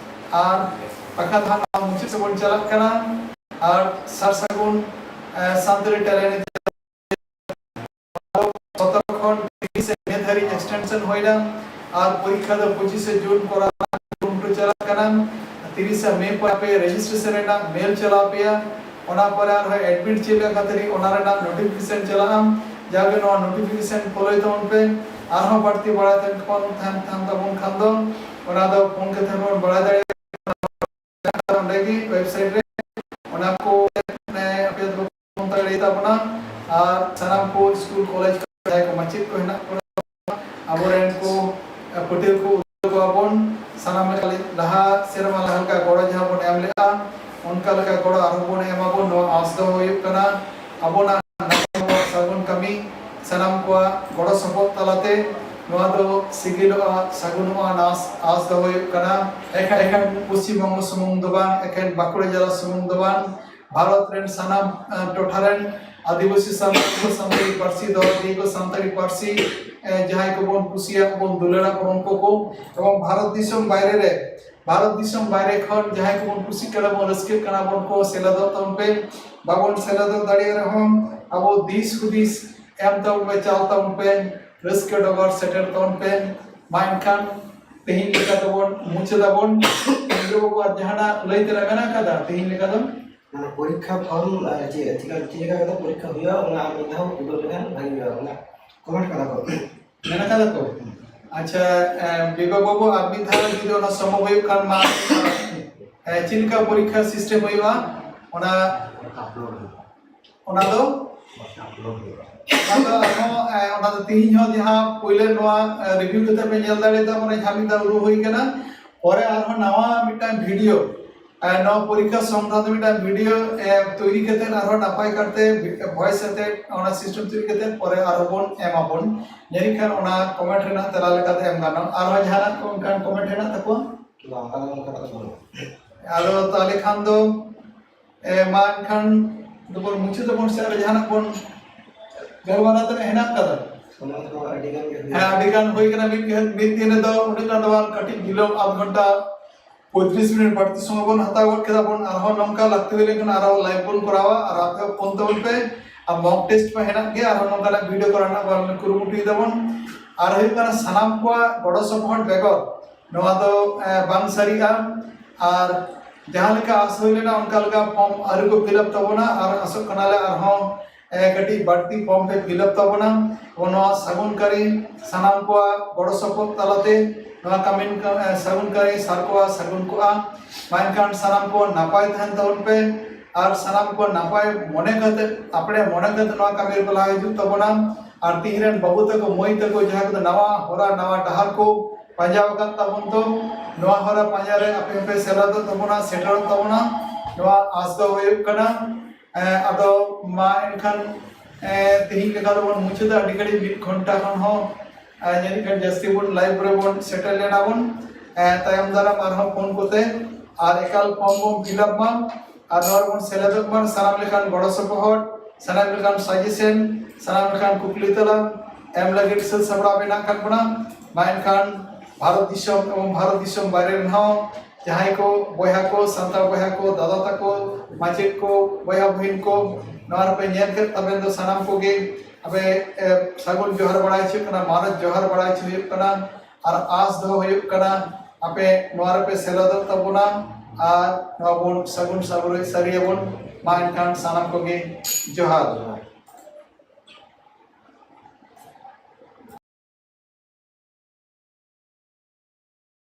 ᱟᱨ ᱵᱟᱠᱷᱟᱱ ᱫᱚ ᱦᱟᱸᱜ ᱱᱚᱣᱟ ᱢᱩᱪᱟᱹᱫ ᱥᱮᱫ ᱵᱚᱱ ᱪᱟᱞᱟᱜ ᱠᱟᱱᱟ᱾ ᱟᱨ ᱥᱟᱨ ᱥᱟᱹᱜᱩᱱ, ᱮ, ᱥᱟᱱᱛᱟᱲᱤ ᱴᱮᱞᱮᱱᱴ ᱥᱚᱛᱨᱚ ᱠᱷᱚᱱ ᱛᱤᱨᱤᱥᱮ ᱢᱮ ᱫᱷᱟᱹᱨᱤᱡ ᱮᱠᱥᱴᱮᱱᱥᱚᱱ ᱦᱩᱭᱱᱟ᱾ ᱟᱨ ᱯᱚᱨᱤᱠᱠᱷᱟ ᱫᱚ ᱯᱚᱸᱪᱤᱥᱮ ᱡᱩᱱ ᱠᱚᱨᱟᱣ ᱠᱩᱨᱩᱢᱩᱴᱩ ᱪᱟᱞᱟᱜ ᱠᱟᱱᱟ᱾ ᱛᱤᱨᱤᱥᱮ ᱢᱮ ᱯᱚᱨᱮ ᱟᱯᱮ ᱨᱮᱡᱤᱥᱴᱨᱮᱥᱚᱱ ᱨᱮᱱᱟᱜ ᱢᱮᱞ ᱪᱟᱞᱟᱣ ᱯᱮᱭᱟ᱾ ᱚᱱᱟ ᱯᱚᱨᱮ ᱟᱨᱦᱚᱸ ᱮᱰᱢᱤᱴ ᱪᱮᱫ ᱞᱮᱠᱟ ᱠᱷᱟᱹᱛᱤᱨ ᱚᱱᱟ ᱨᱮᱱᱟᱜ ᱱᱳᱴᱤᱯᱷᱤᱠᱮᱥᱚᱱ ᱪᱟᱞᱟᱜᱼᱟ᱾ ᱡᱟᱜᱮ ᱱᱚᱣᱟ ᱱᱳᱴᱤᱯᱷᱤᱠᱮᱥᱚᱱ ᱯᱷᱚᱞᱳᱭ ᱛᱟᱵᱚᱱ ᱯᱮ᱾ ᱟᱨᱦᱚᱸ ᱵᱟᱹᱲᱛᱤ ᱵᱟᱲᱟᱭ ᱛᱟᱦᱮᱱ ᱠᱷᱟᱱ, ᱛᱟᱦᱮᱱ, ᱛᱟᱦᱮᱱ ᱛᱟᱵᱚᱱ ᱠᱷᱟᱱ ᱫᱚ ᱚᱱᱟ ᱫᱚ ᱯᱷᱳᱱ ᱠᱟᱛᱮ ᱵᱚᱱ ᱵᱟᱲᱟᱭ ᱫᱟᱲᱮᱭᱟᱜᱼᱟ᱾ ᱚᱸᱰᱮ ᱜᱮ ᱣᱮᱵᱥᱟᱭᱤᱴ ᱨᱮ ᱚᱱᱟ ᱠᱚ, ᱮ, ᱟᱯᱮ ᱫᱚ ᱯᱷᱳᱱ ᱛᱮ ᱞᱟᱹᱭ ᱛᱟᱵᱚᱱᱟ᱾ ᱟᱨ ᱥᱟᱱᱟᱢ ᱠᱚ ᱥᱠᱩᱞ ᱠᱚᱞᱮᱡᱽ ᱠᱚ ᱡᱟᱦᱟᱸᱭ ᱠᱚ ᱢᱟᱪᱮᱫ ᱠᱚ ᱦᱮᱱᱟᱜ ᱠᱚᱣᱟ, ᱟᱵᱚᱨᱮᱱ ᱠᱚ, ᱮ, ᱯᱟᱹᱴᱷᱩᱣᱟᱹ ᱠᱚ ᱩᱫᱩᱜ ᱠᱚᱣᱟ ᱵᱚᱱ ᱥᱟᱱᱟᱢ ᱞᱮᱠᱟ ᱞᱟᱹᱭ ᱚᱱᱠᱟ ᱞᱮᱠᱟ ᱜᱚᱲᱚ ᱟᱨᱦᱚᱸ ᱵᱚᱱ ᱮᱢᱟᱵᱚᱱ, ᱱᱚᱣᱟ ᱟᱸᱥ ᱫᱚᱦᱚ ᱦᱩᱭᱩᱜ ᱠᱟᱱᱟ᱾ ᱟᱵᱚᱱᱟᱜ ᱱᱟᱯᱟᱭ ᱥᱟᱹᱜᱩᱱ ᱠᱟᱹᱢᱤ ᱥᱟᱱᱟᱢ ᱠᱚᱣᱟᱜ ᱜᱚᱲᱚ ᱥᱚᱯᱚᱦᱚᱫ ᱛᱟᱞᱟᱛᱮ ᱱᱚᱣᱟ ᱫᱚ ᱥᱤᱜᱤᱞᱚᱜᱼᱟ, ᱥᱟᱹᱜᱩᱱᱚᱜᱼᱟ, ᱟᱸᱥ, ᱟᱸᱥ ᱫᱚᱦᱚ ᱦᱩᱭᱩᱜ ᱠᱟᱱᱟ᱾ ᱮᱠᱷᱮᱱ ᱯᱚᱥᱪᱤᱢ ᱵᱚᱝᱜᱚ ᱥᱩᱢᱩᱝ ᱫᱚ ᱵᱟᱝ, ᱮᱠᱷᱮᱱ ᱵᱟᱸᱠᱩᱲᱟ ᱡᱮᱞᱟ ᱥᱩᱢᱩᱝ ᱫᱚ ᱵᱟᱝ, ᱵᱷᱟᱨᱚᱛ ᱨᱮᱱ ᱥᱟᱱᱟᱢ ᱴᱚᱴᱷᱟ ᱨᱮᱱ ᱟᱹᱫᱤᱵᱟᱹᱥᱤ ᱥᱟᱱᱛᱟᱲ ᱠᱚ, ᱥᱟᱱᱛᱟᱲᱤ ᱯᱟᱹᱨᱥᱤ ᱫᱚᱦᱚ ᱤᱫᱤ ᱠᱚ, ᱥᱟᱱᱛᱟᱲᱤ ᱯᱟᱹᱨᱥᱤ ᱡᱟᱦᱟᱸᱭ ᱠᱚᱵᱚᱱ ᱠᱩᱥᱤᱭᱟᱜ ᱵᱚᱱ ᱫᱩᱞᱟᱹᱲᱟ ᱵᱚᱱ ᱠᱚ, ᱮᱵᱚᱝ ᱵᱷᱟᱨᱚᱛ ᱫᱤᱥᱚᱢ ᱵᱟᱭᱨᱮ ᱨᱮ, ᱵᱷᱟᱨᱚᱛ ᱫᱤᱥᱚᱢ ᱵᱟᱭᱨᱮ ᱠᱷᱚᱱ ᱡᱟᱦᱟᱸᱭ ᱠᱚᱵᱚᱱ ᱠᱩᱥᱤᱜ ᱠᱟᱱᱟ ᱵᱚᱱ, ᱨᱟᱹᱥᱠᱟᱹᱜ ᱠᱟᱱᱟ ᱵᱚᱱ ᱠᱚ, ᱥᱮᱞᱮᱫᱚᱜ ᱛᱟᱵᱚᱱ ᱯᱮ᱾ ᱵᱟᱵᱚᱱ ᱥᱮᱞᱮᱫᱚᱜ ᱫᱟᱲᱮᱭᱟᱜ ᱨᱮᱦᱚᱸ ᱟᱵᱚ ᱫᱤᱥ ᱦᱩᱫᱤᱥ ᱮᱢ ᱛᱟᱵᱚᱱ ᱯᱮ, ᱪᱟᱞ ᱛᱟᱵᱚᱱ ᱯᱮ, ᱨᱟᱹᱥᱠᱟᱹ ᱰᱚᱜᱚᱨ ᱥᱮᱴᱮᱨ ᱛᱟᱵᱚᱱ ᱯᱮ᱾ ᱢᱟ ᱮᱱᱠᱷᱟᱱ ᱛᱮᱦᱮᱧ ᱞᱮᱠᱟ ᱫᱚᱵᱚᱱ ᱢᱩᱪᱟᱹᱫᱟᱵᱚᱱ᱾ ᱤᱱᱫᱨᱚ ᱵᱟᱵᱩ, ᱟᱨ ᱡᱟᱦᱟᱱᱟᱜ ᱞᱟᱹᱭ ᱛᱮᱱᱟᱜ ᱢᱮᱱᱟᱜ ᱟᱠᱟᱫᱟ ᱛᱮᱦᱮᱧ ᱞᱮᱠᱟ ᱫᱚ? ᱢᱟᱱᱮ ᱯᱚᱨᱤᱠᱠᱷᱟ ᱯᱷᱚᱨᱢ ᱪᱮᱫ ᱪᱮᱫ ᱞᱮᱠᱟ ᱠᱟᱛᱮ ᱯᱚᱨᱤᱠᱠᱷᱟ ᱦᱩᱭᱩᱜᱼᱟ, ᱚᱱᱟ ᱟᱨ ᱢᱤᱫ ᱫᱷᱟᱣ ᱩᱫᱩᱜ ᱞᱮᱠᱷᱟᱱ ᱵᱷᱟᱜᱤ ᱦᱩᱭᱩᱜᱼᱟ, ᱚᱱᱟ ᱠᱚᱢᱮᱱᱴ ᱠᱟᱫᱟ ᱠᱚ᱾ ᱢᱮᱱ ᱠᱟᱫᱟ ᱠᱚ? ᱟᱪᱪᱷᱟ, ᱵᱤᱵᱟ ᱵᱟᱵᱩ, ᱟᱨ ᱢᱤᱫ ᱫᱷᱟᱣ ᱡᱩᱫᱤ ᱚᱱᱟ ᱥᱚᱢᱵᱷᱚᱵ ᱦᱩᱭᱩᱜ ᱠᱷᱟᱱ ᱢᱟ, ᱪᱮᱫ ᱞᱮᱠᱟ ᱯᱚᱨᱤᱠᱠᱷᱟ ᱥᱤᱥᱴᱮᱢ ᱦᱩᱭᱩᱜᱼᱟ ᱚᱱᱟ? ᱚᱱᱟ ᱫᱚ ᱚᱱᱟ ᱫᱚ ᱟᱨᱦᱚᱸ, ᱮ, ᱚᱱᱟ ᱫᱚ ᱛᱮᱦᱮᱧ ᱦᱚᱸ ᱡᱟᱦᱟᱸ ᱯᱳᱭᱞᱳ ᱱᱚᱣᱟ, ᱮ, ᱨᱤᱵᱷᱤᱭᱩ ᱠᱟᱛᱮ ᱯᱮ ᱧᱮᱞ ᱫᱟᱲᱮᱭᱟᱫᱟ, ᱢᱟᱱᱮ ᱡᱟᱦᱟᱸ ᱢᱤᱫ ᱫᱷᱟᱣ ᱩᱫᱩᱜ ᱦᱩᱭ ᱠᱟᱱᱟ᱾ ᱯᱚᱨᱮ ᱟᱨᱦᱚᱸ ᱱᱟᱣᱟ ᱢᱤᱫᱴᱟᱝ ᱵᱷᱤᱰᱤᱭᱳ, ᱮ, ᱱᱚᱣᱟ ᱯᱚᱨᱤᱠᱠᱷᱟ ᱥᱚᱝᱠᱨᱟᱱᱛᱚ ᱢᱤᱫᱴᱟᱝ ᱵᱷᱤᱰᱤᱭᱳ, ᱮ, ᱛᱚᱭᱨᱤ ᱠᱟᱛᱮ ᱟᱨᱦᱚᱸ ᱱᱟᱯᱟᱭ ᱠᱟᱨᱛᱮ ᱵᱷᱚᱭᱮᱥ ᱟᱛᱮ ᱚᱱᱟ ᱥᱤᱥᱴᱮᱢ ᱛᱚᱭᱨᱤ ᱠᱟᱛᱮ ᱯᱚᱨᱮ ᱟᱨᱦᱚᱸ ᱵᱚᱱ ᱮᱢᱟᱵᱚᱱ᱾ ᱡᱟᱹᱱᱤᱡ ᱠᱷᱟᱱ ᱚᱱᱟ ᱠᱚᱢᱮᱱᱴ ᱨᱮᱱᱟᱜ ᱛᱮᱞᱟ ᱞᱮᱠᱟᱛᱮ ᱮᱢ ᱜᱟᱱᱚᱜᱼᱟ᱾ ᱟᱨᱦᱚᱸ ᱡᱟᱦᱟᱱᱟᱜ ᱠᱚ ᱚᱱᱠᱟᱱ ᱠᱚᱢᱮᱱᱴ ᱦᱮᱱᱟᱜ ᱛᱟᱠᱚᱣᱟ? ᱵᱟᱝ, ᱚᱱᱠᱟᱱᱟᱜ ᱫᱚ ᱵᱟᱹᱱᱩᱜᱼᱟ᱾ ᱟᱫᱚ ᱛᱟᱦᱚᱞᱮ ᱠᱷᱟᱱ ᱫᱚ ᱮ, ᱢᱟ ᱮᱱᱠᱷᱟᱱ ᱫᱚᱵᱚᱱ ᱢᱩᱪᱟᱹᱫ ᱟᱵᱚᱱ ᱥᱮ ᱟᱨ ᱡᱟᱦᱟᱱᱟᱜ ᱵᱚᱱ ᱜᱟᱞᱢᱟᱨᱟᱣ ᱛᱮᱱᱟᱜ ᱦᱮᱱᱟᱜ ᱠᱟᱫᱟ? ᱥᱚᱢᱚᱭ ᱠᱚ ᱟᱹᱰᱤ ᱜᱟᱱ ᱜᱮ ᱦᱩᱭ ᱦᱮᱸ, ᱟᱹᱰᱤ ᱜᱟᱱ ᱦᱩᱭ ᱠᱟᱱᱟ᱾ ᱢᱤᱫ, ᱢᱤᱫ ᱫᱤᱱ ᱨᱮᱫᱚ ᱩᱱᱟᱹᱜ ᱜᱟᱱ ᱫᱚ ᱵᱟᱝ, ᱠᱟᱹᱴᱤᱡ ᱵᱤᱞᱚᱢ, ᱟᱫᱷ ᱜᱷᱚᱱᱴᱟ ᱯᱚᱸᱭᱛᱨᱤᱥ ᱢᱤᱱᱤᱴ ᱵᱟᱹᱲᱛᱤ ᱥᱚᱢᱚᱭ ᱵᱚᱱ ᱦᱟᱛᱟᱣ ᱜᱚᱫ ᱠᱮᱫᱟ ᱵᱚᱱ᱾ ᱟᱨᱦᱚᱸ ᱱᱚᱝᱠᱟ ᱞᱟᱹᱠᱛᱤ ᱦᱩᱭ ᱞᱮᱱᱠᱷᱟᱱ ᱟᱨᱦᱚᱸ ᱞᱟᱭᱤᱵᱷ ᱵᱚᱱ ᱠᱚᱨᱟᱣᱟ᱾ ᱟᱨ ᱟᱯᱮ ᱦᱚᱸ ᱯᱷᱳᱱ ᱛᱟᱵᱚᱱ ᱯᱮ, ᱟᱨ ᱢᱚᱠ ᱴᱮᱥᱴ ᱢᱟ ᱦᱮᱱᱟᱜ ᱜᱮ, ᱟᱨᱦᱚᱸ ᱱᱚᱝᱠᱟᱱᱟᱜ ᱵᱷᱤᱰᱤᱭᱳ ᱠᱚᱨᱟᱣ ᱨᱮᱱᱟᱜ ᱵᱚᱱ ᱠᱩᱨᱩᱢᱩᱴᱩᱭ ᱫᱟᱵᱚᱱ᱾ ᱟᱨ ᱦᱩᱭᱩᱜ ᱠᱟᱱᱟ, ᱥᱟᱱᱟᱢ ᱠᱚᱣᱟᱜ ᱜᱚᱲᱚ ᱥᱚᱯᱚᱦᱚᱫ ᱵᱮᱜᱚᱨ ᱱᱚᱣᱟ ᱫᱚ, ᱮ, ᱵᱟᱝ ᱥᱟᱹᱨᱤᱜᱼᱟ᱾ ᱟᱨ ᱡᱟᱦᱟᱸ ᱞᱮᱠᱟ ᱟᱥ ᱦᱩᱭ ᱞᱮᱱᱟ, ᱚᱱᱠᱟ ᱞᱮᱠᱟ ᱯᱷᱚᱨᱢ ᱟᱹᱣᱨᱤ ᱠᱚ ᱯᱷᱤᱞᱟᱯ ᱛᱟᱵᱚᱱᱟ, ᱟᱨ ᱟᱥᱚᱜ ᱠᱟᱱᱟᱞᱮ ᱟᱨᱦᱚᱸ, ᱮ, ᱠᱟᱹᱴᱤᱡ ᱵᱟᱹᱲᱛᱤ ᱯᱷᱚᱨᱢ ᱯᱮ ᱯᱷᱤᱞᱟᱯ ᱛᱟᱵᱚᱱᱟ᱾ ᱟᱵᱚ ᱱᱚᱣᱟ ᱥᱟᱹᱜᱩᱱ ᱠᱟᱹᱨᱤ ᱥᱟᱱᱟᱢ ᱠᱚᱣᱟᱜ ᱜᱚᱲᱚ ᱥᱚᱯᱚᱦᱚᱫ ᱛᱟᱞᱟᱛᱮ ᱱᱚᱣᱟ ᱠᱟᱹᱢᱤ, ᱮ, ᱥᱟᱹᱜᱩᱱ ᱠᱟᱹᱨᱤ ᱥᱟᱨ ᱠᱚᱣᱟ ᱥᱟᱹᱜᱩᱱ ᱠᱚᱜᱼᱟ᱾ ᱢᱟ ᱮᱱᱠᱷᱟᱱ ᱥᱟᱱᱟᱢ ᱠᱚ ᱱᱟᱯᱟᱭ ᱛᱟᱦᱮᱱ ᱛᱟᱵᱚᱱ ᱯᱮ, ᱟᱨ ᱥᱟᱱᱟᱢ ᱠᱚ ᱱᱟᱯᱟᱭ ᱢᱚᱱᱮ ᱠᱟᱛᱮ, ᱟᱯᱲᱮ ᱢᱚᱱᱮ ᱠᱟᱛᱮ ᱱᱚᱣᱟ ᱠᱟᱹᱢᱤ ᱨᱮ ᱞᱟᱦᱟ ᱦᱤᱡᱩᱜ ᱛᱟᱵᱚᱱᱟ᱾ ᱟᱨ ᱛᱤᱦᱤᱧ ᱨᱮᱱ ᱵᱟᱹᱵᱩ ᱛᱟᱠᱚ, ᱢᱟᱹᱭ ᱛᱟᱠᱚ, ᱡᱟᱦᱟᱸ ᱠᱚᱫᱚ ᱱᱟᱣᱟ ᱦᱚᱨᱟ, ᱱᱟᱣᱟ ᱰᱟᱦᱟᱨ ᱠᱚ ᱯᱟᱸᱡᱟ ᱟᱠᱟᱫ ᱛᱟᱵᱚᱱ ᱫᱚ, ᱱᱚᱣᱟ ᱦᱚᱨᱟ ᱯᱟᱸᱡᱟ ᱨᱮ ᱟᱯᱮ ᱦᱚᱸᱯᱮ ᱥᱮᱞᱮᱫᱚᱜ ᱛᱟᱵᱚᱱᱟ, ᱥᱮᱴᱮᱨᱚᱜ ᱛᱟᱵᱚᱱᱟ᱾ ᱱᱚᱣᱟ ᱟᱸᱥ ᱫᱚ ᱦᱩᱭᱩᱜ ᱠᱟᱱᱟ᱾ ᱮ, ᱟᱫᱚ ᱢᱟ ᱮᱱᱠᱷᱟᱱ, ᱮ, ᱛᱮᱦᱮᱧ ᱞᱮᱠᱟ ᱫᱚᱵᱚᱱ ᱢᱩᱪᱟᱹᱫᱟ᱾ ᱟᱹᱰᱤ ᱜᱷᱟᱹᱲᱤᱡ ᱢᱤᱫ ᱜᱷᱚᱱᱴᱟ ᱠᱷᱚᱱ ᱦᱚᱸ, ᱮ, ᱡᱟᱹᱱᱤᱡ ᱠᱷᱟᱱ ᱡᱟᱹᱥᱛᱤ ᱵᱚᱱ live ᱨᱮᱵᱚᱱ ᱥᱮᱴᱮᱨ ᱞᱮᱱᱟ ᱵᱚᱱ᱾ ᱮ, ᱛᱟᱭᱚᱢ ᱫᱟᱨᱟᱢ ᱟᱨᱦᱚᱸ ᱯᱷᱳᱱ ᱠᱚᱛᱮ ᱟᱨ ᱮᱠᱟᱞ form ᱵᱚᱱ fill up ᱢᱟ ᱟᱨ ᱱᱚᱣᱟ ᱨᱮᱵᱚᱱ ᱥᱮᱞᱮᱫᱚᱜ ᱢᱟ᱾ ᱥᱟᱱᱟᱢ ᱞᱮᱠᱟᱱ ᱜᱚᱲᱚ ᱥᱚᱯᱚᱦᱚᱫ, ᱥᱟᱱᱟᱢ ᱞᱮᱠᱟᱱ suggestion, ᱥᱟᱱᱟᱢ ᱞᱮᱠᱟᱱ ᱠᱩᱠᱞᱤ ᱛᱮᱞᱟ ᱮᱢ ᱞᱟᱹᱜᱤᱫ ᱥᱟᱹᱛ ᱥᱟᱯᱲᱟᱣ ᱢᱮᱱᱟᱜ ᱟᱠᱟᱫ ᱵᱚᱱᱟ᱾ ᱢᱟ ᱮᱱᱠᱷᱟᱱ ᱵᱷᱟᱨᱚᱛ ᱫᱤᱥᱚᱢ ᱮᱵᱚᱝ ᱵᱷᱟᱨᱚᱛ ᱫᱤᱥᱚᱢ ᱵᱟᱭᱨᱮ ᱨᱮᱱ ᱦᱚᱸ ᱡᱟᱦᱟᱸᱭ ᱠᱚ ᱵᱚᱭᱦᱟ ᱠᱚ, ᱥᱟᱱᱛᱟᱲ ᱵᱚᱭᱦᱟ ᱠᱚ, ᱫᱟᱫᱟ ᱛᱟᱠᱚ, ᱢᱟᱪᱮᱫ ᱠᱚ, ᱵᱚᱭᱦᱟ ᱵᱩᱦᱤᱱ ᱠᱚ, ᱱᱚᱣᱟ ᱨᱮᱯᱮ ᱧᱮᱞ ᱠᱮᱫ ᱛᱟᱵᱮᱱ ᱫᱚ ᱥᱟᱱᱟᱢ ᱠᱚᱜᱮ ᱟᱯᱮ, ᱮ, ᱥᱟᱹᱜᱩᱱ ᱡᱚᱦᱟᱨ ᱵᱟᱲᱟᱭ ᱦᱚᱪᱚ ᱦᱩᱭᱩᱜ ᱠᱟᱱᱟ, ᱢᱟᱱᱚᱛ ᱡᱚᱦᱟᱨ ᱵᱟᱲᱟᱭ ᱦᱚᱪᱚ ᱦᱩᱭᱩᱜ ᱠᱟᱱᱟ᱾ ᱟᱨ ᱟᱸᱥ ᱫᱚᱦᱚ ᱦᱩᱭᱩᱜ ᱠᱟᱱᱟ ᱟᱯᱮ ᱱᱚᱣᱟ ᱨᱮᱯᱮ ᱥᱮᱞᱮᱫᱚᱜ ᱛᱟᱵᱚᱱᱟ ᱟᱨ ᱱᱚᱣᱟ ᱵᱚᱱ ᱥᱟᱹᱜᱩᱱ ᱥᱟᱹᱨᱤᱭᱟᱵᱚᱱ᱾ ᱢᱟ ᱮᱱᱠᱷᱟᱱ ᱥᱟᱱᱟᱢ ᱠᱚᱜᱮ ᱡᱚᱦᱟᱨ᱾